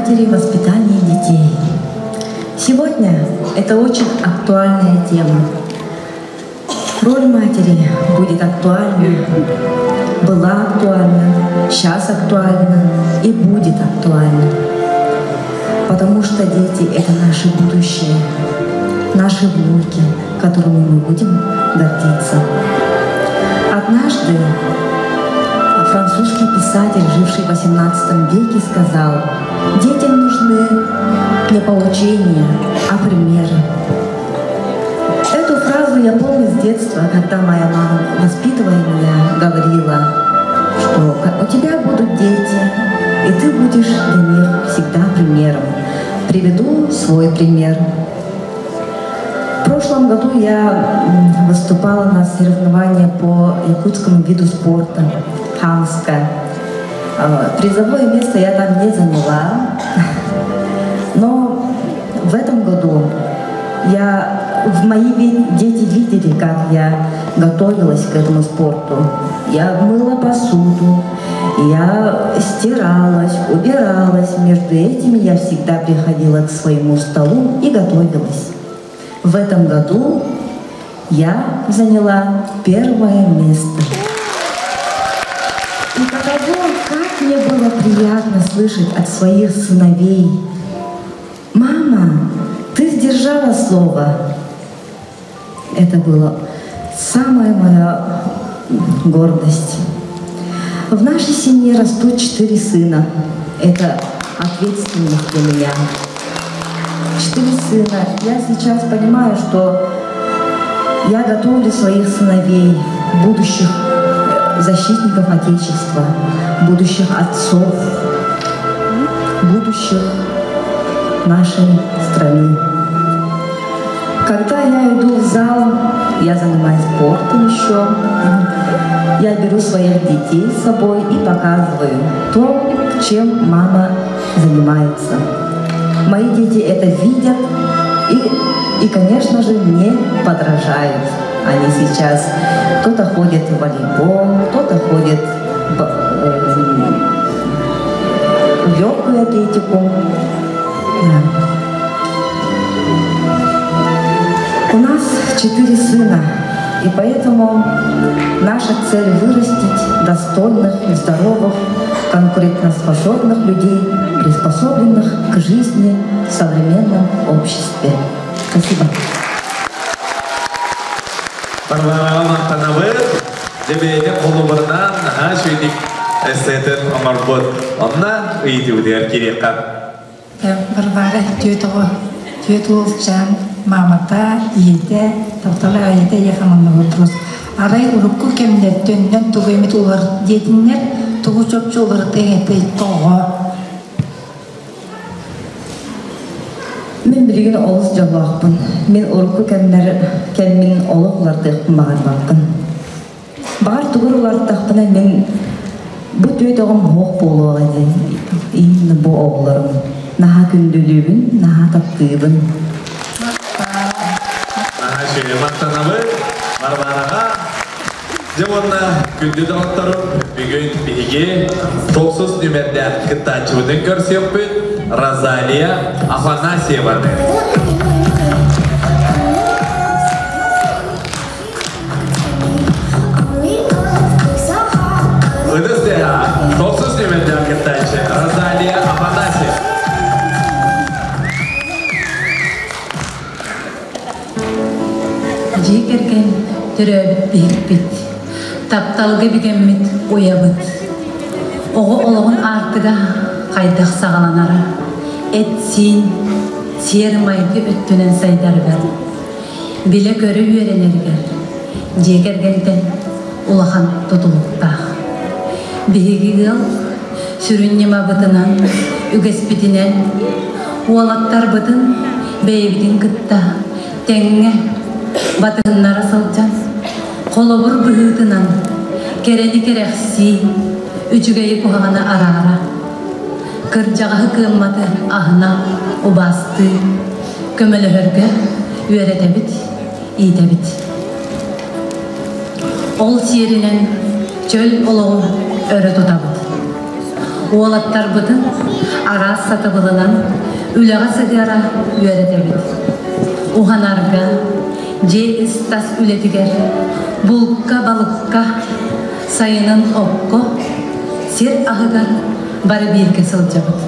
Speaker 13: матери в воспитании детей. Сегодня это очень актуальная тема. Роль матери будет актуальна, была актуальна, сейчас актуальна и будет актуальна. Потому что дети – это наше будущее, наши внуки, которыми мы будем гордиться. Однажды французский писатель, живший в XVIII веке, сказал, детям нужны не поучения, а примеры. Эту фразу я помню с детства, когда моя мама, воспитывая меня, говорила, что у тебя будут дети, и ты будешь для них всегда примером. Приведу свой пример. В прошлом году я выступала на соревновании по якутскому виду спорта «Ханская». Призовое место я там не заняла, но в этом году я, в мои дети видели, как я готовилась к этому спорту. Я мыла посуду, я стиралась, убиралась. Между этими я всегда приходила к своему столу и готовилась. В этом году я заняла первое место. И каково, как мне было приятно слышать от своих сыновей: «Мама, ты сдержала слово». Это была самая моя гордость. В нашей семье растут 4 сына. Это ответственность для меня. 4 сына. Я сейчас понимаю, что я готовлю своих сыновей, будущих защитников Отечества, будущих отцов, будущих нашей страны. Когда я иду в зал, я занимаюсь спортом еще, я беру своих детей с собой и показываю то, чем мама занимается. Мои дети это видят и, конечно же, мне подражают. Они сейчас, кто-то ходит в волейбол, кто-то ходит в легкую атлетику. Да. У нас 4 сына, и поэтому наша цель вырастить достойных, здоровых, конкурентоспособных людей, приспособленных к жизни в современном обществе. Спасибо.
Speaker 3: Варвара мақтанабыт, дебеде қолыбырынан наха шүйдік эсетен оңорбут. Онна ыйтыбытыгар кириэхха.
Speaker 21: Варвара түйет жан мамата, иете, таптала айете яхаманна вопрос. Арай урукку кемнер төннөн тугуймит улар диетиннер, тугу чопчу улар тегете тоҕо.
Speaker 13: Мен билигин олус дьоллоохпун. Мен урукку кэмнэр кэммин олох улардыахпын баҕарбаппын. Баҕар тугур улартахпына мен бу түөт оҕом хоох буолуоҕа диэн именно бу оҕолорум. Наһаа күндүлүүбүн, наһаа таптыыбын.
Speaker 3: Наһаа үчүгэй махтанабыт Варвараҕа. Дьэ уонна күндү доҕотторум, бүгүн биһиги тохсус нүмердээх кыттааччыбытын көрсүөхпүт Розалия Афанасьеваны. Ытыс тыаһа, тохсус нүмердээх кыттааччы Розалия Афанасьева.
Speaker 14: Дьиэ кэргэн төрөөбүт биһикпит, тапталга бигэммит уйабыт. Оҕо олоҕун аартыга хайдах саҕаланара, эт-сиин, сиэр-майгы өттүнэн сайдарыгар, билэ-көрө үөрэнэригэр дьиэ кэргэнтэн улахан тутулуктаах. Биһиги ыал сүрүн ньымабытынан, үгэспитинэн, уолаттарбытын бэйэбитин кытта тэҥҥэ батыһыннара сылдьан, холобур быһыытынан кэрэни кэрэхсии, үчүгэйи куһаҕаны араара, кырдьаҕаһы кыамматы аһына убаастыы, көмөлөһөргө үөрэтэбит, иитэбит. Ол сиэринэн чөл олоҕу өрө тутабыт. Уолаттарбытын араас сатабылынан үлэҕэ сыһыара үөрэтэбит. Уһанарга, дьиэ ис-тас үлэтигэр, булка, балыкка, сайынын окко, сир аһыгар бары бииргэ сылдьабыт.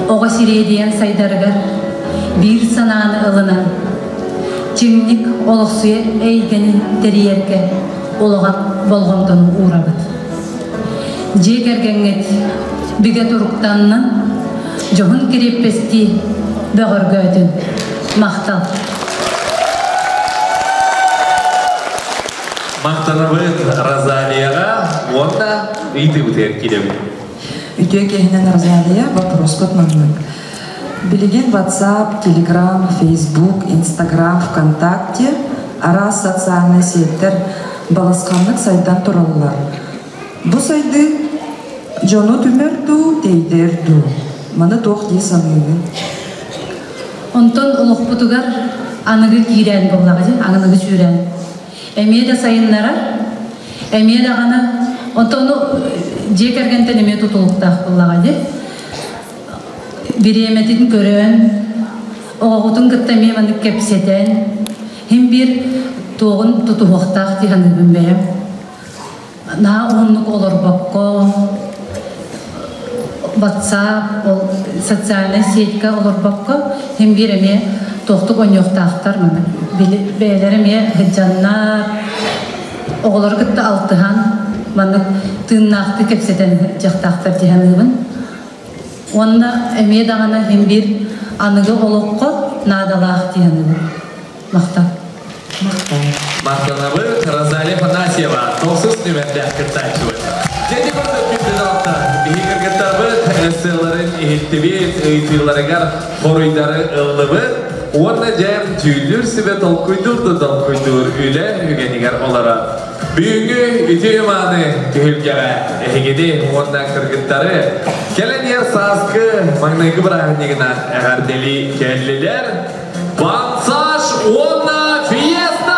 Speaker 14: Оҕо сириэдийэн сайдарыгар биир санааны ылынан, чиҥник олохсуйар эйгэни тэрийэргэ улахан болҕомтону уурабыт. Дьиэ кэргэҥҥит бигэ туруктаннын, дьоһун кириэппэстии бөҕөргөөтүн. Махтал!
Speaker 3: Махтанабыт Розалияҕа уонна ыйытыыбытыгар киирэбит.
Speaker 18: Үтүө киһинэн Розалия, вопроспут маннык. Билигин WhatsApp, Telegram, Facebook, Instagram, ВКонтакте араас социальнай сиэттэр балысханнык сайдан тураллар. Бу сайдыы дьону түмэр дуу, тэйдэр дуу? Маны туох дии саныыгын?
Speaker 14: Онтон олохпутугар аныгы киирэн буоллаҕа дии, аныгы сүүрэн. Эмиэ да сайыннарар, эмиэ даҕаны онтон ону дьиэ кэргэнтэн эмиэ тутулуктаах буоллаҕа дии. Бириэмэтин көрөн, оҕоҕутун кытта эмиэ маннык кэпсэтэн, хим биир туоҕун тутуһуохтаах дии саныыбын бэйэм. Наһаа уһуннук олорбокко, WhatsApp, ол социальнай сетька олорбокко, хим биир эмиэ туохтук оонньуохтаахтар маны. Бэйэлэрэ эмиэ сылдьаннар, оҕолору кытта алтыһан, маннык тыыннаахтык кэпсэтэн дьахтаахтар дии саныыбын. Уонна эмиэ даҕаны хим биир аныгы олоххо наадалаах дии саныыбын. Махтал.
Speaker 3: Махтанабыт Розалия Афанасьева, тохсус нүмердээх кыттааччыбыт. Дьэти курдук күндү биһи кыргыттарбыт эсселарын иһиттибит, ыйытыыларыгар хоруйдары ыллыбыт. Уонна дьэм дьүүллүүр сүбэ толкуйдуур да толкуйдуур үлэ үгэнигэр олорор. Бүгүҥҥү үтүө мааны түһүлгэҕэ эһигини уонна кыргыттары кэлэн иһэр сааскы маҥнайгы бырааһынньыгынан эҕэрдэлии кэллилэр. Пассаж уонна фиеста!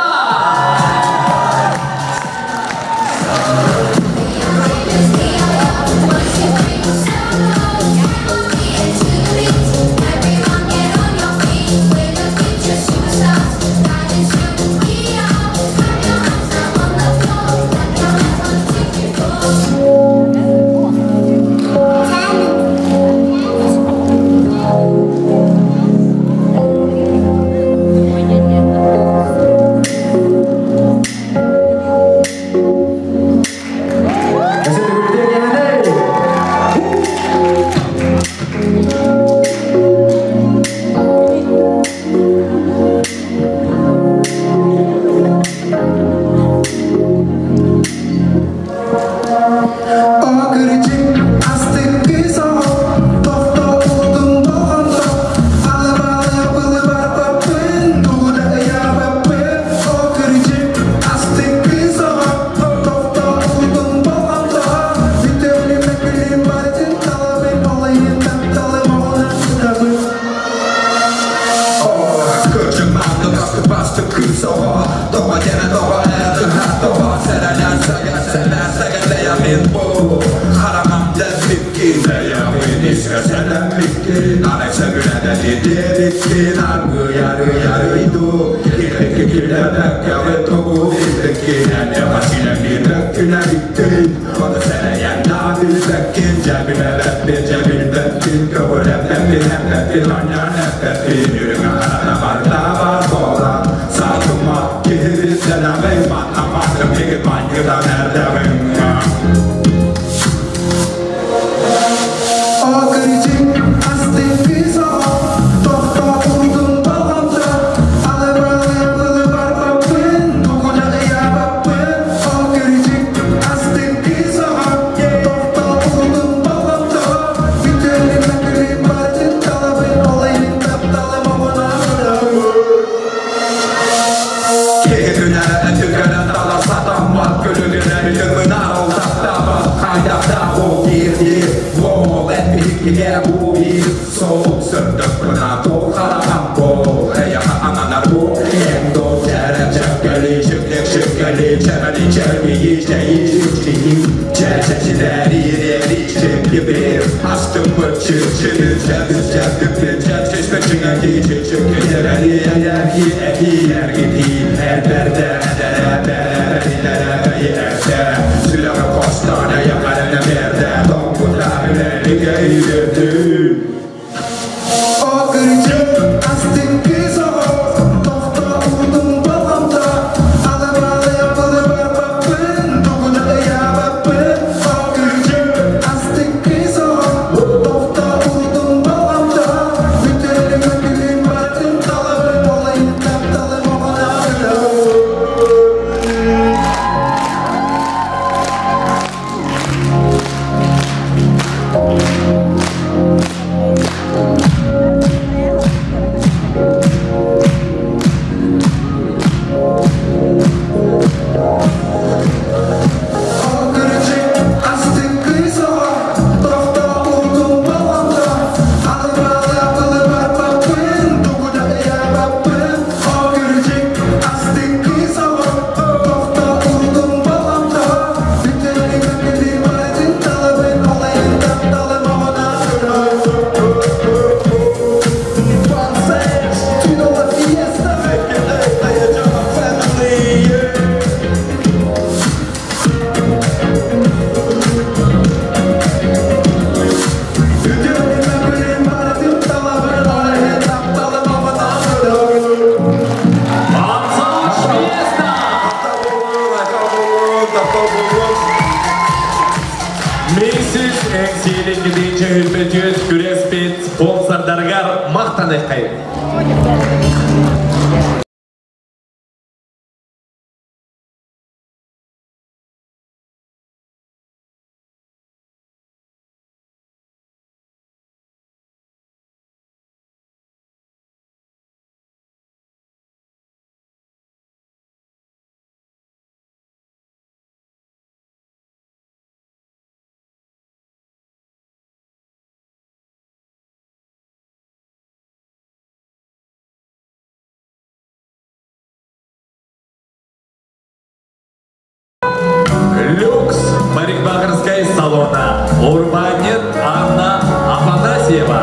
Speaker 3: Люкс парикмахерская салона. Урбанит Анна Афанасьева.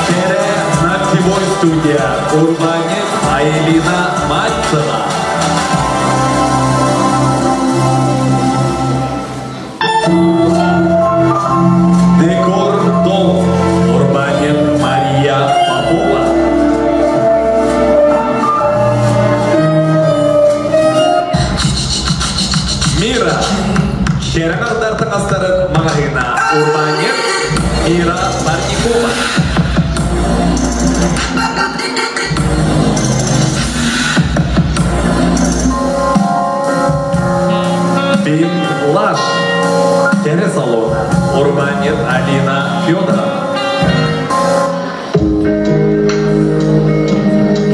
Speaker 3: Кере ногтевой студия. Урбанит Айлина Мальцева. Декор дом. Урбанит Мария Попова. Мира. Кераңардар таңастарын мағайына Урбанет Мира Парникова. Бим Лаш. Кере салон. Урбанет Алина Федорова.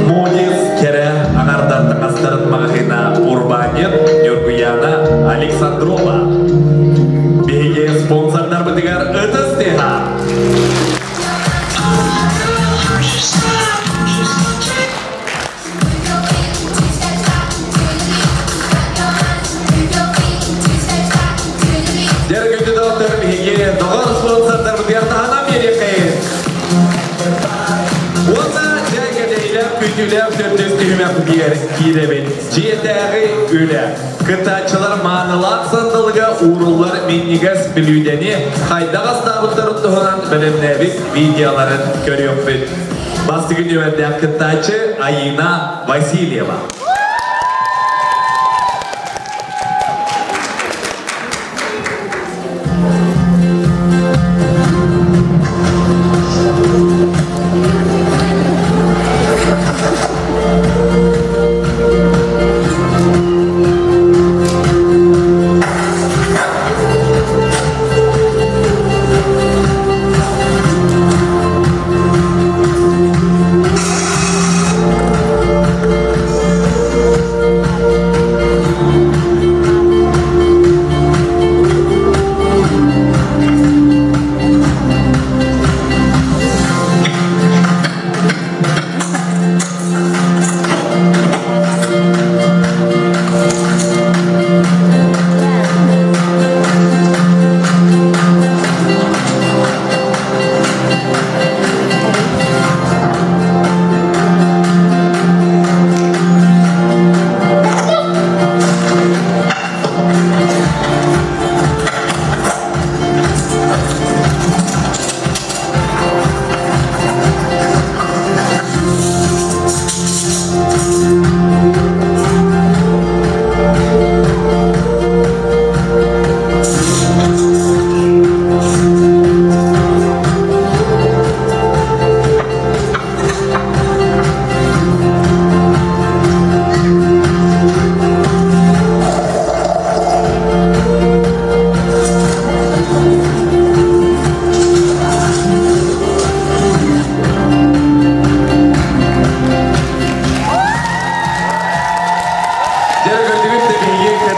Speaker 3: Модис Кере аңардар таңастарын мағайына Урбанет Нюргуяна Александрова. Беге спонсордар бітігер ытыс теха. Дәргүді доктор беге доғар спонсордар бітігер тағана берекей. Онна жәгәдейләп, күтіләп, төртөс түймәк бер киребет. Жетәғі үлі. Кытачылар манылақ сандылыға урулар миннигас білүүдені қайдаға стабыттарын тұғынан білімнәбік видеоларын көрөкпіт. Бастығы нөмірден кытачы Айна Васильева.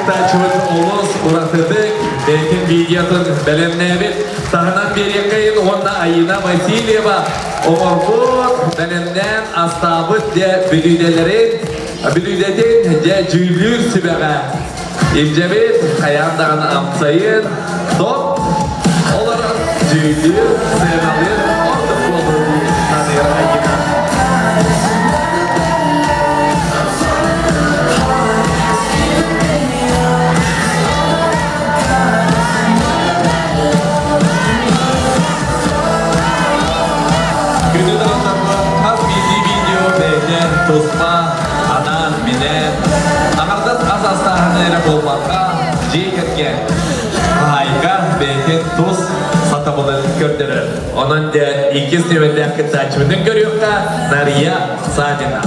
Speaker 3: кыттааччыбыт олус уратытык бэйэтин видеотун бэлэмнээбит. Таһынан биэриэххэйин уонна Айина Васильева оҥорбут, бэлэмнээн астаабыт дьэ бүлүүдэлэрин, бүлүүдэтин дьэ дьүүллүүр сүбэҕэ илдьэбит, хайаан даҕаны амсайын, топ олорон дьүүллүүр, сыаналыыр ордук буолуо дии саныыр Айина. Күнү даҕатарбар хас биирдии видео бэйэтэ туспа анаан минээн аҥардас ас астааһына эрэ буолбакка дьиэ кэргэн хаһаайка бэйэтин тус сатабылын көрдөрөр. Онон дьэ иккис нүөмэрдээх кыттааччыбытын көрүөххэ Нария Савина.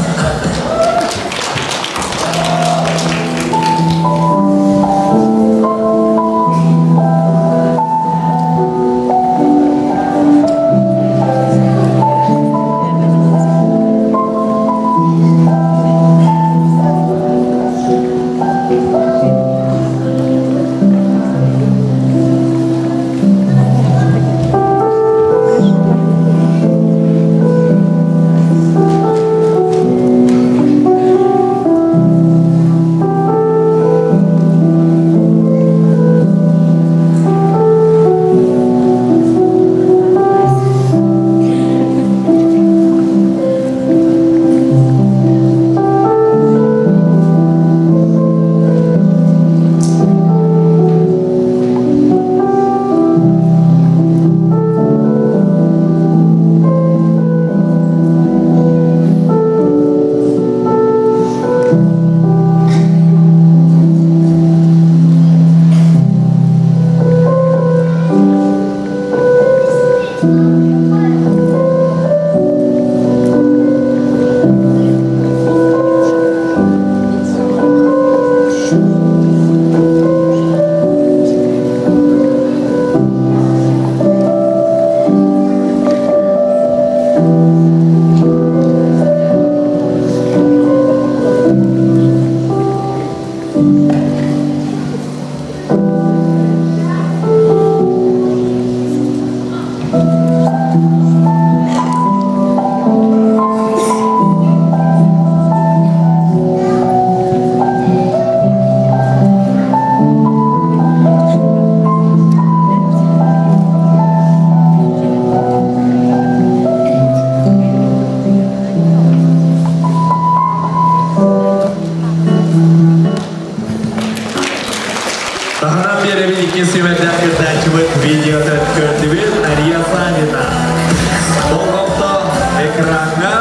Speaker 3: Таһынан биэрэбит икки сүүмэрдээх кыттааччыбыт видеотын көрдүбүт Нария Савина. Болҕомто экраҥҥа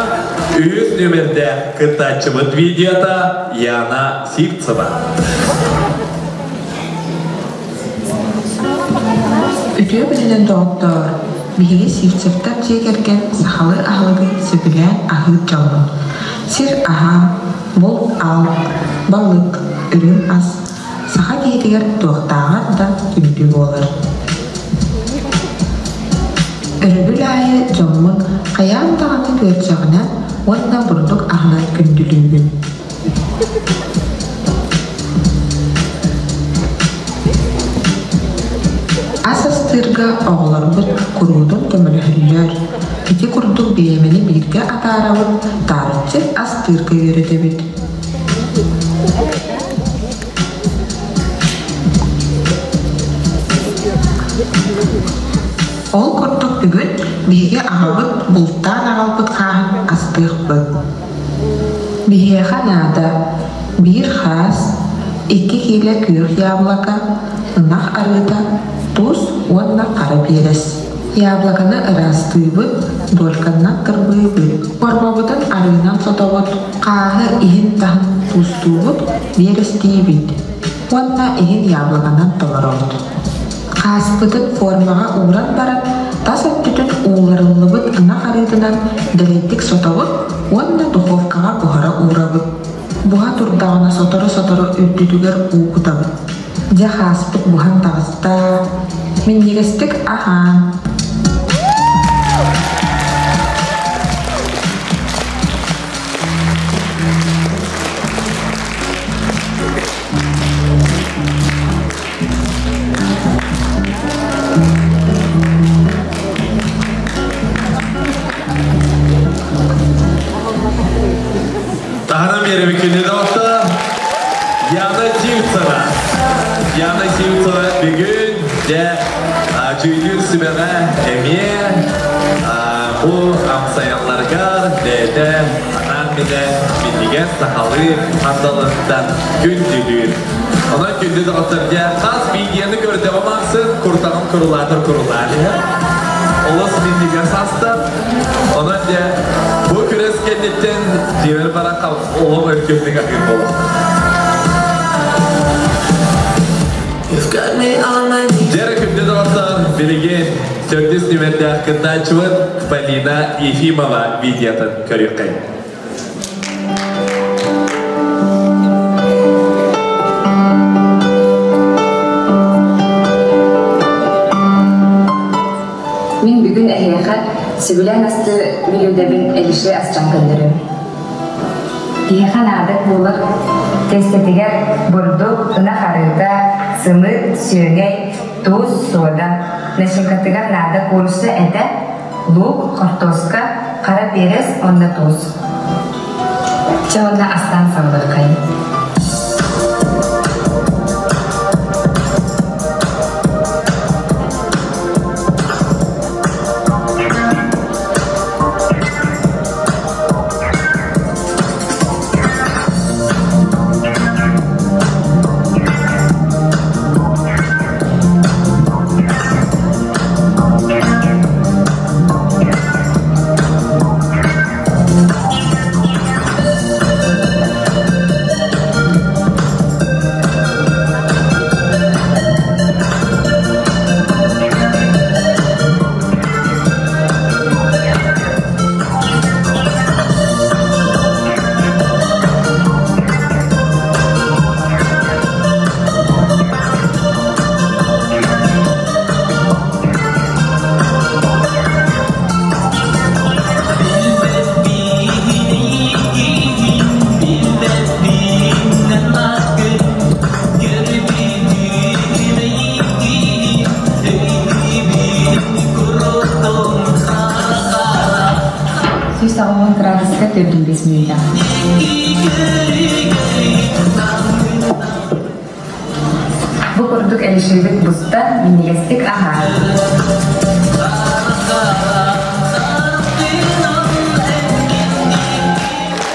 Speaker 3: үһүс нүөмэрдээх кыттааччыбыт видеота Яна Сивцева.
Speaker 1: Үтүө күнүнэн доҕоттоор! Биһиги Сивцевтэр дьиэ кэргэн сахалыы аһылыгы сөбүлээн аһыыр дьоммут. Сир аһа, булт-ал, балык, үрүҥ ас саха киһитигэр туохтааҕар да күндү буолар. Өрөбүл аайы дьоммун хайаан даҕаны күөрчэҕинэн уонна бурдук аһынан күндүлүүбүн. Ас астыырга оҕолорбут куруутун көмөлөһөллөр. Ити курдук бириэмэни бииргэ атаарабыт, таарыччы астыырга үөрэтэбит. Ол курдук бүгүн биһиги аҕабыт бултаан аҕалбыт хааһын астыахпыт. Биһиэхэ наада биир хаас, икки киилэ күөх яблоко, ынах арыыта, туус уонна хара биэрэс. Яблоконы ыраастыыбыт, дольканнан кырбыыбыт. Куорбабытын арыынан сотобут, хааһы иһин-таһын туустуубут, биэрэстиибит уонна иһин яблоконан толоробут. Хааспытын формаҕа ууран баран, тас өттүтүн ууларыллыбыт ынах арыытынан дэлэйдик сотобут уонна духовкаҕа буһара уурабыт. Буһа турдаҕына сотору-сотору үрдүтүгэр уу кутабыт. Дьэ хааспыт буһан таҕыста. Минньигэстик аһаан.
Speaker 3: Яна Сивцева. Яна Сивцева бүгүн дьэ дьүүллүүр сүбэҕэ эмиэ бу амсайалларыгар бэйэтэ анаан-минээн минньигэс сахалыы хандалыттан күндүлүүр. Онон күндү доҕоттор дьэ хас видеоны көрдөҕүм ахсын куртаҕым курулаатар курулаан иһэр. Олус минньигэс астар. Онон дьэ бу күрэс кэнниттэн дьиэбэр баран олох өркөмнүк аһыыр буолуохтаах. Дьэ күндү доҕоттор, билигин төрдүс нүмердээх кыттааччыбыт Полина Ефимова видеотын көрүөххэйин.
Speaker 6: Мин бүгүн эһиэхэ сөбүлээн асты бүлүүдэбин Элише асчан көннөрүм. Киһиэхэ наада буолар тиэстэтигэр бурдук, ынах арыыта, сымыыт, сүөгэй, туус, суода, начыҥкатыгар наада куурусса этэ, луук, хортуоска, хара перец уонна туус. Чэ уонна астаан саҕалыаххайын. 180 градуска 45 мүнүүтэ. Бу курдук элишибит буста минньигэстик аһаар.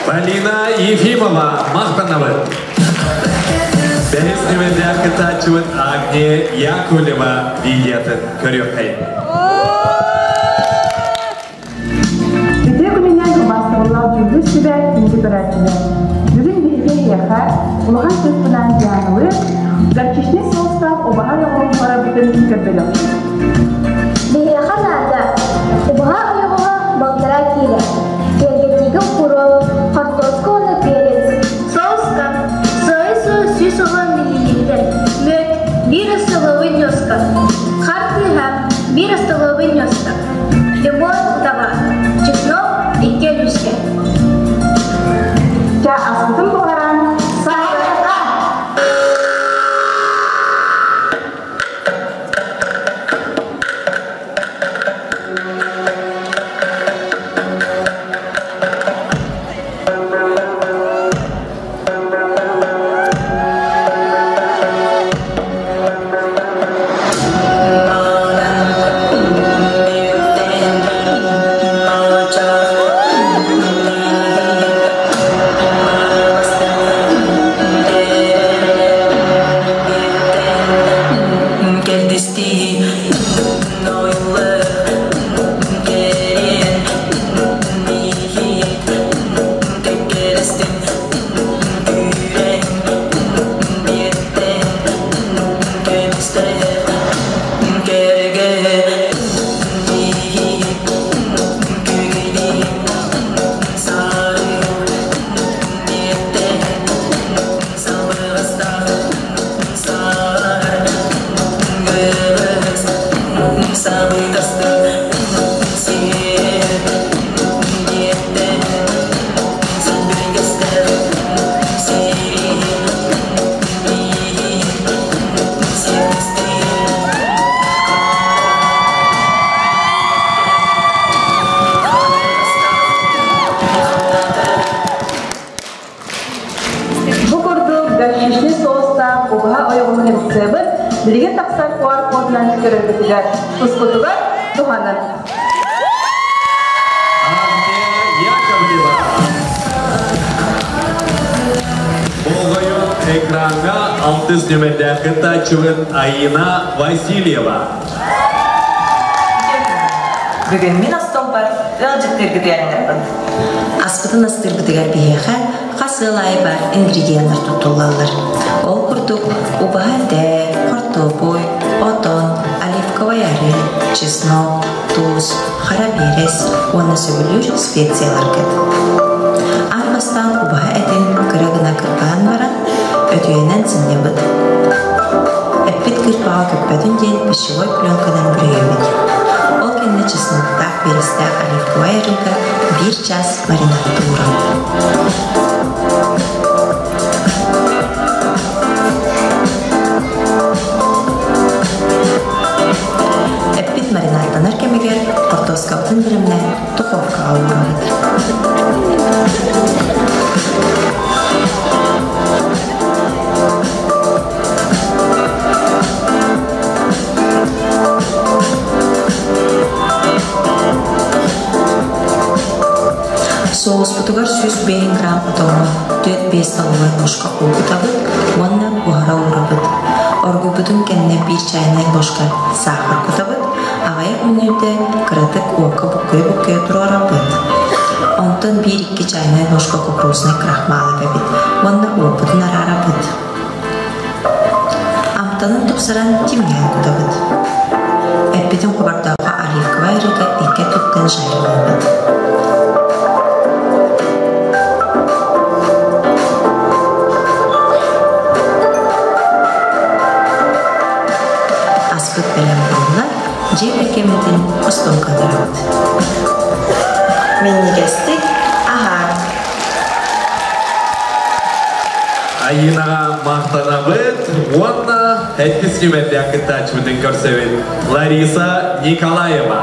Speaker 3: Полина Ефимова махтанабыт. Бэһис нүмердээх кыттааччыбыт Агния Яковлева видеотын көрүөххэйин.
Speaker 22: Үтүө күнүнэн убаастабыллаах дьүүллүүр сүбэ күндү көрөөччүлэр! Бүгүн биһиги эһиэхэ улахан сыыспынаан Дианалыы горчичный соустаах убаһа ойоҕоһун буһарарбытын көрдөрүөхпүт.
Speaker 23: Биһиэхэ наада убаһа ойоҕоһо балтараа киилэ, киэргэтиигэ укуруоп, хортуоска уонна перец,
Speaker 24: Соуска соя соус 110 миллилитр, мүөт биир остолобуй ньуоска, хар тыаһа биир остолобуй ньуоска, лимон утаҕа, чеснок икки өлүүскэ.
Speaker 22: Чэ, аспытын буһаран саҕалыахха! горчичный соустаах убаһа ойоҕоһун рецебин билигин тахсар QR-кодунан көрөргүтүгэр, тускутугар туһанын.
Speaker 3: Яковлева. Болҕойон экраҥҥа алтыс нүмердээх кыттааччыбыт Айина Васильева.
Speaker 12: Бүгүн мин остолбар ыалдьыттыыргытыгар ыҥырбын.
Speaker 1: Аспытын астыырбытыгар биһиэхэ хас ыал аайы баар ингредиеннэр туттуллаллар. Ол курдук убаһа этэ, хортуопуй, отон, оливковай арыы, чеснок, туус, хара биэрэс уонна сөбүлүүр специяларгыт. Аан бастаан убаһа этин кыра гына кырбаан баран, өтүйэнэн сынньабыт. Эппит кырпаҕа көппөтүн диэн пищевой пленканан бүрүйэбит. Ол кэннэ чесноктаах, биэрэстээх оливковай арыыга биир чаас маринадтуурабыт. Эппит маринадтанар кэмигэр хортуоскабытын бэлэмнээн духовкаҕа уурабыт. Соуспутугар 105 грамм отоҥҥо 4-5 столовай ложка уу кутабыт уонна буһара уурабыт. Оргуйбутун кэннэ биир чайнай ложка саахар кутабыт, аҕыйах мүнүүтэ кыратык уокка буккуйа-буккуйа туруорабыт. Онтон биир-икки чайнай ложка кукурузнай крахмал эбэбит уонна уоппутун араарабыт. Амтанын тупсаран тимҥээн кутабыт. Эппитин хобордооххо оливковай арыыга икки өттүттэн жарилыыбыт. Аспыт бэлэм буолла, дьиэ кэргэммитин остуолга ыҥырабыт. Минньигэстик аһаан!
Speaker 3: Айыынаҕа махтанабыт уонна сэттис нүмердээх кыттааччыбытын көрсөбүт Лариса Николаева.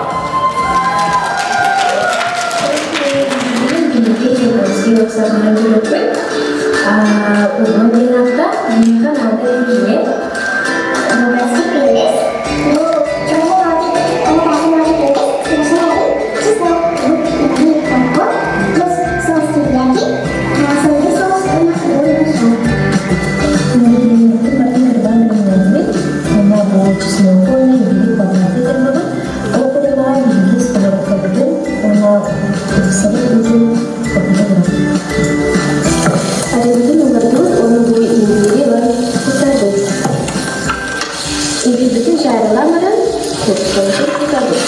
Speaker 4: Илиибитин дьаарылаан баран, куртаҕын тутабыт.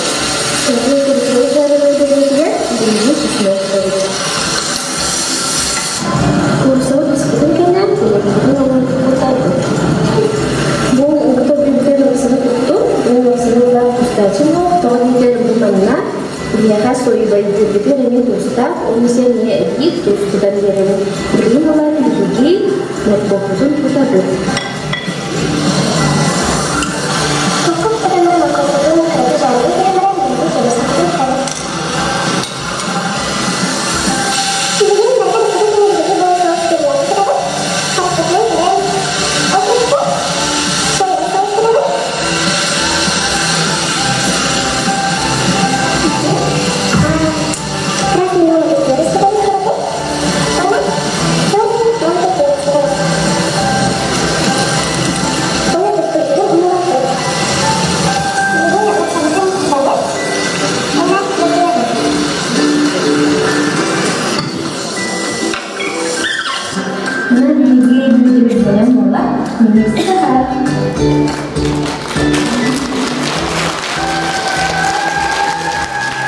Speaker 4: Куртаҕын дьаарылаан бэлиэтигэр билиги чеснок кутабыт. Курсабыт буспутун кэннэ куртаҕын оҥорон кутабыт. Бу уута бүппүт ыксаны туттум. Уу ыксаны ылан тустааччым буол, тоҕо диэтэр бу манна биһиэхэ соевайдыырбытыгар эмиэ туустаах, ол иһин эмиэ эбии туус кутан биэрэбин. Билигин ылан биһиги моркуоппутун кутабыт.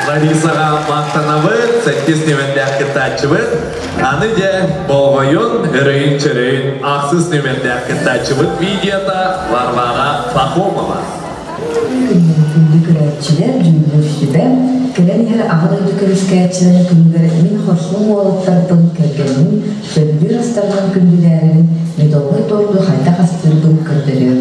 Speaker 3: Ларисаҕа махтанабыт, сэттис нүмердээх кыттааччыбыт. Аны дьэ, болҕойун, өрөйүн-чөрөйүн ахсыс нүмердээх кыттааччыбыт видеота Варвара Пахомова.
Speaker 2: Күндү көрөөччүлэр, дьүүллүүр сүбэ, кэлэн иһэр Аҕа дойду көмүскээччилэрин күнүгэр мин хорсун уолаттарбын, кэргэммин, сөбүлүүр астарынан күндүлээрибин, медовай торду хайдах астыырбын көрдөрүөм.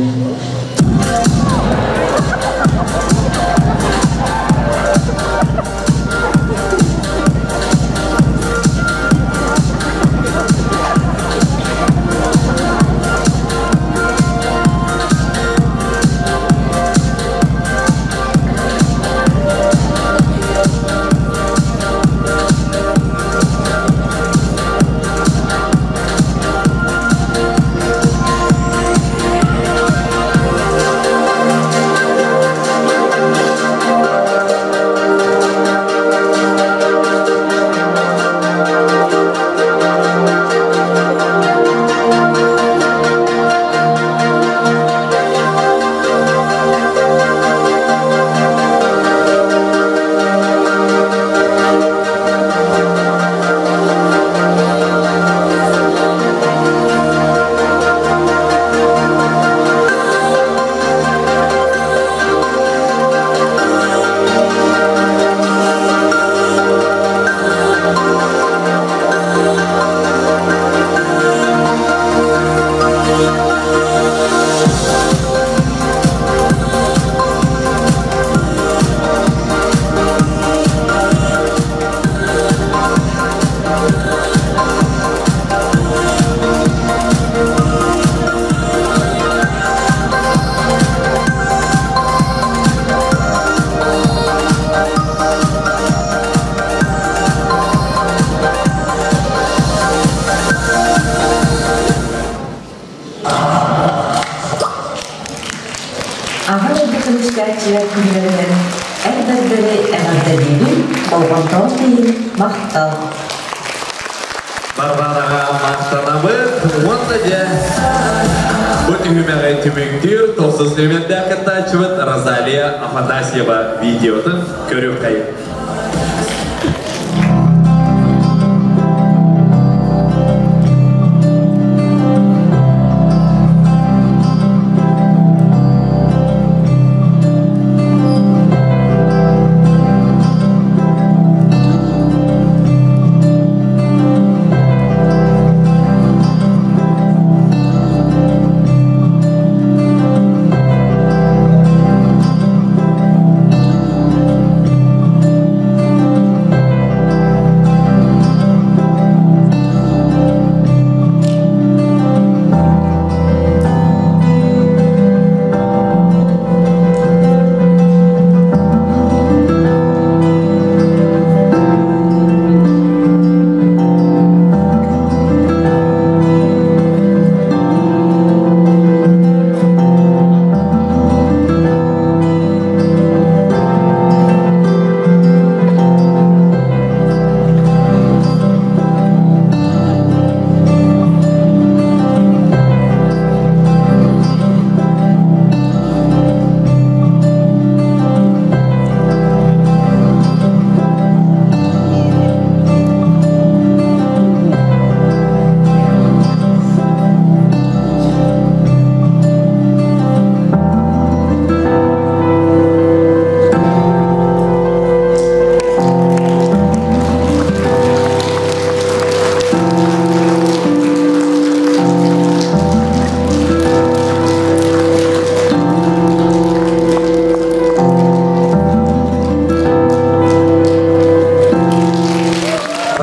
Speaker 2: көмүскээччилэр күннэринэн эр бэрдэри эҕэрдэлиибин, болҕомтоҕут иһин махтал!
Speaker 3: Варвараҕа махтанабыт уонна дьэ бу түһүмэҕи түмүктүүр тохсус нүөмэрдээх кыттааччыбыт Розалия Афанасьева видеотун көрүөххэйин.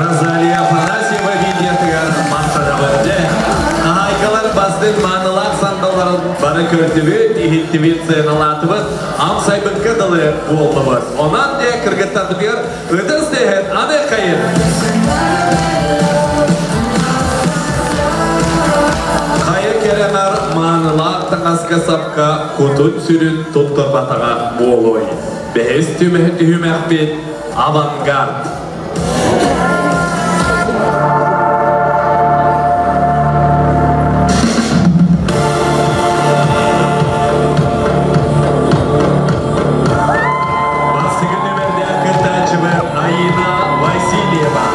Speaker 3: Розалия Афанасьева видеотыгар махтанабын дьэ. Хаһаайкалар бастыҥ маанылаах сандалларын бары көрдүбүт, иһиттибит, сыаналаатыбыт, амсайбыкка дылы буоллубут. Онон дьэ кыргыттарбытыгар ытыс тэһэн аны хайын. Хайа кэрэмэр маанылаах таҥаска сапка кутун сүрүн туттарбатаҕа буолуой. Бэһис түһүмэхпит авангард. Бастакы нүмердээх кыттааччыбыт Айина Васильева.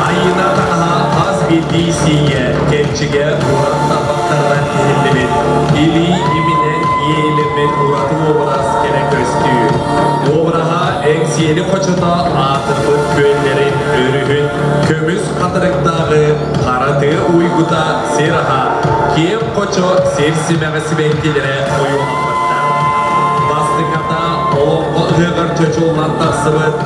Speaker 3: Айина таҥаһа хас биирдии сиийэ кэнчигэ уран тарбахтарынан тиһиллибит, илии иминэн иэйилэммит ураты уобарас кэрэ көстүү. Уобараһа Эҥсиэли хочото аатырбыт күөллэрин өрүһүн көмүс хатырыктааҕы хара тыа уйгута сир аһа, киэҥ хочо сир симэҕэ сибэккилэрэ ойууламмыттар. Бастыҥата олоҥхо ыһыаҕар чочуллан тахсыбыт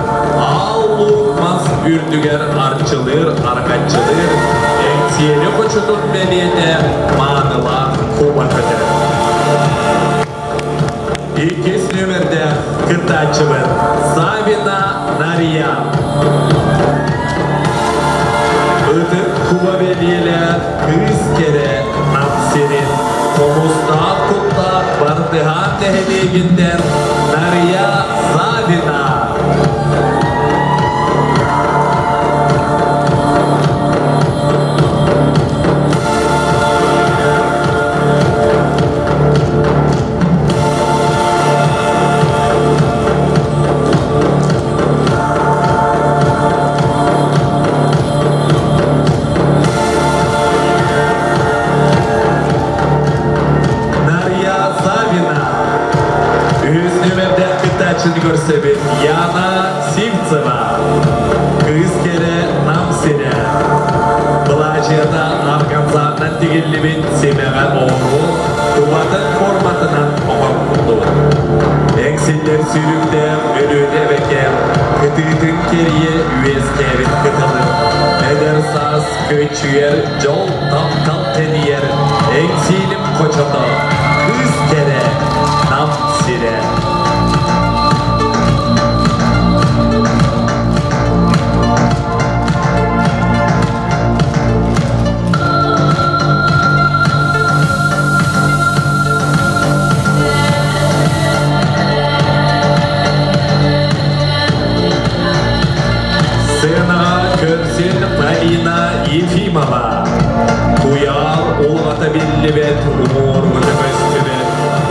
Speaker 3: аал луук мас үрдүгэр арчылыыр, арҕаччылыыр Эҥсиэли хочотун бэлиэтэ маанылаах куба көтөр. Иккис нүөмэрдээх кыттааччыбыт Савина Нария. Ытык куба бэлиэлээх кыыс кэрэ Нам сирин хомустаах куттаах Бардыһаан нэһилиэгиттэн Нария Савина. Нария Савина. Үһүс нүмердээх кыттааччыны көрсөбүт Яна Сивцева. Кыыс кэрэ Нам сирэ. Былаачыйата арканзаатынан тигиллибит симэҕэ оҕуруо тубатын форматынан оҥорбут. Эҥсиллэр сүүрүктээх Өлүөнэ эбэкэм кытыытын кэрийэ үөскээбит кытылын. Эдэр саас көччүйэр дьол таптал тэнийэр эҥсиилим хочото кыыс кэрэ Нам сирэ. биллибэт, уҥуоргута көстүбэт,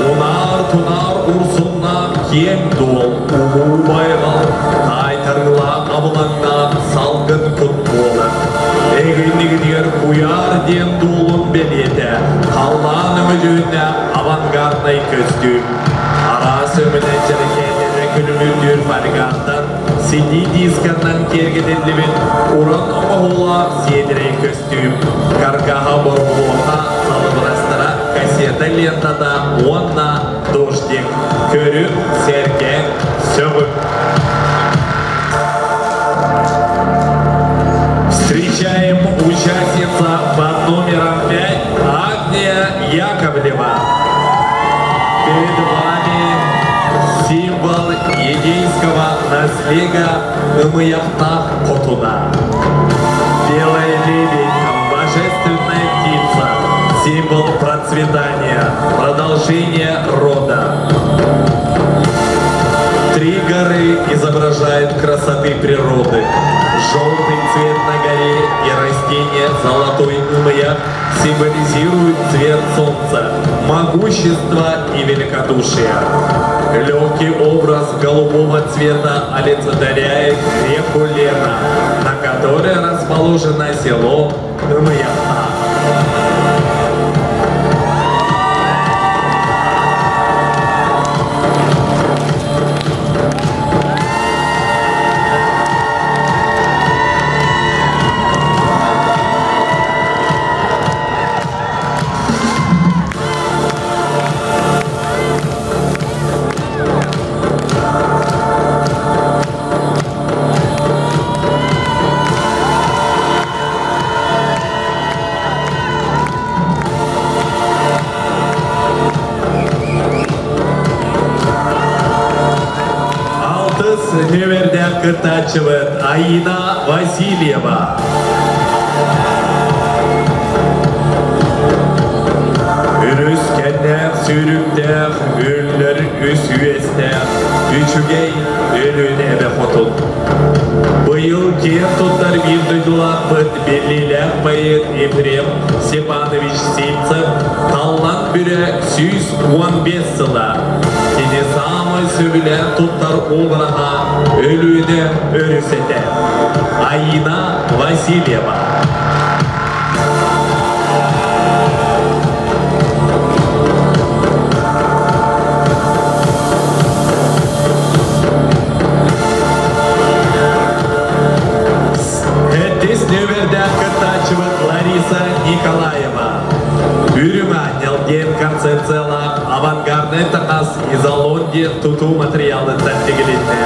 Speaker 3: унаар-тунаар урсуннаах киэҥ дуол, улуу байҕал, таайтарыылаах абылаҥнаах салгын кут буолар. Эһигиннигитигэр куйаар диэн дуолун бэлиэтэ, халлаан өҥөдьүһүннээх авангарднай көстүү. Араас өҥүнэн дьэрэкээннэнэ күлүмүрдүүр фольгаттан CD дисканнан киэргэтиллибит уран оҥоһуулаах сиэдэрэй көстүүм, каркаһа борбуоха, салыбырастара, кассета лентата уонна дождик. Көрүҥ, сэргээҥ, сөҕүҥ! Встречаем участница под номером 5 Агния Яковлева. Перед вами символ единского наслега Ымыйахтаах Хотуна. Белая лебедь, божественная птица, символ процветания, продолжения рода. Три горы изображают красоты природы. Желтый цвет на горе и растение золотой ымыях символизируют цвет солнца, могущество и великодушие. Легкий образ голубого цвета олицетворяет реку Лена, на которой расположено село Ымыяхта. Алтыс нүөмэрдээх кыттааччыбыт Аина Васильева. Өрүс кэннээх сүүрүктээх, үллэр үс үөстээх, үчүгэй өлүөн эбэ хотун. Быйыл киэн туттар биир дойдулаахпыт биллиилээх поэт Ефрем Степанович Сивцев Таллан Бүрэ 115 сыла. Кини саамай сөбүлээн туттар обраһа Өлүөнэ өрүс этэ. Аина Васильева. Хэттис нүөмэрдээх кыттааччыбыт Лариса Николаева. Үрүҥ аанньал диэн концепциялаах авангарднай таҥас изолон диэн тутуу матырыйаалыттан тигилиннэ.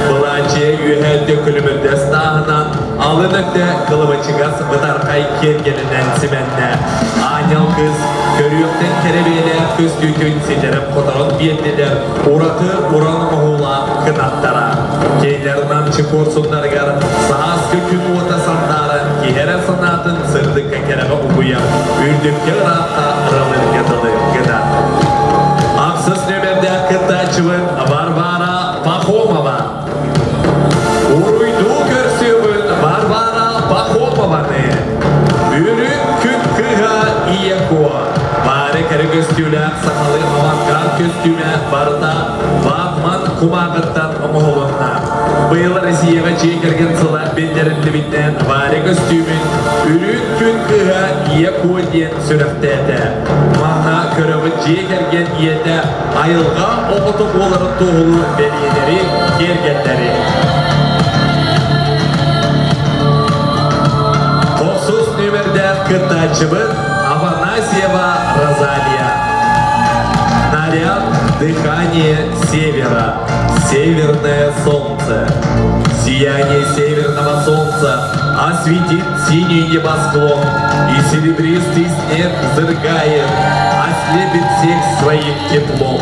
Speaker 3: Былаачыйа үөһээ өттө күлүмүрдэс тааһынан, алын өттө кылыбачыгас бытархай киэргэлинэн симэннэ. Аанньал кыыс көрүөхтэн кэрэ бэйэлээх көстүүтүн ситэрэн-хоторон биэрдилэр ураты уран оҥоһуулаах кынаттара. Кинилэр намчы куорсуннарыгар сааскы күн уота сандааран киһи эрэ санаатын сырдыкка кэрэҕэ угуйар, үрдүккэ ыраахха ыралыырга дылы гынар. Ахсыс нүөмэрдээх кыттааччыбыт Варвара Пахомова. Уруйдуу көрсүөҕүн Варвара Пахомованы. Үрүҥ күн кыыһа Ийэ Куо. Баары кэрэ көстүүлээх сахалыы авангард көстүүмэ барыта ватман кумааҕыттан оҥоһулунна. Быйыл Россияҕа дьиэ кэргэн сыла биллэриллибитинэн Варя көстүүмүн Үрүҥ күн кыыһа Ийэ Куо диэн сүрэхтээтэ. Манна көрөҕүт дьиэ кэргэн ийэтэ айылҕа оҕото буоларын туоһулуур бэлиэлэри, киэргэллэри. Тохсус нүөмэрдээх кыттааччыбыт Афанасьева Розалия. Наряд «Дыхание севера», «Северное солнце». Сияние северного солнца осветит синий небосклон, и серебристый снег зыргает, ослепит всех своим теплом.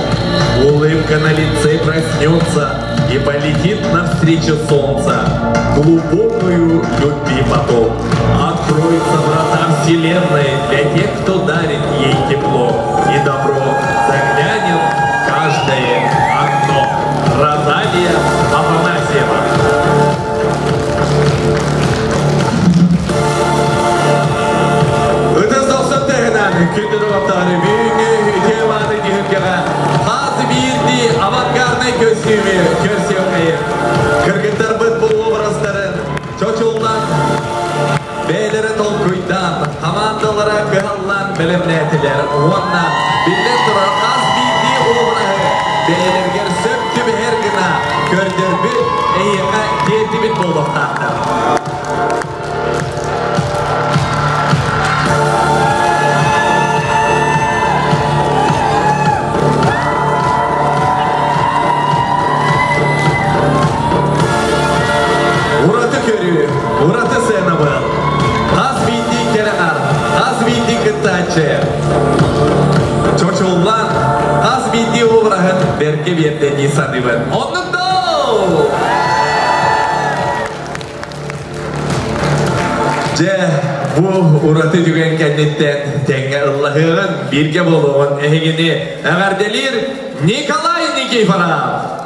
Speaker 3: Улыбка на лице проснется и полетит навстречу солнца, глубокую любви потом. Откроются врата вселенной для тех, кто дарит ей тепло, и добро заглянет в каждое окно. Розалия Афанасьева. Ытыс дохсун тыаһынан Күндү доҕоттоор, бүгүҥҥү үтүө мааны түһүлгэҕэ хас биирдии авангарднай көстүүмү көрсүөххэйин. Кыргыттарбыт бу образтарын чочуллан, бэйэлэрэ толкуйдаан, хамаандалара кыһаллан бэлэмнээтилэр уонна биллэн турар хас биирдии обраһы бэйэлэригэр сөп түбэһэр гына көрдөрбүт, эһиэхэ тиэрдибит буолуохтаахтар. Ураты көрүү, ураты сыанабыл. Хас биирдии кэрэҕэр, хас биирдии кыттааччы чочуллан, хас биирдии обраһын бэркэ биэрдэ дии саныыбын. Оннук доо! Дьэ, бу ураты түгэн кэнниттэн тэҥҥэ ыллаһыаҕын, бииргэ буолуоҕун эһигини эҕэрдэлиир Николай Никифоров!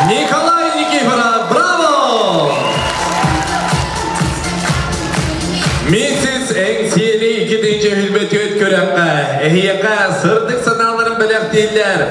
Speaker 3: Николай Никифоров, браво! Миссис Эҥсиэли иккитинчи хүлбэтүөт күрэххэ эһиэхэ сырдык санааларын бэлэхтииллэр.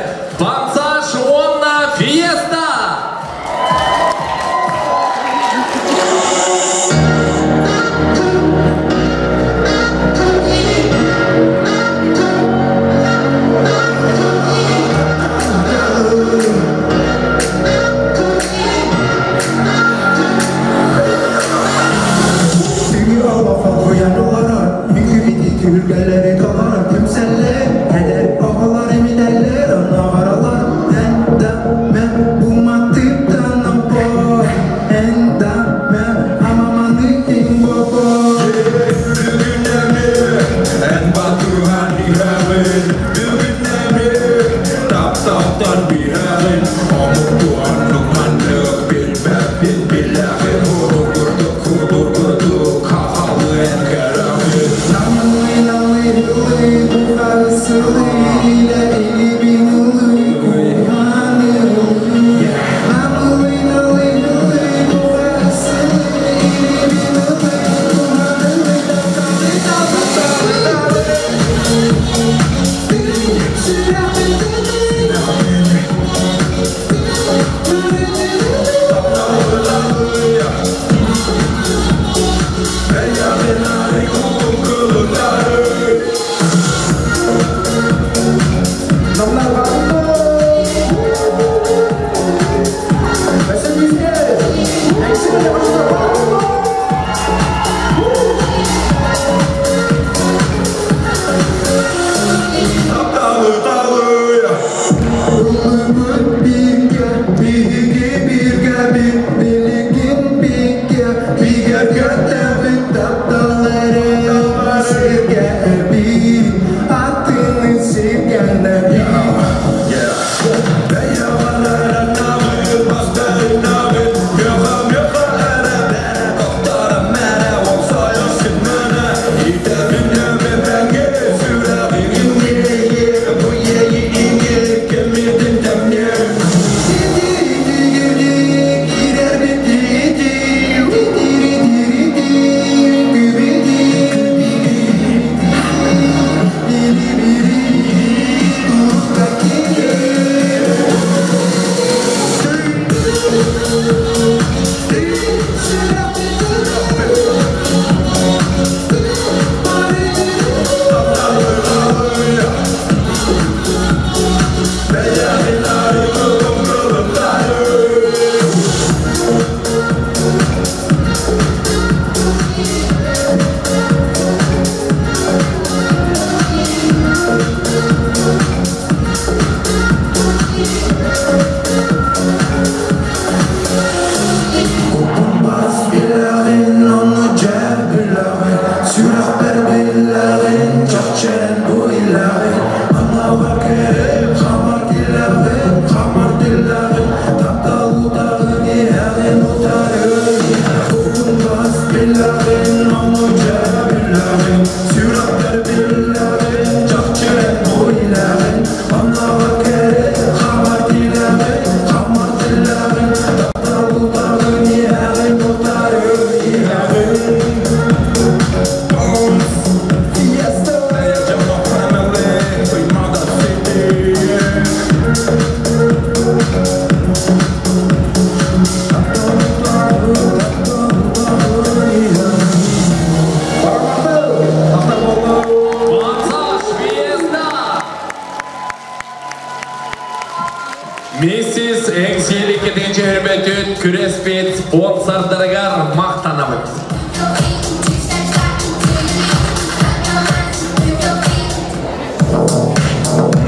Speaker 3: Миссис Эҥсиэли кэтин күрэспит спонсордарыгар махтанабыт.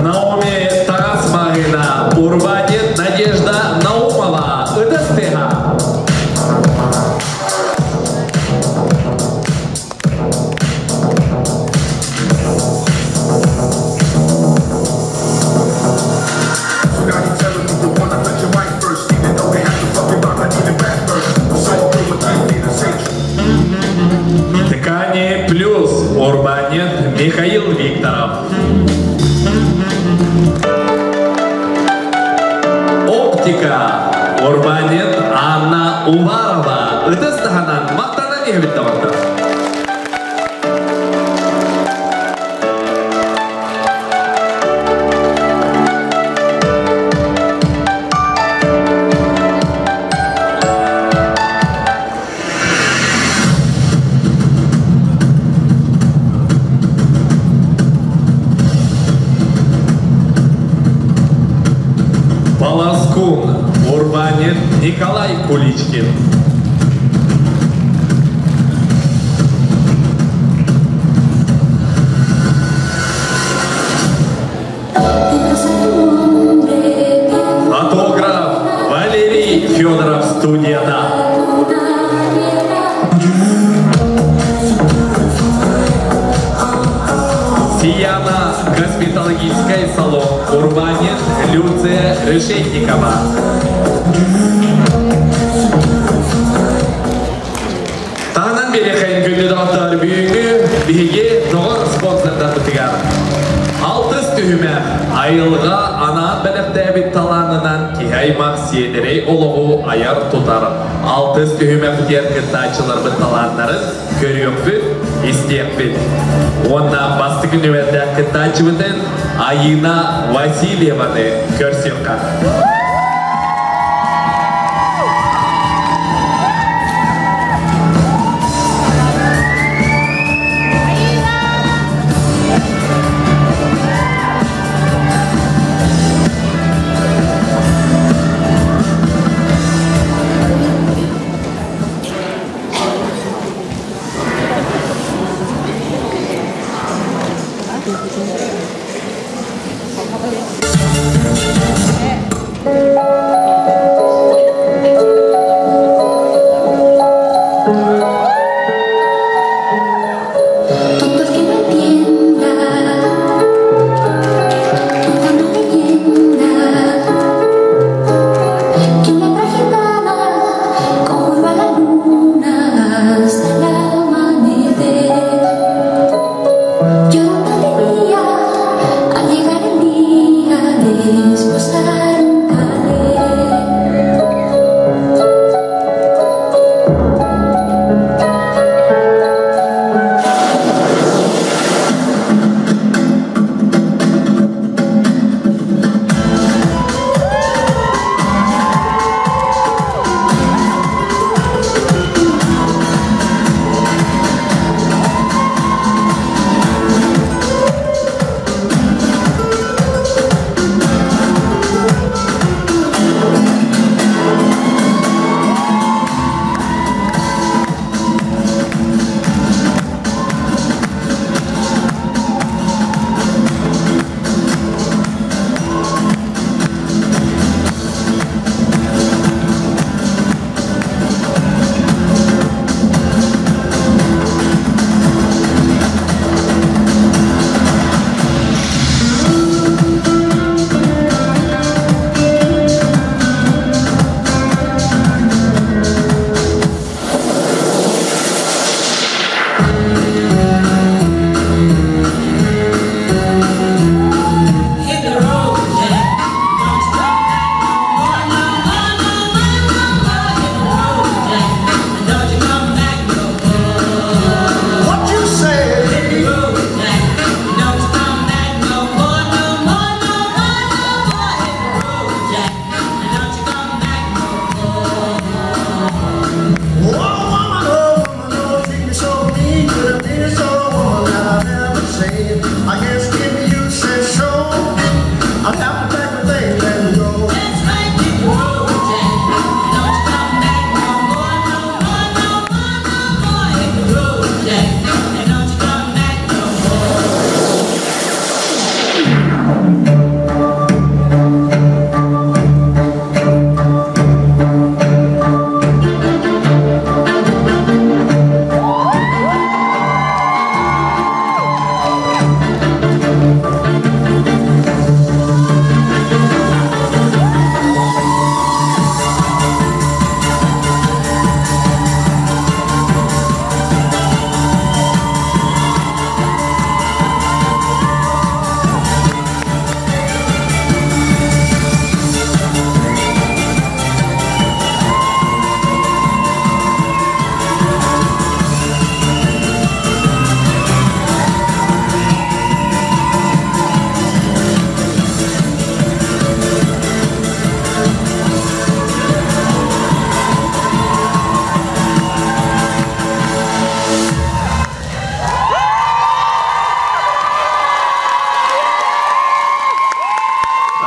Speaker 3: Наоми Тарасмарина, Урбанит Надежда Наумова, Ытыстыга. Ткани плюс Урбанит Михаил Викторов. Оптика Урбанит Анна Уварова. Ытыстаханан мақтанан ехбитті. Полоскун, Урбанит Николай Куличкин. Фотограф Валерий Федоров, студия «Да». Сияна, косметологический салон, Урбанит Люция Решетникова. Кожевникова. Таһынан биэриэхэйин күндү доҕоттор бүгүҥҥү биһиги доҕор спонсордарбытыгар. Алтыс түһүмэх айылҕа анаан бэлэхтээбит талаанынан киһи аймах сиэдэрэй олоҕу айар-тутар. Алтыс түһүмэх диэн кыттааччыларбыт талааннарын көрүөхпүт, истиэхпит. Уонна бастакы нүмердээх кыттааччыбытын Айыына Васильеваны көрсүөххэ.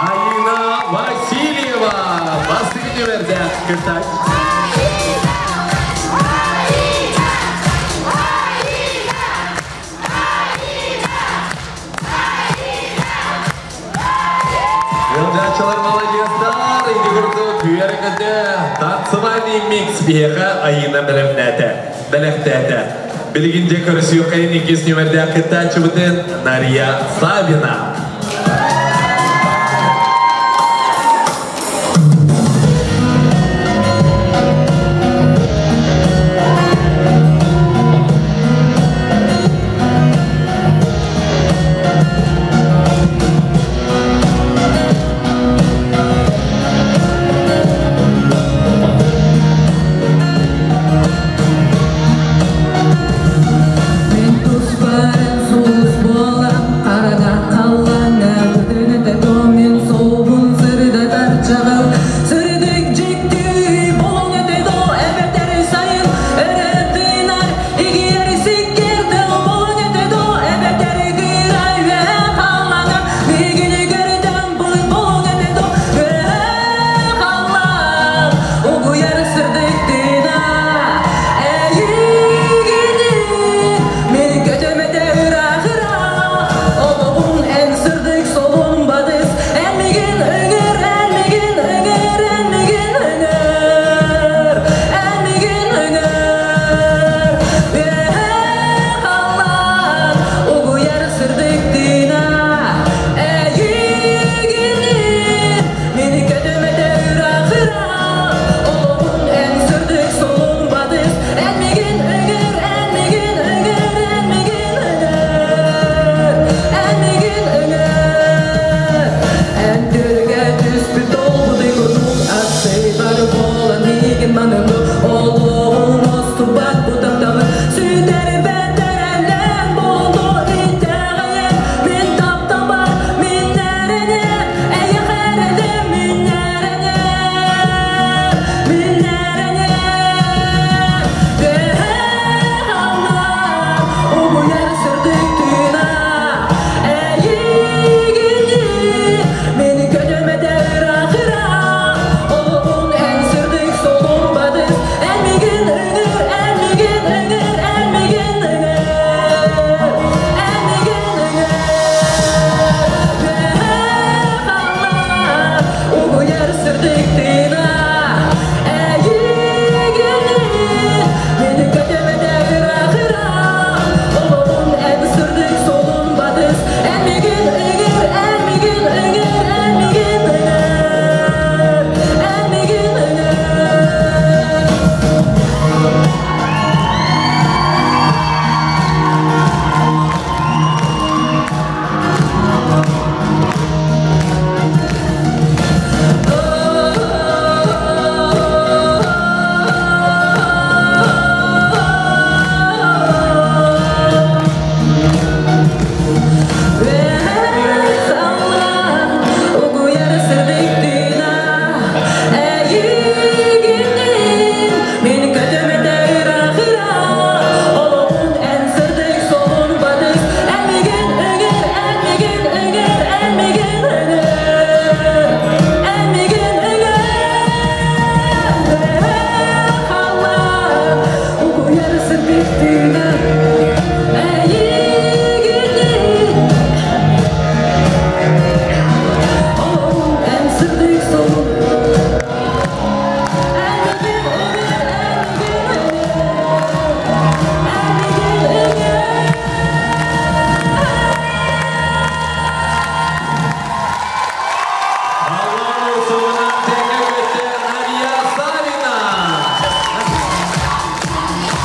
Speaker 3: Айына Васильева бастыҥ нүмердээх кыттааччы. Ыалдьааччылар маладьыастар, ити курдук үөрэ-көтө танцевальный микс биһиэхэ Айыына бэлэмнээтэ, бэлэхтээтэ. Билигин дьэ көрсүөххэйин иккис нүмердээх кыттааччыбытын Нария Савина.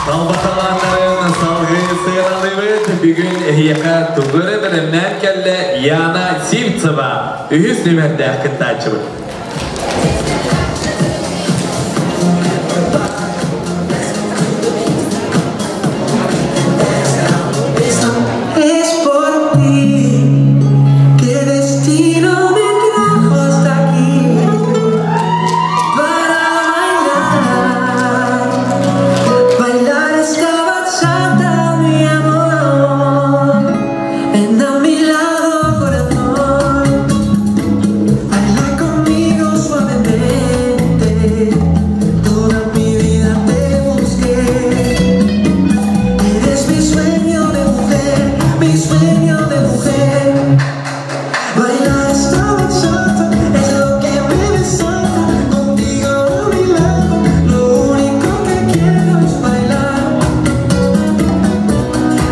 Speaker 3: Талбаталааннарын салгыы сыаналыыбыт. Бүгүн эһиэхэ тугу эрэ бэлэмнээн кэллэ Яна Сивцева, үһүс нүмердээх кыттааччыбыт.
Speaker 5: Es por ti que el destino me trajo hasta aquí para bailar, bailar esta bachata, mi amor. Ven a mi lado, corazón, baila conmigo suavemente. Toda mi vida te busqué. Eres mi sueño de mujer, mi sueño de mujer. Bailar esta bachata es lo que me desata. Contigo a mi lado, lo único que quiero es bailar.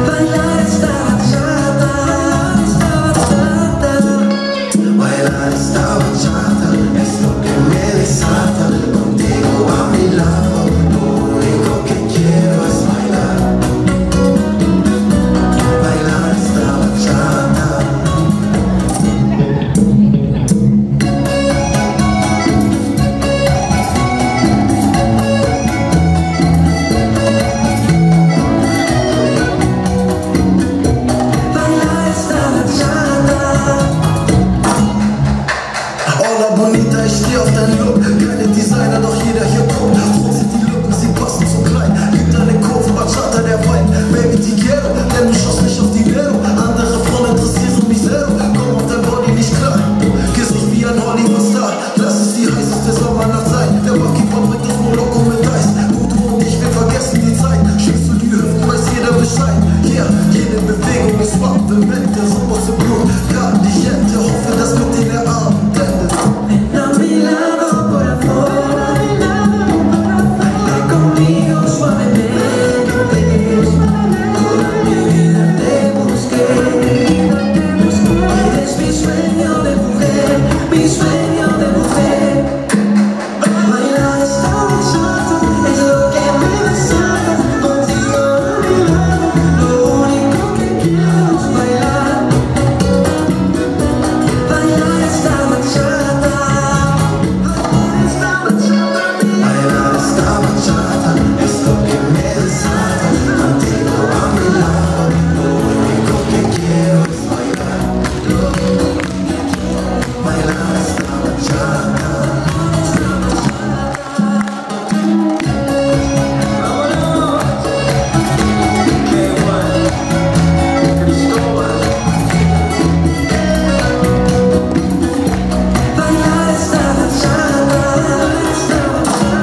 Speaker 5: Bailar esta bachata, esta bachata. Bailar esta bachata es lo que me desata. Contigo a mi lado, lo único que quiero es bailar. Bailar esta bachata. Bailar esta bachata.
Speaker 7: Hola Bonita, ich steh auf deinen Look. Keine Designer, doch jeder hier guckt. Rot sind die Lippen, sie passen zum Kleid. Gib deine Kurve, Bachata, der Wein. Baby, die quiero, denn du schaust mich auf Dinero. Andere Frauen interessieren mich zero. Komm auf dein Body nicht klar. Gesicht wie ein Hollywood-Star. Lass es die heißeste Sommernacht sein. Der Barkeeper bringt das Moloko mit Eis. Du, du und ich, wir vergessen die Zeit. Schiebst du die Hüften, weiß jeder Bescheid. Yeah, jede Bewegung ist Waffenwelt. Der Rhythmus im Blut, Gradiente. Hoffe, dass mit dir der Abend endet.
Speaker 5: Ven a mi lado, corazón. Baila conmigo suavemente. Toda mi vida te busqué. Eres mi sueño de mujer, mi sueño de mujer. Bailar esta bachata es lo que me desata. Contigo a mi lado, lo único que quiero es bailar. Bailar esta bachata.
Speaker 7: Bailar esta bachata es lo que me desata. Contigo a mi lado, lo único que quiero es bailar. Bailar esta bachata.
Speaker 5: Bailar esta bachata, esta bachata.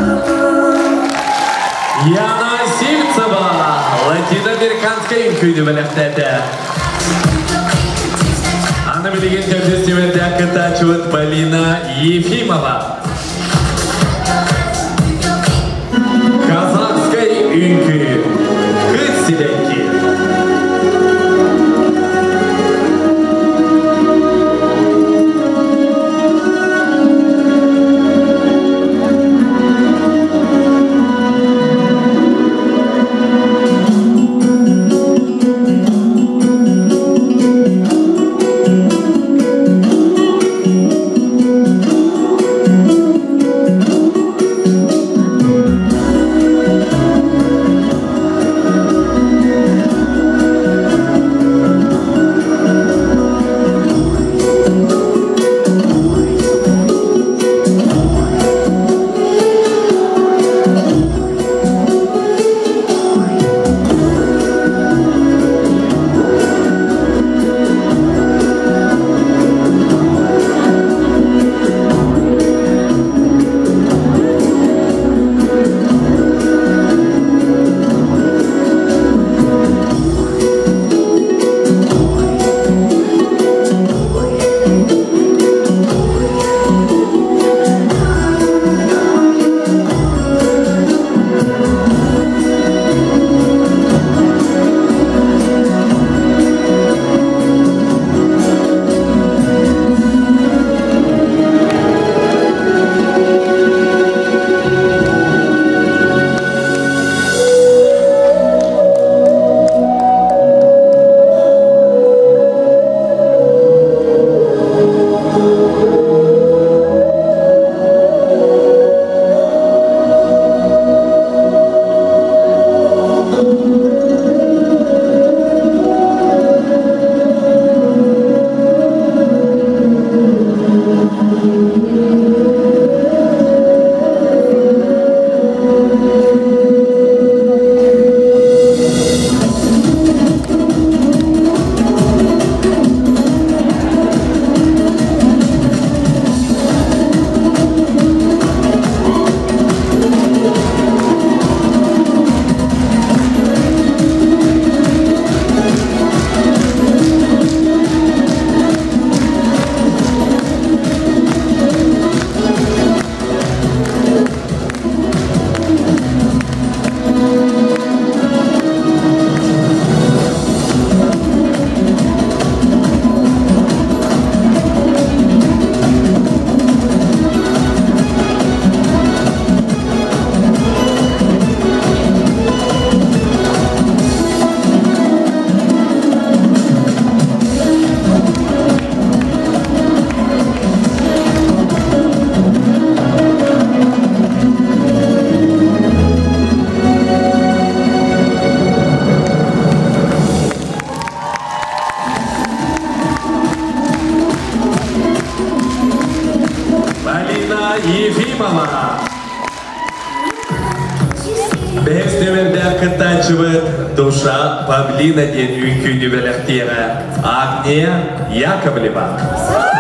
Speaker 3: Яна Сивцева, латиноамериканскай үҥкүүнү бэлэхтээтэ. Аны билигин төрдүс нүмердээх кыттааччыбыт Полина Ефимова. Ефимова. Бэһис нүөмэрдээх кыттааччыбыт Душа Павлина диэн үҥкүүнү бэлэхтиэҕэ Агния Яковлева. Яковлева.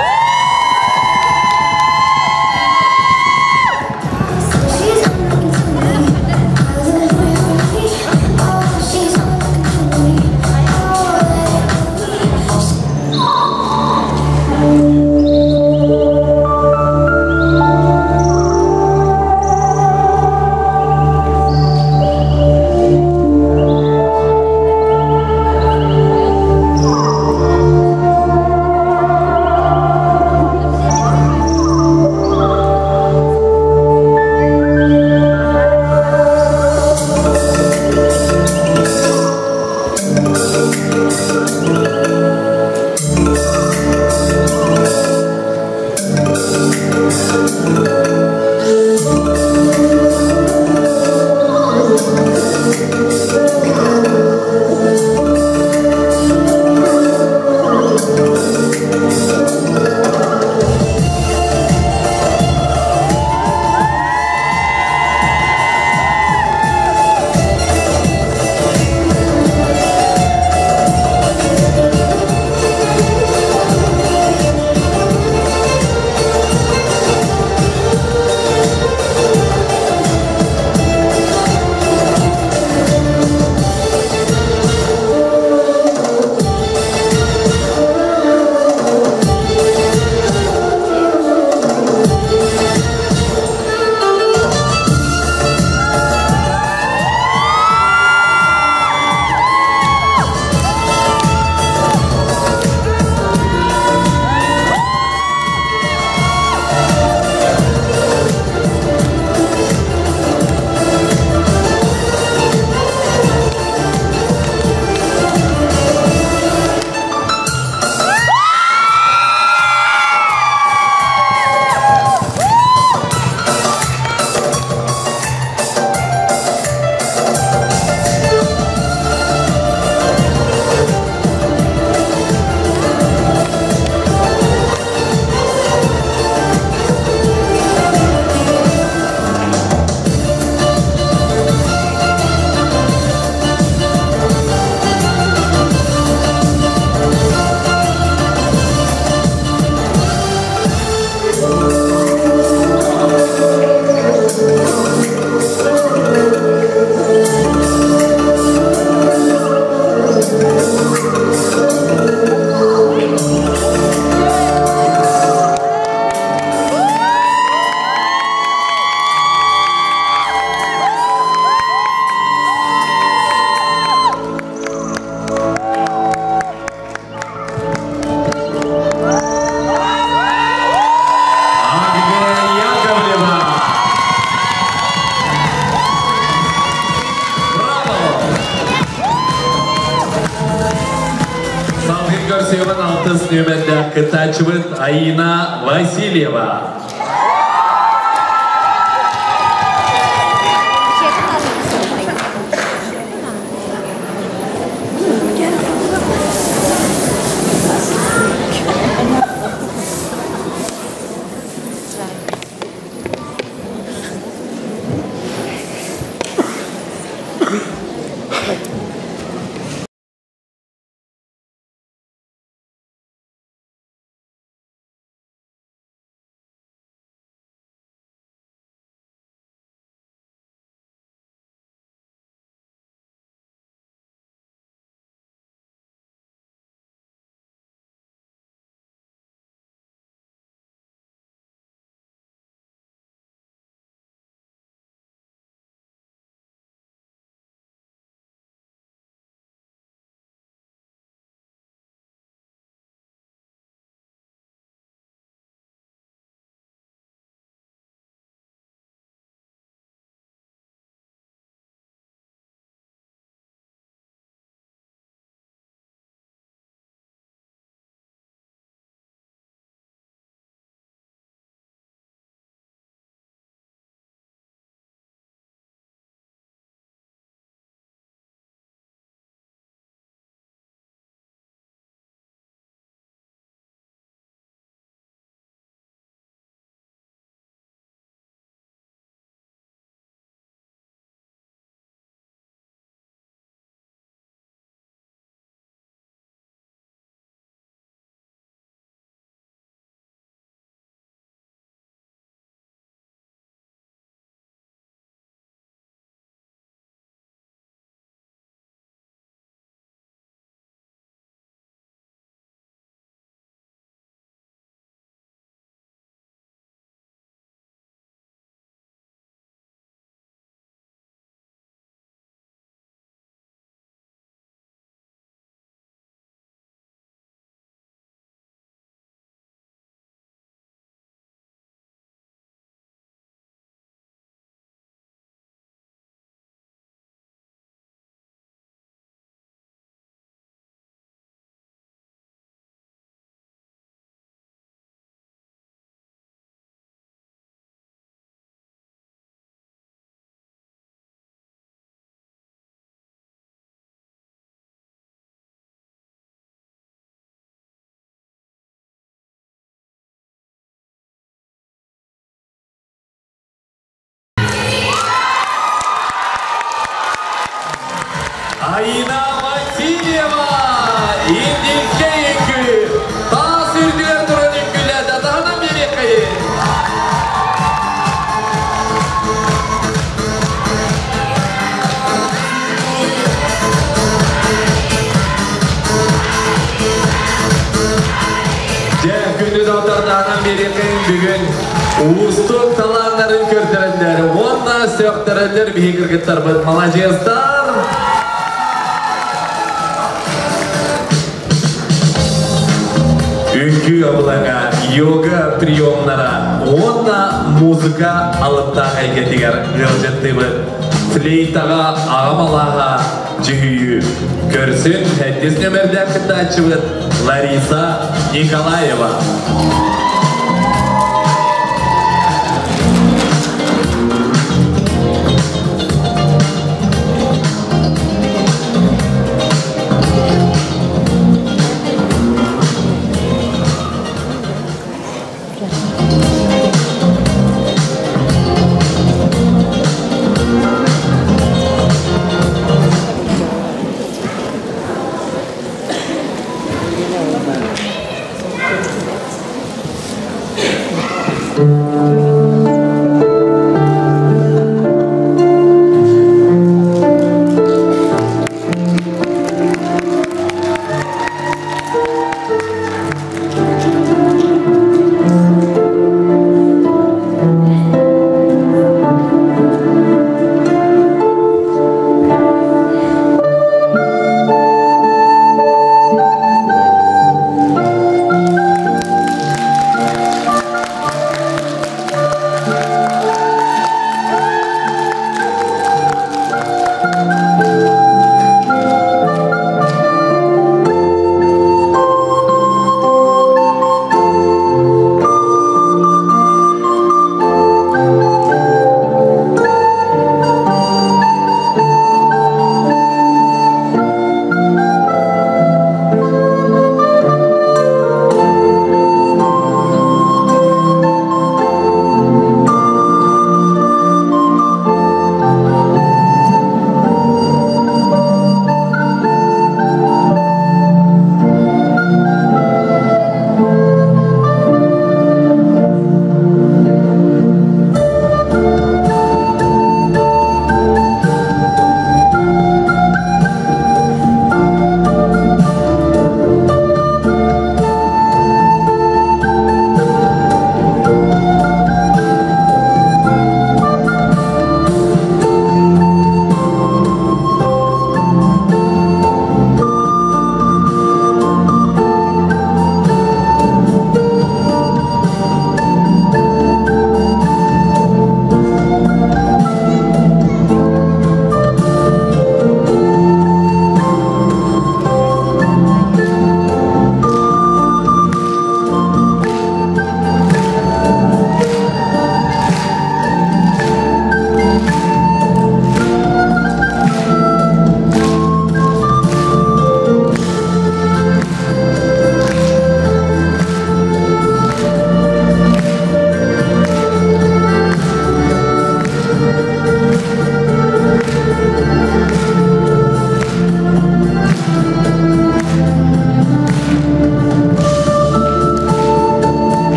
Speaker 3: Браво! Салгыы көрсүөҕүн алтыс нүөмэрдээх кыттааччыбыт Аина Васильева. Эһиэхэ бүгүн уустук талааннарын көрдөрөллөр уонна сөхтөрөллөр биһиги кыргыттарбыт маладьыастар! Үҥкүү абылаҥа, йога приемнара уонна музыка алыптаах эйгэтигэр ыалдьыттыыбыт. Флейтаҕа аҕам алааһа дьүһүйүү. Көрсүн сэттис нөмердээх кыттааччыбыт Лариса Николаева.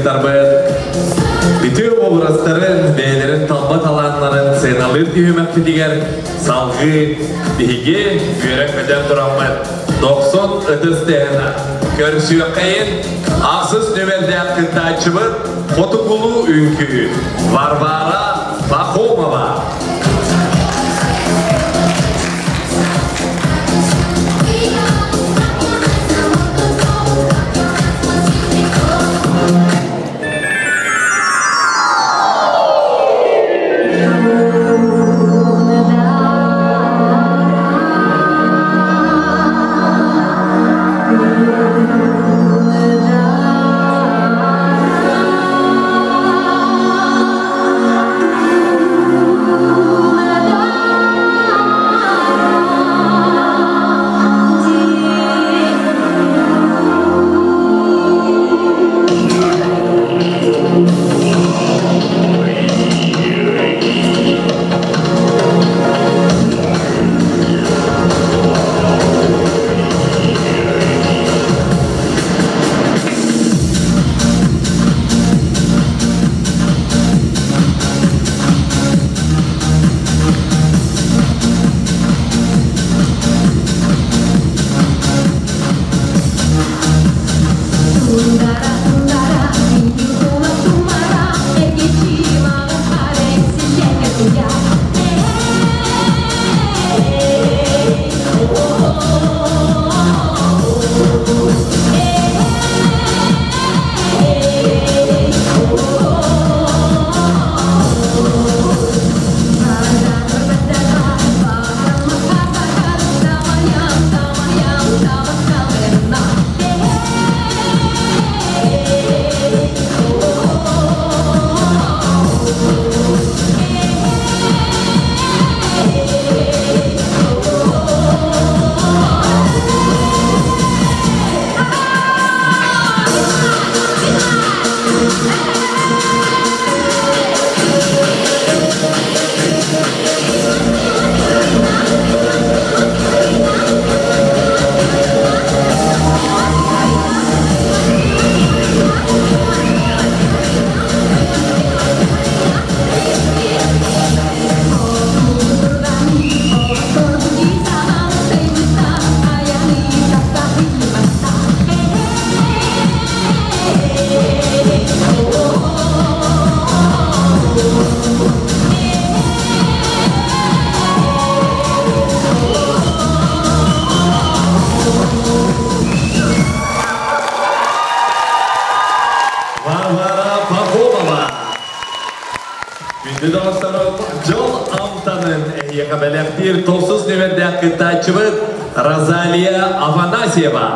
Speaker 3: Васильевтарбыт үтүө образтарын, бэйэлэрин талба талааннарын сыаналыыр түһүмэхпитигэр салгыы биһиги үөрэн-көтөн тураммыт дохсун ытыс тыаһына көрсүөххэйин ахсыс нүмердээх кыттааччыбыт Хотугулуу үҥкүү Варвара Пахомова. Варвара Пахомова. Күндү доҕотторум, дьол амтанын эһиэхэ бэлэхтиир тохсус нүмердээх кыттааччыбыт Розалия Афанасьева.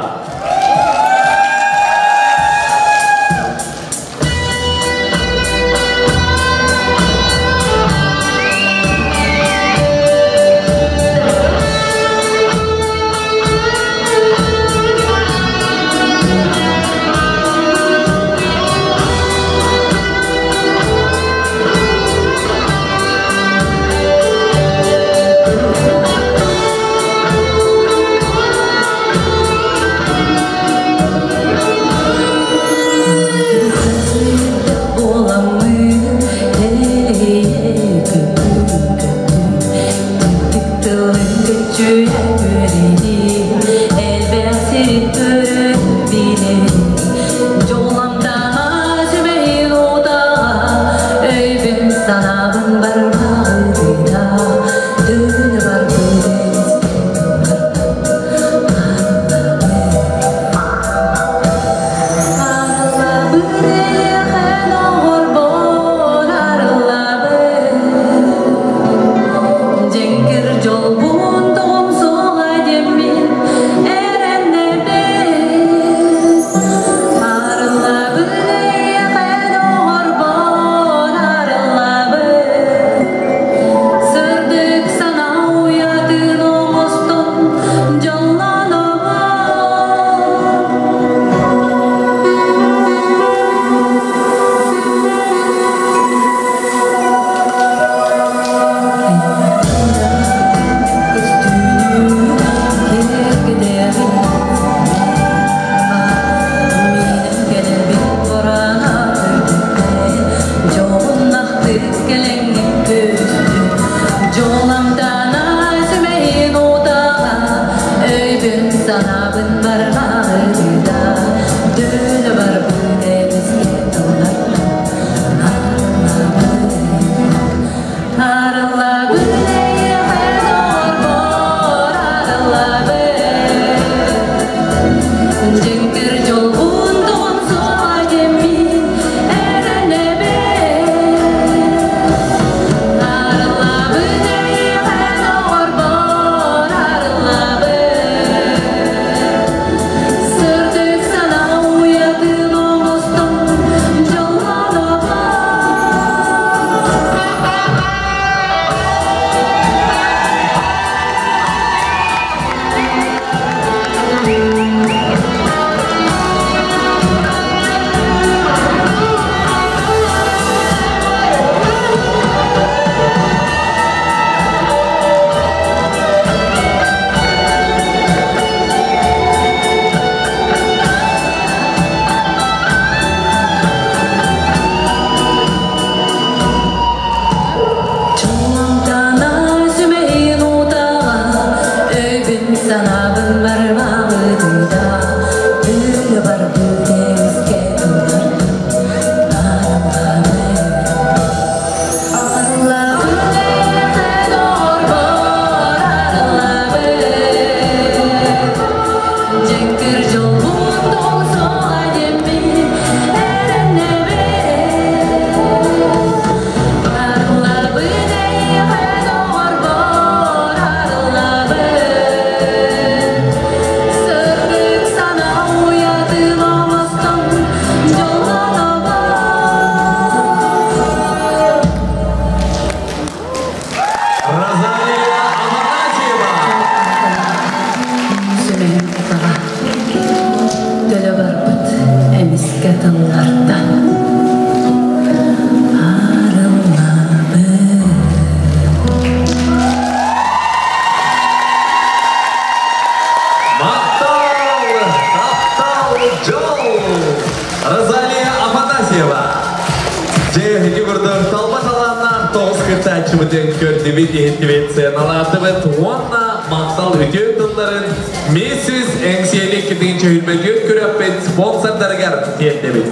Speaker 3: Дьэ, ити курдук талба талааннаах тоҕус кыттааччыбытын көрдүбүт, иһиттибит, сыаналаатыбыт уонна махтал үтүө тылларын Миссис Эҥсиэли 2024 күрэхпит спонсордарыгар тиэрдэбит.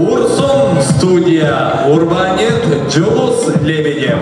Speaker 3: Урсун студия, урбаанньыт Дьулус Лебедев.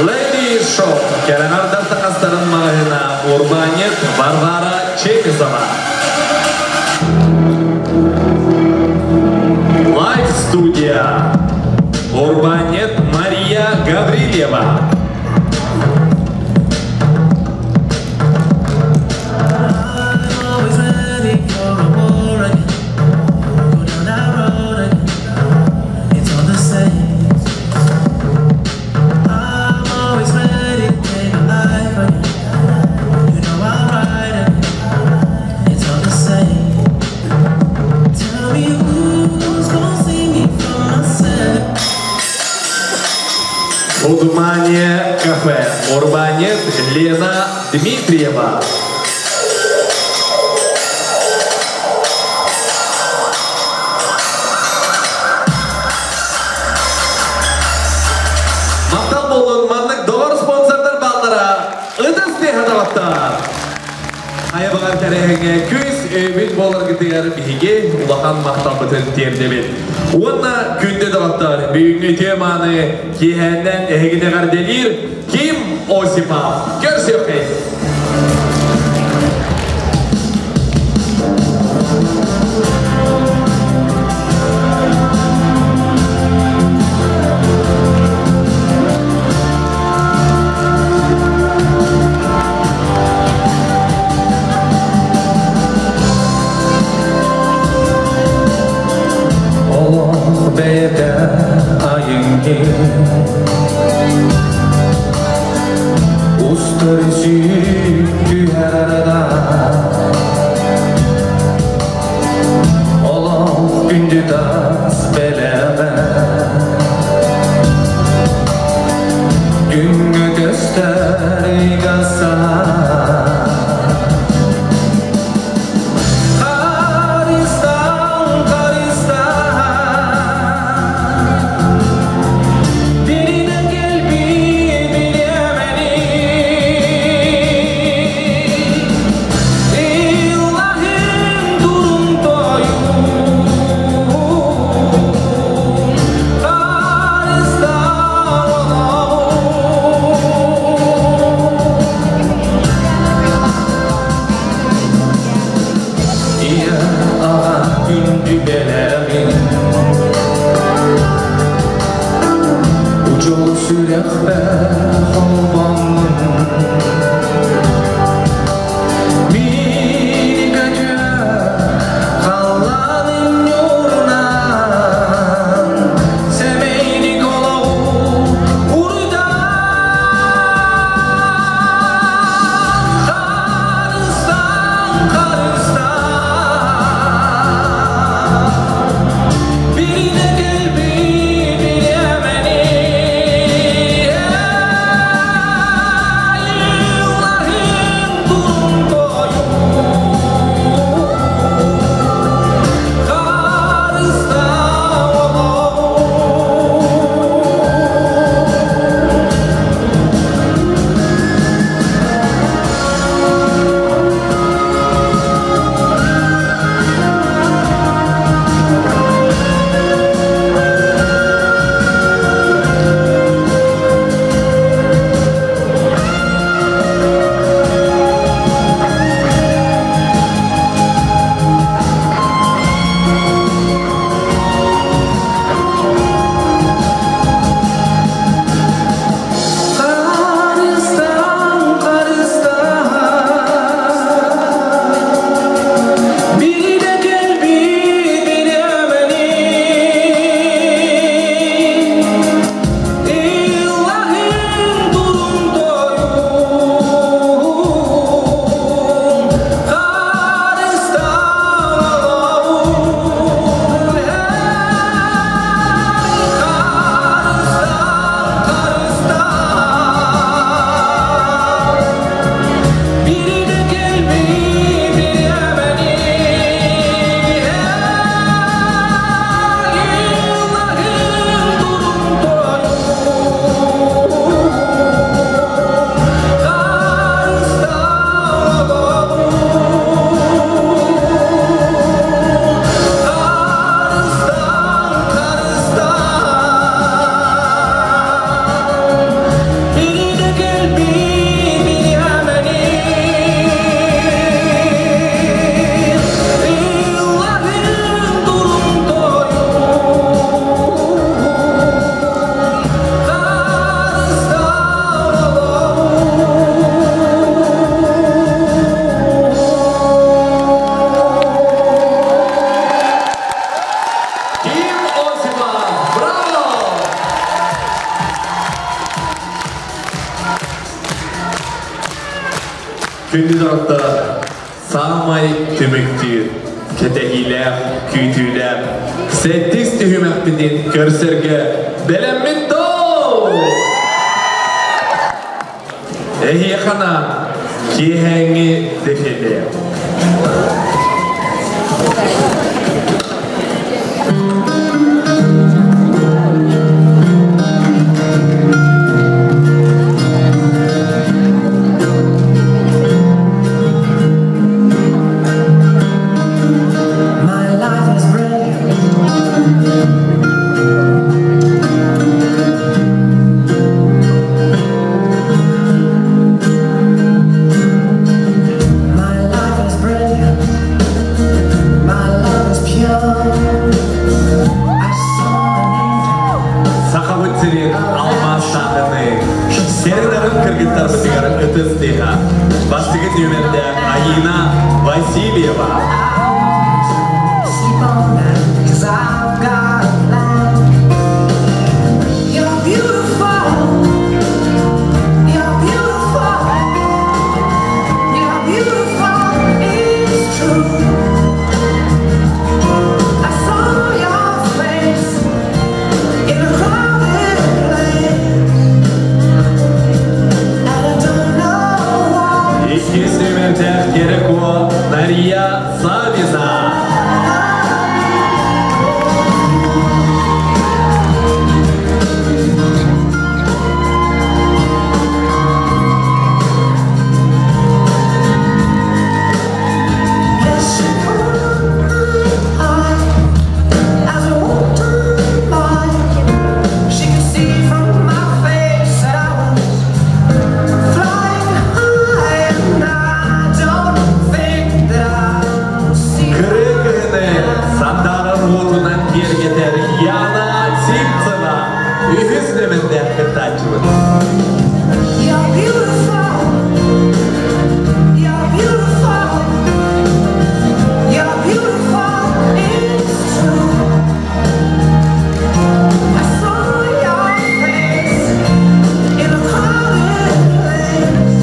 Speaker 3: Lady Shop кэрэмэрдэр таҥастарын маҕаһыына урбаанньыт Варвара Чемизова. Live Студия урбаанньыт Мария Гаврильева.
Speaker 5: Always ready for a war again. Go down that road again. It's all the same. I'm always ready to take a life again. You know I'll ride it. It's all the same. Tell me who's gonna save me from myself.
Speaker 3: Удмания кафе. Урбаанньыт Лена Дмитриева. Махтал буоллун маннык доҕор спонсордар бааллара ытыс тыаһа доҕоттор. Хайа баҕар тэрээһиҥҥэ күүс өйөбүл буоларгытыгар биһиги улахан махталбытын тиэрдэбит. Уонна күндү доҕоттор, бүгүҥҥү үтүө мааны киэһээннэн эһигини эҕэрдэлиир Ким Осипов. Көрсүөххэй!
Speaker 5: Олох бэйэтэ айыҥҥы Устар сүүк түһэр Олох күндү тас бэлэҕэ Күҥҥэ көстөр ыйга Харыстан, харыстан Биринен келбит бириэмэни Ыллаһын турун тойун Харыстан олоҕун Ийэ аҕа күндү бэлэҕин Удьол сүрэхпэр холбоммун Мин көтүө халлааным ньуурунан Сэмэйник олоҕу уруйдаан Харыстан, харыстан Биринэ кэлбит бириэмэни.
Speaker 3: Күндү доҕоттор, саамай түмүктүүр, кэтэһиилээх, күүтүүлээх сэттис түһүмэхпитин көрсөргө бэлэммит доо! Эһиэхэ анаан киэһээҥҥи дефиле.
Speaker 5: My life is brilliant. My life is brilliant. My love is pure. I saw an angel.
Speaker 3: Сахабыт сирин алмаас тааһыныы кэрэ-нарын кыргыттарбытыгар ытыс тыаһа. Бастакы нүөмэрдээх Айыына Васильева.
Speaker 5: Sleep on that, 'cause I've got a plan. You're beautiful. You're beautiful. You're beautiful. It's true. I saw your face in a crowded place, and I don't know why.
Speaker 3: Иккис нүөмэрдээх Кэрэ Куо Нария Савина.
Speaker 5: Yes, she caught my eye as I walked on by. She could see from my face that I was flying high, and I don't think that I'll see
Speaker 3: Кырыы кыһыны сандаарар уотунан киэргэтэр Яна Сивцева. Үһүс нүөмэрдээх кыттааччыбыт.
Speaker 5: You're beautiful. You're beautiful. You're beautiful. It's true. I saw your face in a crowded place,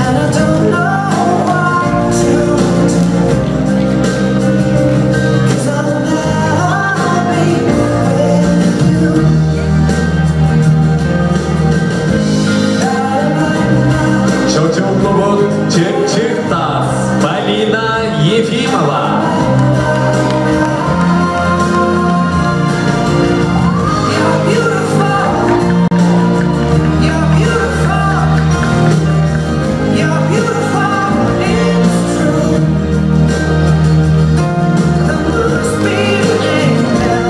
Speaker 5: and I don't know what to do. 'Cause I'll never be with you.
Speaker 3: Чочуллубут Чыпчык таас Полина Ефимова.
Speaker 5: You're beautiful. You're beautiful. You're beautiful. It's true. There must be an angel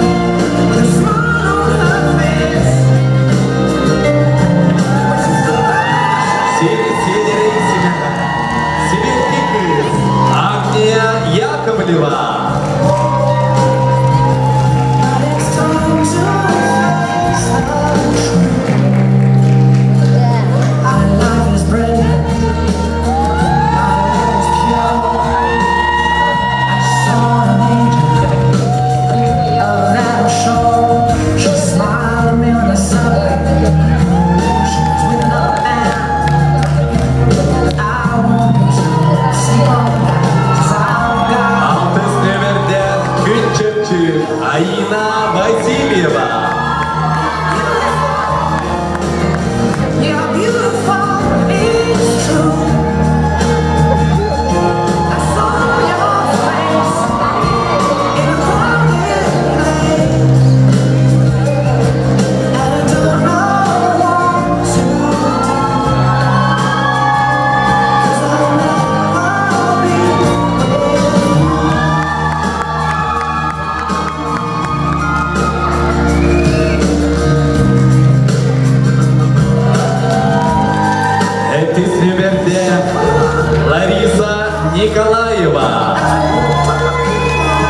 Speaker 5: with a smile on her face. When she
Speaker 3: Сир сиэдэрэй симэҕэ. Сибэкки кыыс Агния Яковлева.
Speaker 5: But it's time to face the truth. My life is brilliant. My love is pure. I saw an angel. Of that I'm sure. She smiled at me on the subway. She was with another man. I won't sleep on that, 'cause I've got
Speaker 3: Алтыс нүөмэрдээх Күн Чыпчык Аина Васильева.
Speaker 5: You're beautiful, it's true. I saw your face in a crowded place, and I don't know what to do. 'Cause I'll never be with you.
Speaker 3: Сэттис нүөмэрдээх Лариса Николаева.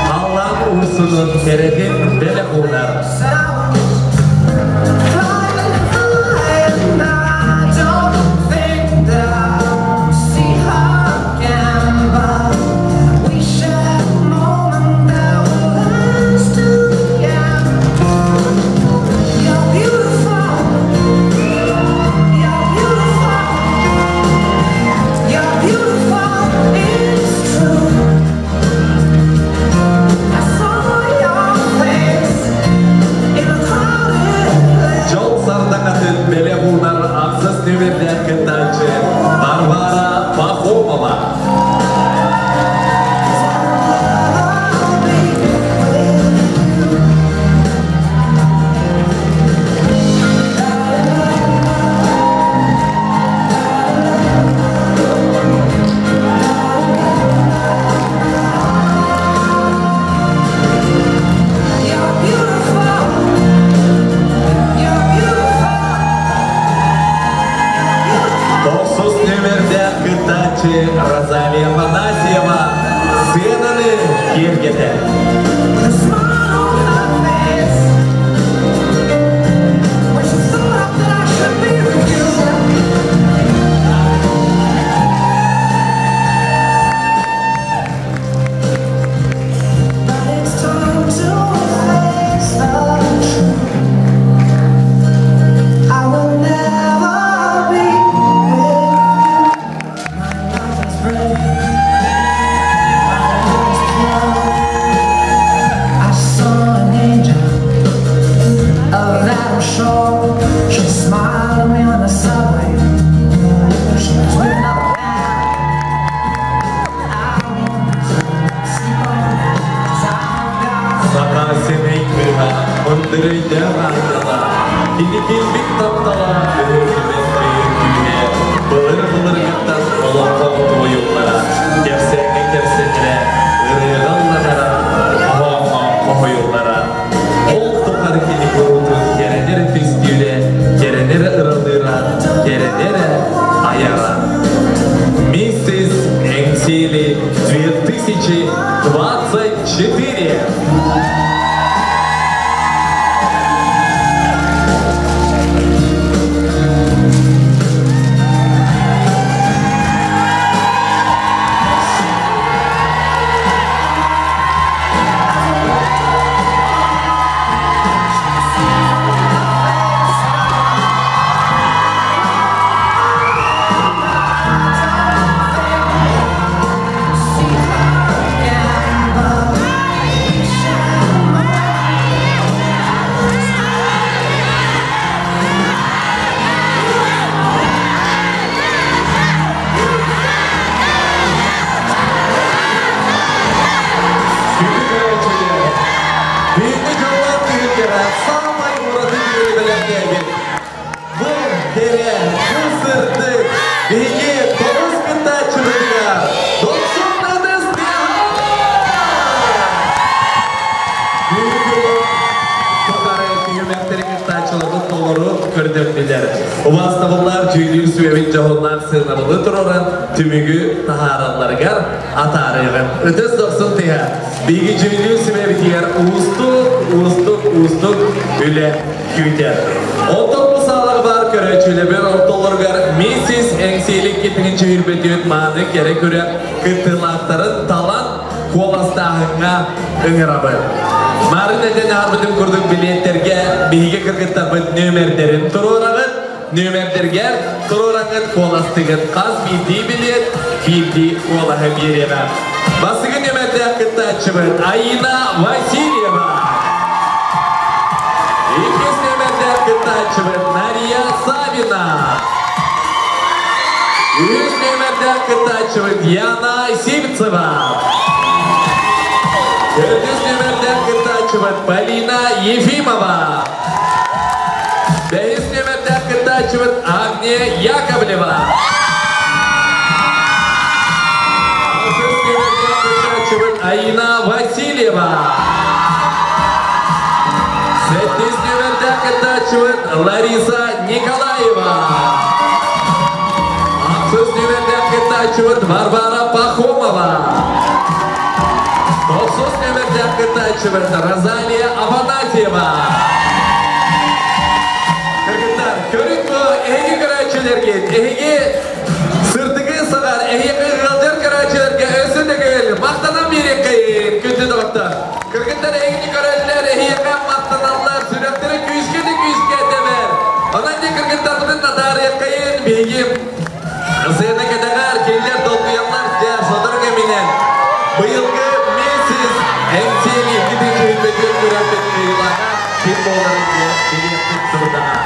Speaker 3: Халлаан урсунун кэрэтин бэлэх уунар.
Speaker 5: Flying high, and I don't think that I'll see her again, but we share a moment that will last till the end. You're beautiful. You're beautiful.
Speaker 3: Розалия Афанасьева сыананы киэргэтэр. Саха сэмэй кыыһа мындырыйдаах ааттала, кини килбик таптала өһүргүмэн өйүн күүһэ, былыр-былыргыттан олоҥхо туойуллара, кэпсээҥҥэ кэпсэнэрэ, ырыаҕа ылланара, хоһооҥҥо хоһуйуллара. Ол тухары кини куруутун кэрэнэр түстүүрэ, кэрэнэр ыралыыра, кэрэнэр айара. Миссис Эҥсиэли 2024. Биһиги дьоллоох түһүлгэҕэ саамай ураты түгэни бэлэхтээбит бу кэрэ, бу сырдык биһиги тоҕус кыттааччыбытыгар Дохсун Ытыс Тухары түһүмэхтэри кыттааччыларбыт толору көрдөрдүлэр. Убаастабыллаах дьүүллүүр сүбэбит дьоһуннаах сыанабылы туруоран түмүгү таһааралларыгар атаарыаҕын. Ытыс дохсун тыһа. Биһиги дьүүллүүр сүбэбитигэр уустук, уустук, уустук үлэ күүтэр. Онтон бу саалаҕа баар көрөөччүлэрбин ортолоругар миссис Эҥсиэлик китигин чөһүрбэтиэт мааны кэрэ күрэх кыттыылаахтарын талан куоластааһыҥҥа ыҥырабын. Марын этэн аарбытым курдук билиэттэргэ биһиги кыргыттарбыт нүөмэрдэрин туруораҕыт, нүөмэрдэргэ туруораҥҥыт куоластыгыт хас биирдии билиэт биирдии куолаһы биэриэҕэ. Бастакы нүөмэрдээх кыттааччыбыт Аина Васильева. Иккис нүөмэрдээх кыттааччыбыт Нария Савина. Үс нүөмэрдээх кыттааччыбыт Яна Сивцева. Төрдүс нүөмэрдээх кыттааччыбыт Полина Ефимова. Бэһис нүөмэрдээх кыттааччыбыт Агния Яковлева. Алтыс нүөмэрдээх кыттааччыбыт Аина Васильева. Сэттис нүөмэрдээх кыттааччыбыт Лариса Николаева. Ахсыс нүөмэрдээх кыттааччыбыт Варвара Пахомова. Тохсус нүөмэрдээх кыттааччыбыт Розалия Афанасьева. Кыргыттар, көрүҥ бу эһиги көрөөччүлэргит, эһиги сырдыгы саҕар, эһиэхэ ыалдьар көрөөччүлэргэ өссө төгүл махтанан биэриэххэйин, күндү доҕоттор. Кыргыттар эһигини көрөллөр, эһиэхэ махтаналлар, сүрэхтэрэ күүскэ да күүскэ тэбэр. Онон дьэ кыргыттарбытын натаарыаххайын, биһиги Сыана кэтэҕэр кинилэр долгуйаллар дьэ сотору кэминэн быйылгы Миссис Эҥсиэли 2024 күрэхпит кыайыылааҕа ким буоларын дьэ билиэхпит турдаҕа.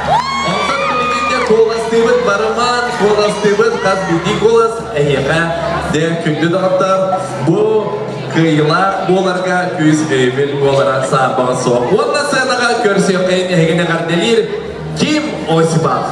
Speaker 3: Онтон билигин дьэ куоластыыбыт барымаан, куоластыыбыт хас биирдии куолас эһиэхэ дьэ күндү доҕоттор бу кыайыылаах буоларга күүс өйөбүл буолара саарбаҕа суох. Уонна сыанаҕа көрсүөххэйин эһигини эҕэрдэлиир Ким Осипов.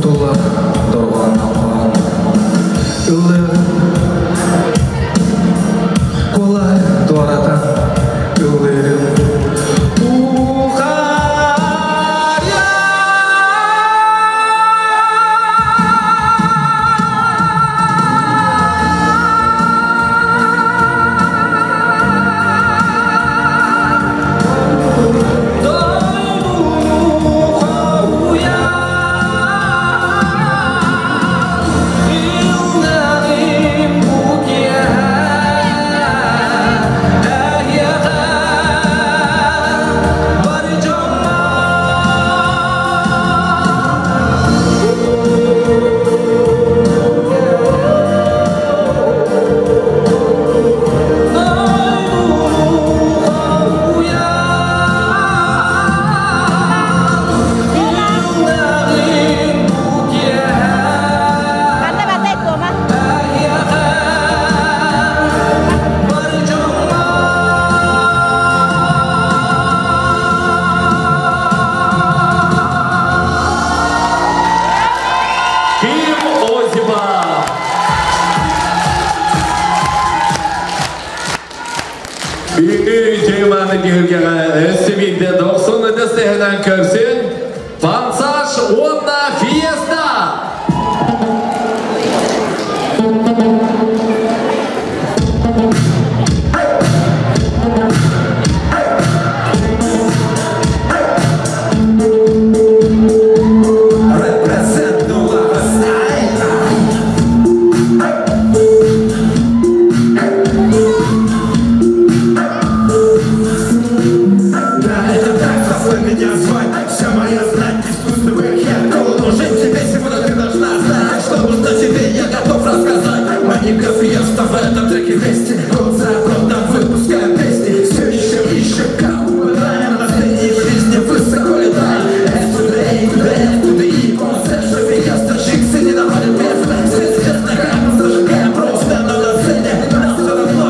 Speaker 8: тыллаах дорҕоонноох хоһоон. Ыллыаҕын куолаһы туоратан ыллыырын.
Speaker 3: Ким Осипов! Бүгүҥҥү үтүө-мааны түһүлгэҕэ өссө биирдэ дохсун ытыс тыаһынан көрсүн Фансаж уонна Фиеста!
Speaker 8: Represent Style. Да, это так, зовут меня звать. Вся моя знать, искусственный хер. Жить тебе сегодня ты должна знать, что нужно тебе, я готов рассказать. Маника Фиеста в этом треке вместе. Год за годом выпускаем песни. Все еще ищем, как упираем на сцене и в жизни высоко летаем. S to the A to the F to the E. Концерт, что Фиеста, чиксы не давали места. Все известно, как мы зажигаем просто, но на сцене нас все равно.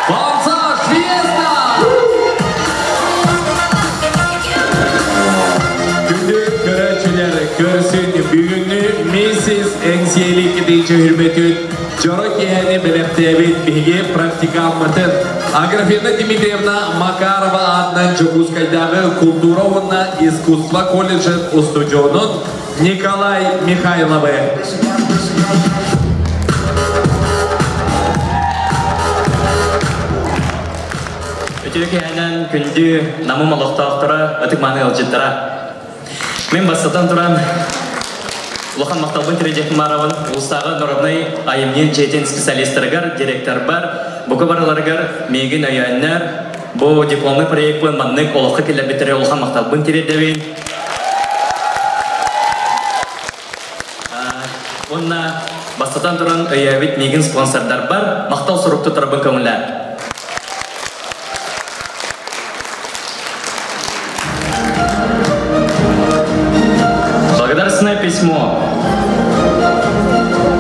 Speaker 3: Фансаж Фиеста! Күндү көрөөччүлэр, көрсүн бүгүҥҥү Миссис Эҥсиэли китинчи хүрмөтүн дьоро киэһэни бэлэхтээбит биһиги практикаммытын Аграфена Дмитриевна Макарова аатынан Дьокуускайдааҕы култуура уонна искусство колледжын устудьуонун Николай Михайловы.
Speaker 9: Үтүө киэһэнэн күндү Намым олохтоохторо, ытык-мааны ыалдьыттара. Мин бастатан туран улахан махталбын тириэрдиэхпин баҕарабын улуустааҕы народнай айымньы дьиэтин специалистарыгар, директорбар, бука барыларыгар миигин өйөөннөр, Бу дипломный проекпын маннык олоххо киллэрбиттэрэ улахан махталбын тириэрдэбин. Уонна бастатан туран өйөөбүт миигин спонсордарбар махтал сурук туттарбын көҥүллээн. Благодарственное письмо.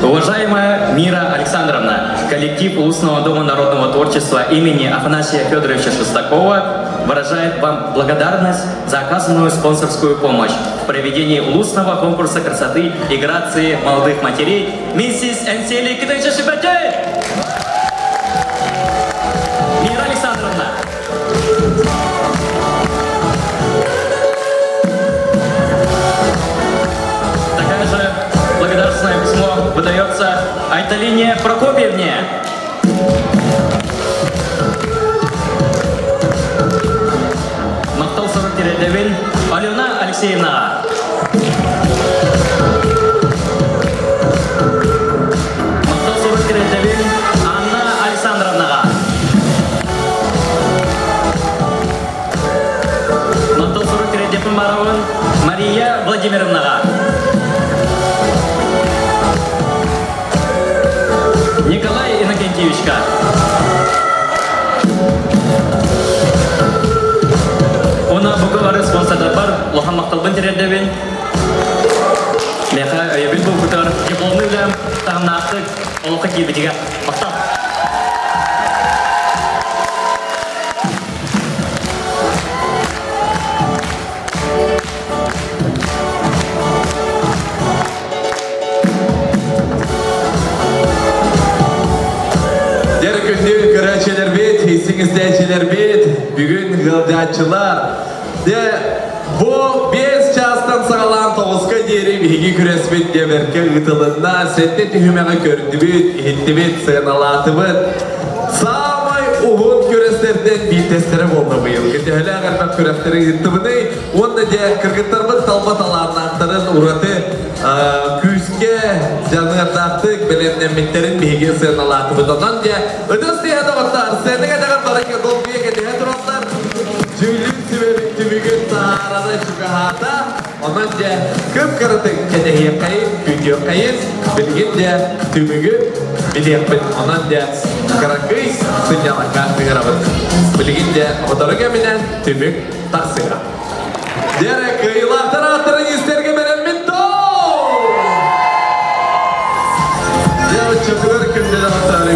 Speaker 9: Уважаемая Мира Александровна, коллектив Улусного дома народного творчества имени Афанасия Федоровича Шестакова выражает вам благодарность за оказанную спонсорскую помощь в проведении Улусного конкурса красоты и грации молодых матерей «Миссис Энсели Китайча Мира Александровна. Такая же благодарственное письмо выдается Айталине Прокопьевне. Махтал сурук тириэрдэбин Алена Алексеевна. Махтал сурук тириэрдэбин Анна Александровнаҕа. Махтал сурук тириэрдиэхпин баарабын Мария Владимировнаҕа. Николай Иннокентьевичка. Уна бука бары спонсордарбар улахан махталбын тириэрдэбин. Миэхэ өйөбүл буолбутар дипломный үлэм таһымнаахтык олоххо киирбитигэр махтал.
Speaker 3: Дьэ күндү көрөөччүлэрбит, истиҥ истээччилэрбит, бүгүн ыалдьааччылар. Дьэ, бу 5 чаастан саҕалаан 9-ка диэри биһиги күрэспит диэбэркэ ыытылынна. Сэттэ түһүмэҕи көрдүбүт, иһиттибит, сыаналаатыбыт. Саамай уһун күрэстэртэн биирдэстэрэ буолла быйыл. Төһөлөөх элбэх күрэхтэри ыыттыбыный? Уонна дьэ кыргыттарбыт талба талааннаахтарын ураты күүскэ дьаныардаахтык бэлэмнэммиттэрин биһиги сыаналаатыбыт. Онон дьэ ытыс тыаһа доҕоттор, сцена кэтэҕэр бары долгуйа кэтэһэ тураллар. Дьүүллүүр сүбэбит түмүгүн таһаарара чугаһаата. Онон дьэ кып-кыратык кэтэһиэххэйин, күүтүөххэйин, билигин дьэ түмүгү билиэхпит. Онон дьэ кыракый сынньалаҥҥа ыҥырабыт. Билигин дьэ сотору кэминэн түмүк тахсыа. Дьэрэ, кыайыылаахтар ааттарын истэргэ бэлэммит Дьэ, оччотугар күндү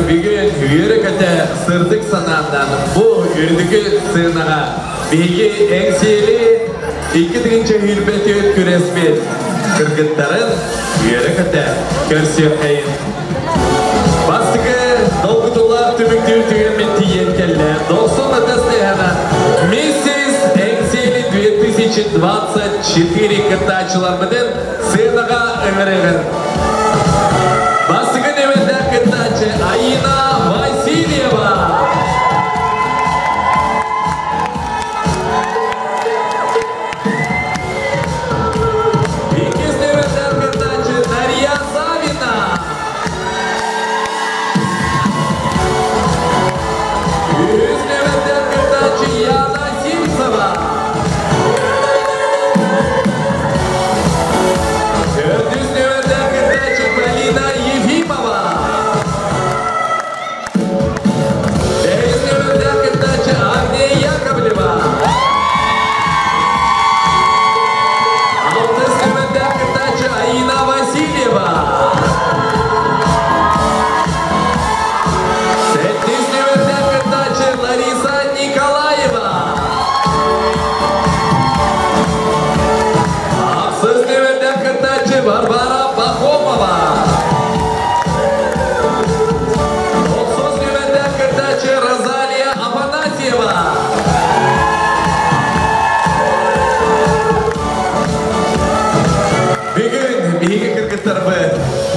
Speaker 3: бүгүн үөрэ-көтө сырдык санааннан бу үрдүкү сыанаҕа биһиги Эҥсиэли 2024 күрэспит кыргыттарын үөрэ-көтө көрсүөххэйин. Бастакы долгутуулаах түмүктүүр түгэммит тиийэн кэллэ. Дохсун ытыс тыаһынан Миссис Эҥсиэли 2024 кыттааччыларбытын сценаҕа ыҥырыгын. Бастакы нүөмэрдээх кыттааччы Аина Васильева. Иккис нүөмэрдээх кыттааччы Дарья Савина. Үһүс нүөмэрдээх кыттааччы Яна Симцева. Төрдүс нүөмэрдээх кыттааччы Полина Ефимова. Бэһис нүөмэрдээх кыттааччы Агния Яковлева. Алтыс нүөмэрдээх кыттааччы Аина Васильева. Сэттис нүөмэрдээх кыттааччы Лариса Николаева. Ахсыс нүөмэрдээх кыттааччы Варвара Пахомова. Тохсус нүөмэрдээх кыттааччы Розалия Афанасьева. Бүгүн биһиги кыргыттарбыт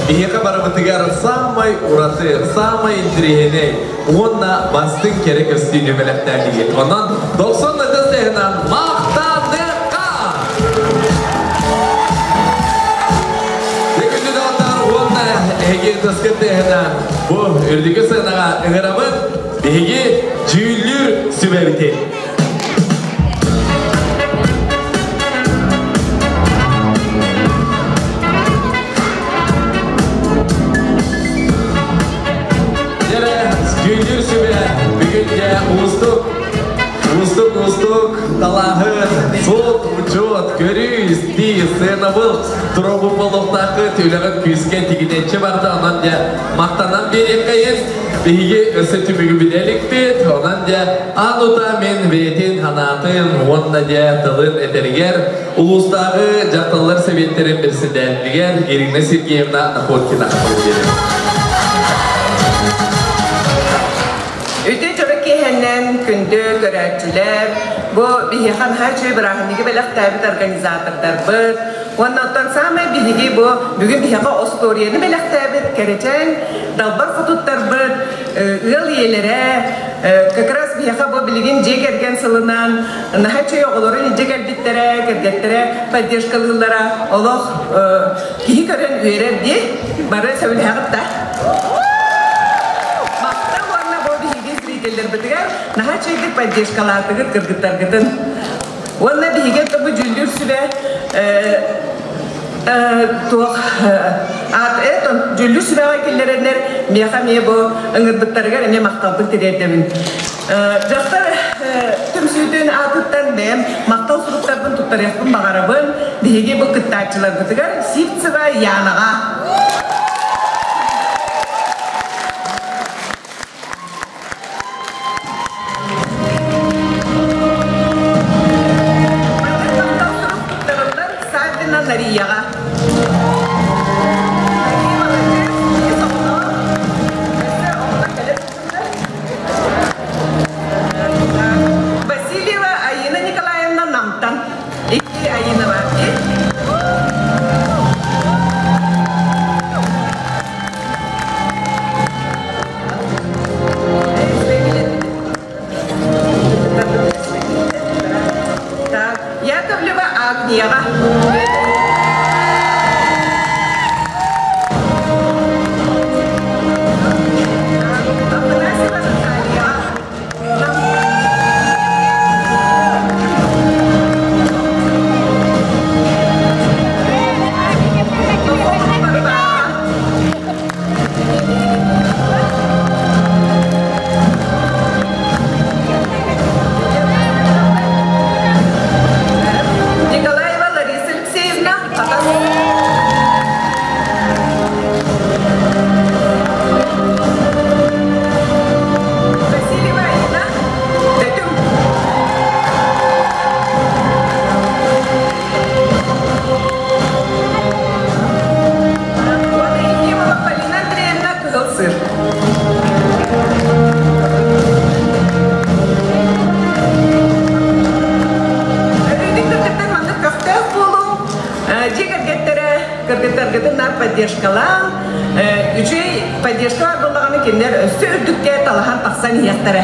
Speaker 3: биһиэхэ барыбытыгар саамай ураты, саамай интэриэһинэй уонна бастыҥ кэрэ көстүүнү бэлэхтээтигит. Онон 90 ытыс тыаһынан махтаныахха! Күндү доҕоттор уонна эһиги ытыскыт тыаһынан бу үрдүкү сыанаҕа ыҥырабыт биһиги дьүүллүүр сүбэ сүбэбитин. Дьэрэ, дьүүллүүр сүбэ бүгүн дьэ уустук, уустук, уустук талааһын, суут, учуот, көрүү, истии, сыанабыл туругу болуохтааххыт, үлэҕит күүскэ тигинэччи барда, онон дьэ махтанан биэриэххэйин. Биһиги өссө түмүгү билэ иликпит, онон дьэ аан утаа мин бэйэтин санаатын уонна дьэ тылын этэригэр улуустааҕы дьахталлар сэбиэттэрин председателигэр Ирина Сергеевна Находкина биэрэбин.
Speaker 10: Үтүө дьоро киэһэннэн күндү көрөөччүлэр, бу биһиэхэ наһаа үчүгэй бырааһынньыгы бэлэхтээбит организатордарбыт, уонна оттон саамай биһиги бу бүгүн биһиэхэ остуоруйаны бэлэхтээбит кэрэчээн далбар хотуттарбыт, ыал ийэлэрэ, как раз биһиэхэ бу билигин дьиэ кэргэн сылынан наһаа үчүгэй оҕолорун илдьэ кэлбиттэрэ, кэргэттэрэ поддержкалыыллара олох киһи көрөн үөрэр дии, бары сөбүлэһэҕит да? Махтал уонна бу биһиги зрителлэрбитигэр наһаа үчүгэйдик поддержкалаатыгыт кыргыттаргытын. Уонна биһиги бу дьүүллүүр сүбэ туох аат этон дьүүллүүр сүбэҕэ киллэрэннэр миэхэ эмиэ бу ыҥырбыттарыгар эмиэ махталбын тириэрдэбин. Дьахтар түмсүүтүн аатыттан бэйэм махтал суруктарбын туттарыахпын баҕарабын. Биһиги бу кыттааччыларбытыгар Сивцева Янаҕа. Саввина Нарияҕа. Васильева Аина Николаевна Намтан. Икки Аина бар. Так, Яковлева Агнияға. Афанасьева Натальяға. Николаева Лариса Алексеевна, Васильева Айна, Бөтүм. Уонна Ефимова Полина Андреевна, Кыһыл Сыр. Өрүүтүн кыргыттар маннык көхтөөх буолуҥ, дьиэ кэргэттэрэ кыргыттаргытын наар поддержкалаан, үчүгэй поддержка баар буоллаҕына кинилэр өссө үрдүккэ талаһан тахсан иһиэхтэрэ.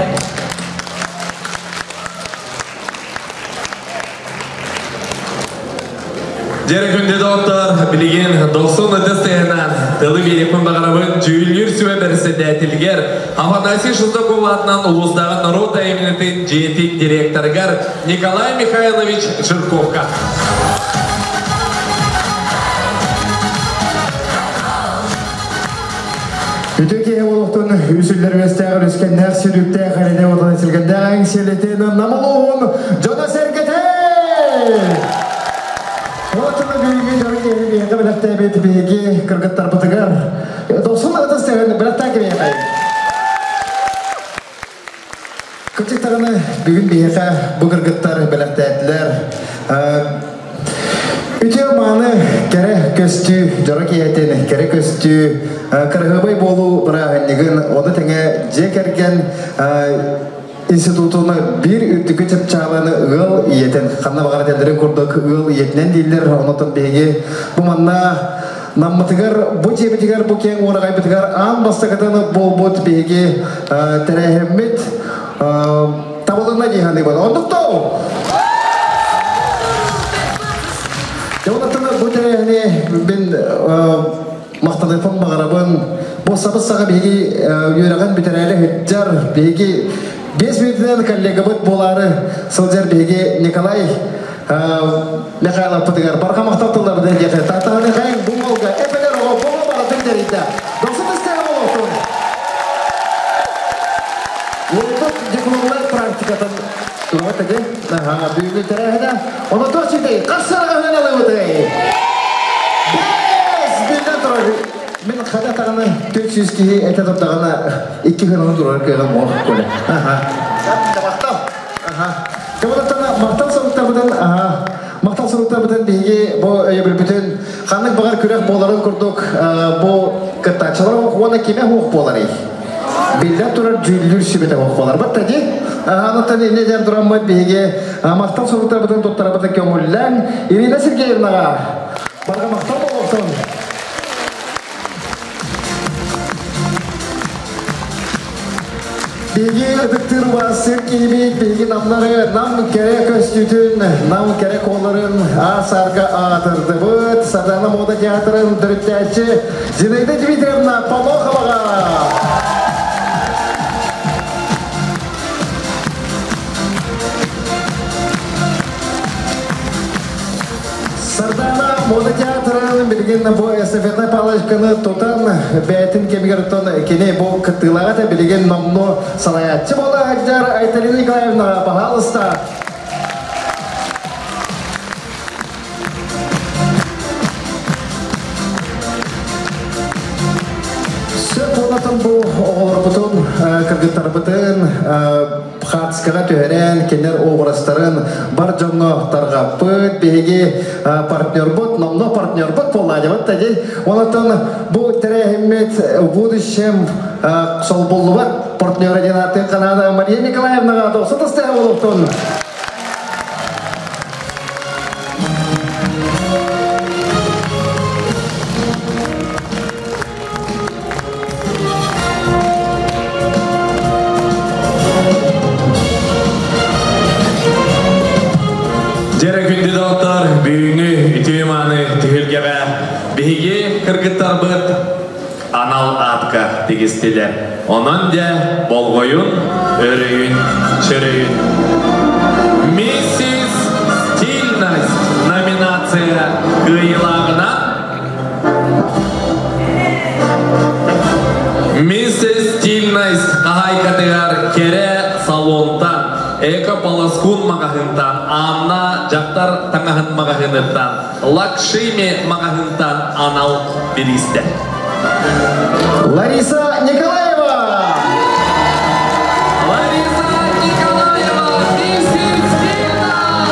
Speaker 3: Дьэрэ күндү доҕоттор, билигин дохсун ытыс тыаһынан тылы биэриэхпин баҕарабын дьүүллүүр сүбэ бэрэссэдээтэлигэр Афанасий Шестаков аатынан улуустааҕы норуот айымньытын дьиэтин директорыгар Николай Михайлович Жирковка.
Speaker 20: Үтө киһи олохтон үсүллэр үөстээх өрүскэннээх сүрүктээх эрэне отон эсилгэндээх эҥсиэлэтин намылуһун дьоно-сэргэтэ! Отуна бүгүҥҥү дьоро киһи биһиэхэ бэлэхтээбит биһиги кыргыттарбытыгар дохсун ытыс тыаһын бэлэхтээн кэбиһиэхэй. Кырдьык даҕаны бүгүн биһиэхэ бу кыргыттар бэлэхтээтилэр. Үтүө мааны кэрэ көстүү, дьоро киһитин кэрэ көстүү, кыраһыабай буолуу бырааһынньыгын, ону тэҥэ дьиэ кэргэн институтун биир үрдүкү чыпчаалын ыал ийэтин, ханна баҕар этэллэрин курдук ыал ийэтинэн дииллэр, онтон биһиги бу манна Наммытыгар, бу дьиэбитигэр, бу киэҥ уораҕайбытыгар аан бастакытын буолбут биһиги тэрээһиммит табылынна дии саныыбын. Оннук доо! Дьэ, бу тэрээһини мин махтаныахпын баҕарабын. Бу сабыс саҕа биһиги үөрэҕин бүтэрээри сылдьар, биһиги Бес мүнүүтүнэн коллегабыт буолаары сылдьар биһиги Николай Михайловпытыгар барҕа махтал тылларбытын диэхэ. Тааттаһаны хайын бу уолга эпэлэр оҕо боҕо барытын тэрийдэ. Дохсун истэҕэ болуохтун. Уолбут дипломнай практикатын туруга таги. Аха, бүгүҥҥү тэрээһинэ. Ону туох ситэй? Хас сыраҕа үһүн алыбытай? Бэс! Биллэн турар. Мин хата даҕаны 400 киһи этэ турдаҕына икки хыраны турар кыаҕым ох коля. Аха. Махтал. Аха. Кыбытаттан махтал суруктарбытын аха. Махтал суруктарбытын биһиги бу өйөбүлбүтүн ханнык баҕар күрэх буоларын курдук бу кыттааччылар уонна кимэ хуох буоларый? Биллэн турар дьүүллүүр сүбэтэ хуох буолар. Бат тади. Аһаанаттан инне диэн тураммыт биһиги махтал суруктарбытын туттарабытын көҥүллээн Ирина Сергеевнаҕа барҕа махтал буолуохтун. Биһиги ытыктыыр убаастыыр киһибит, биһиги намнары нам кэрэ көстүүтүн, нам кэрэ куоларын аас-аарга аатырдыбыт. Сардана мода театрын төрүттээччи Зинаида Дмитриевна Полоховаҕа! Сардаана мода театрын билигин бу эстафетнай палочканы тутан бэйэтин кэмигэр оттон кини бу кыттыылааҕа да билигин номнуо салайааччы буола сылдьар Айталина Николаевнаҕа баһаалыста. Сөп буолатын бу оҕолорбутун, кыргыттарбытын хаартыскаҕа түһэрэн, кинилэр образтарын бар дьоҥҥо тарҕаппыт, биһиги партнербут, номно партнербут буолла дьабыт тади. Онотон бу тэрээһиммит в будущем солбуллубат партнера диэн ааттыын Канада Мария Николаевнаҕа дохсун тастыһа буолуохтун.
Speaker 3: Дьэрэ күндү доҕоттор, бүгүҥҥү үтүө мааны түһүлгэҕэ биһиги кыргыттарбыт анал аатка тигистилэр. Онон дьэ болҕойун, өрөйүн, чөрөйүн. Миссис Стильность номинация кыайыылааҕынан Миссис Стильность хаһаайкатыгар кэрэ салонтан, эко-полоскун маҕаһыынтан, Анна дьахтар таҥаһын маҕаһыыныттан, Лакшими маҕаһыынтан анал бириистэр.
Speaker 20: Лариса Николаева!
Speaker 3: Лариса Николаева, миссис Стильность!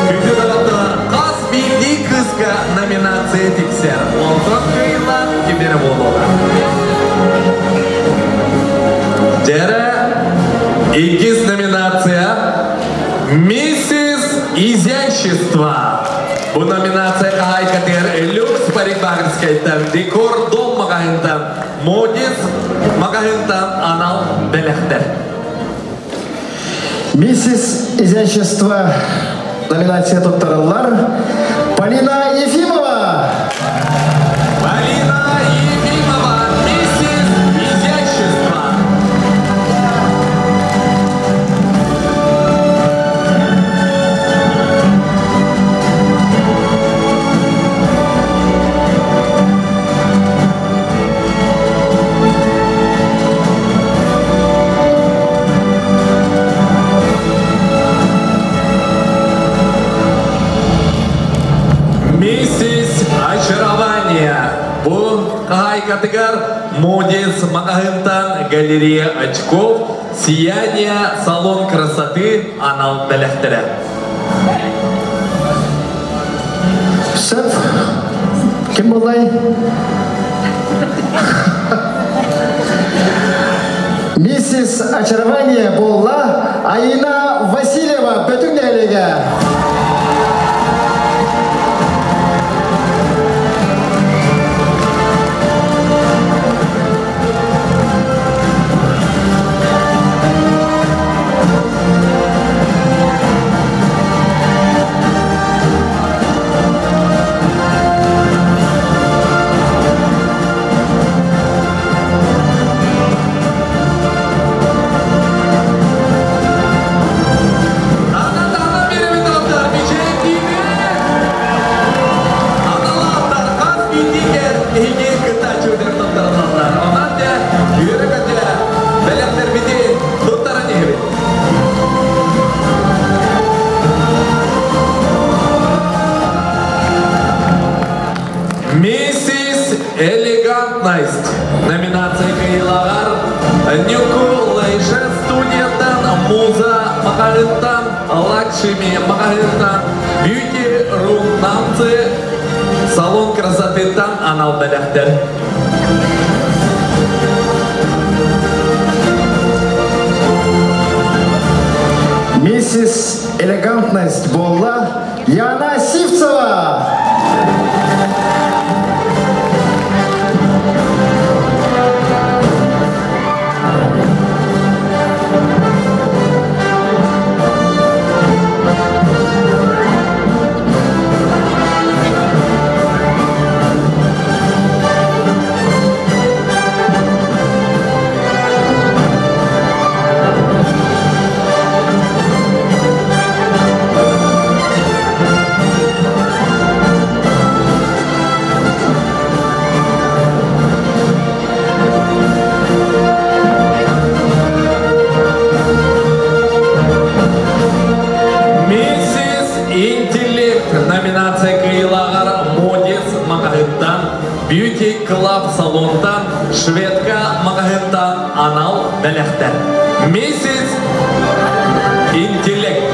Speaker 3: Күндү доҕоттор, хас биирдии кыыска номинация тиксэр. Онтон кыайыылаах кимнэрэ буолуоҕа. Дьэрэ, иккис номинация «Миссис Изящество». Бу номинация хаһаайкатыгар Люкс парикмахерскайтан, Декор Дом маҕаһыынтан, Модис маҕаһыынтан анал бэлэхтэр.
Speaker 20: Миссис Изящество номинация туттарыллар Полина Ефимова.
Speaker 3: Полина Ефимова, миссис Изящество. Миссис Очарование. Бу хаһаайкатыгар Модис маҕаһыынтан галерея очков, сияние, салон красоты анал бэлэхтэрэ.
Speaker 20: Сөп. Ким буоллай? Миссис Очарование буолла Аина Васильева Бөтүҥ нэһилиэгэ.
Speaker 3: Элегантность номинация кыайыылааҕар Ньуку Лейше студияттан Муза маҕаһыынтан Лакшми маҕаһыынтан Beauty Room Намцы салон красотыттан анал бэлэхтэр.
Speaker 20: Миссис Элегантность буолла Яна Сивцева!
Speaker 3: Миссис Интеллект номинация кыайыылааҕар Модец маҕаһыынтан, Beauty Club салонтан, Шведка маҕаһыынтан анал бэлэхтэр. Миссис Интеллект.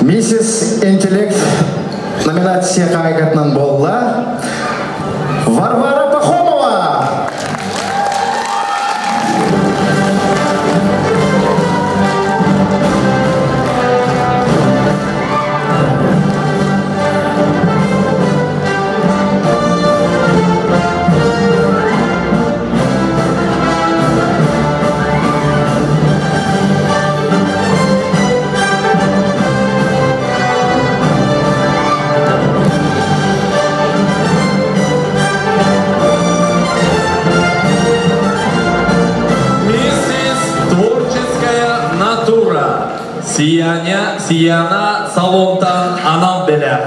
Speaker 20: Миссис Интеллект номинация хаайгатынан буолла Варвара Пахомова!
Speaker 3: Миссис Творческая натура. Сияня, Сияна салонтан анал бэлэх.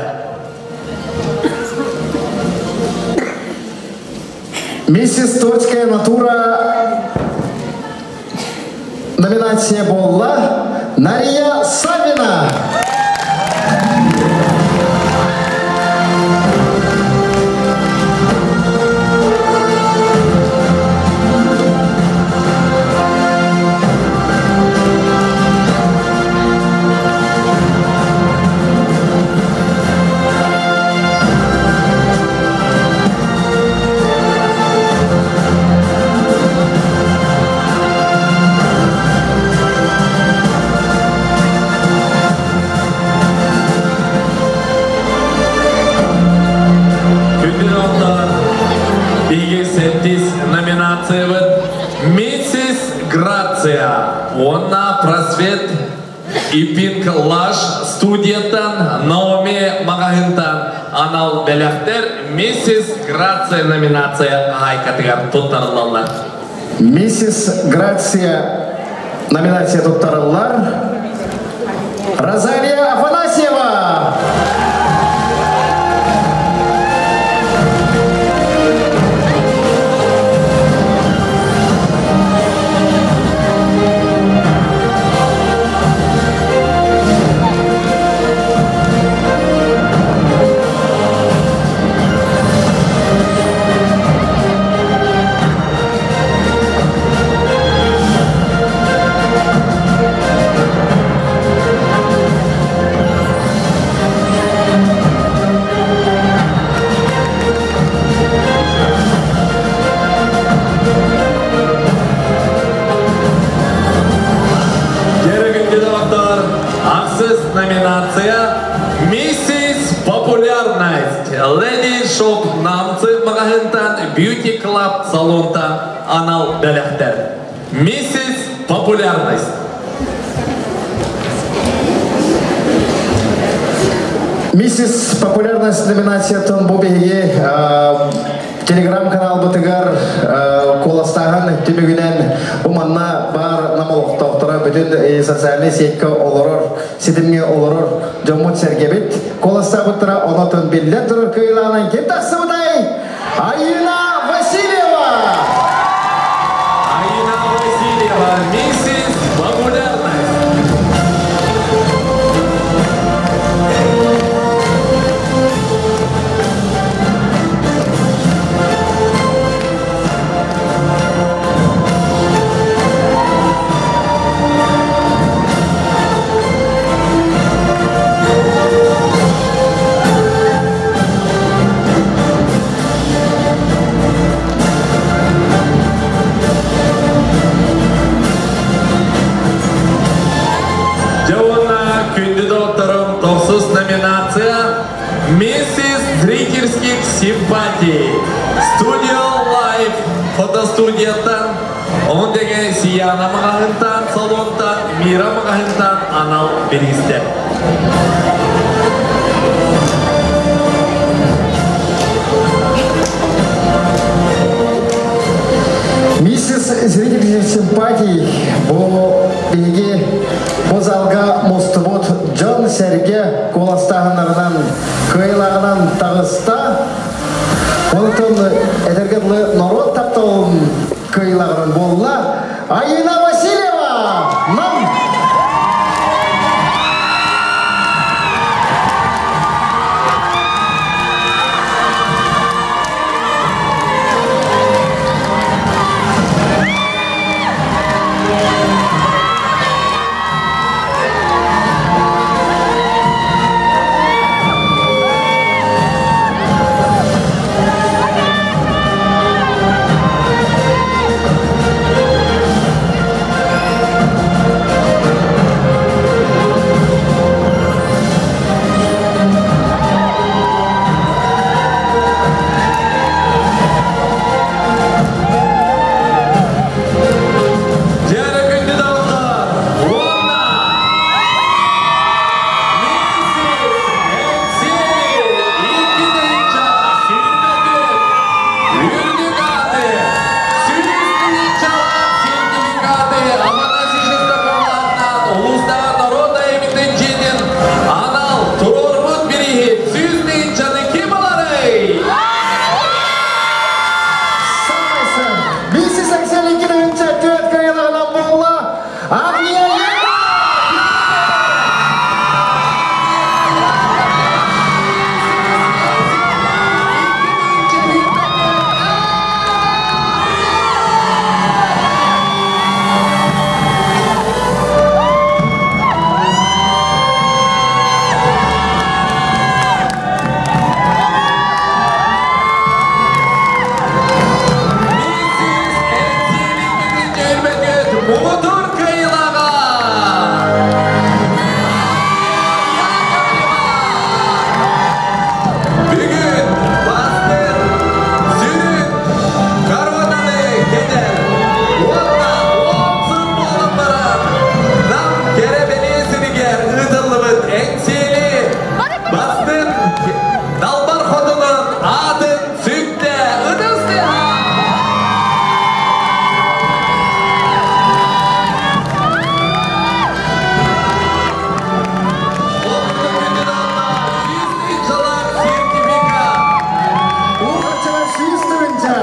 Speaker 20: Миссис Творческая натура номинация буолла Нария Савина!
Speaker 3: Күндү Биги сэттис номинациябыт Миссис Грация уонна Просвет и Пинк Лаш студияттан Наоми маҕаһыынтан анал бэлэхтэр Миссис Грация номинация хаһаайкатыгар туттарыллаллар.
Speaker 20: Миссис Грация номинация туттарыллар Розалия Афанасьева!
Speaker 3: Дьэ доҕоттор, ахсыс номинация Миссис Популярность Lady Shop Намцы маҕаһыынтан Beauty Club салонтан анал бэлэхтэр. Миссис Популярность.
Speaker 20: Миссис Популярность номинациятын бу биһиги телеграм-каналбытыгар куоластааһын түмүгүнэн бу манна баар нам олохтоохторо бүтүн социальнай сетька олорор, ситимҥэ олорор дьоммут сэргэбит куоластаабыттара онотон биллэн турар кыайыылаанан ким тахсыбытай? Айына Васильева!
Speaker 3: Айына Васильева, миссис Тохсус номинация «Миссис зрительских симпатий». Студио Лайф фотостудияттан, onun деген Сияна маҕаһыынтан, салонтан, Мира маҕаһыынтан анал бириистэр.
Speaker 20: Миссис зрительских симпатий бу биһиги бу залга мустубут дьон-сэргэ куоластааһыннарынан кыайылааҕынан таҕыста. Онтон этэргэ дылы норуот тапталын кыайылааҕынан буолла Айына Васильева! Нам!
Speaker 3: Дьэрэ күндү доҕоттор! Уонна Миссис Эҥсиэли 2024 үрдүк ааты, 100 тыһыынчалаах сертификаты Афанасий Шестаковлаахтан улуустааҕы норуот айымньытын дьиэтин анал туруорбут бирииһин 100 тыһыынчаны ким ыларый?
Speaker 20: Миссис Эҥсиэли 2004 кыайыылааҕынан буолла Агния
Speaker 3: Миссис Эҥсиэли 2024 муҥутуур кыайыылааҕа! Яковлева! Бүгүн бастыҥ, сүрүн коронаны кэтэр уонна 10 сыл буолан баран Нам кэрэ бэлиэ сиригэр ыытыллыбыт Эҥсиэли бастыҥ Далбар Хотунун аатын сүктэ ытыс тыаһа! Сертификат!
Speaker 20: Уһачча 100 тыһыынча!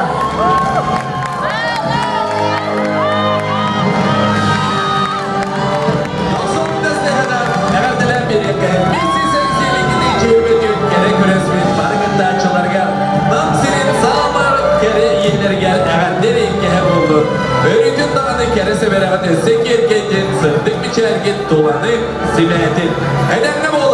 Speaker 3: Эҕэрдэлээн биэриэххэ Миссис Эҥсиэли кэрэ күрэспит бары кыттааччыларга Нам сирин саамай кэрэ ийэлэригэр эҕэрдэ эриэккэһэ буоллун. Өрүүтүн даҕаны кэрэ сэбэрэҕит өссө киэркэйдин, сырдык мичээргит туланы симээтин. Этэҥҥэ.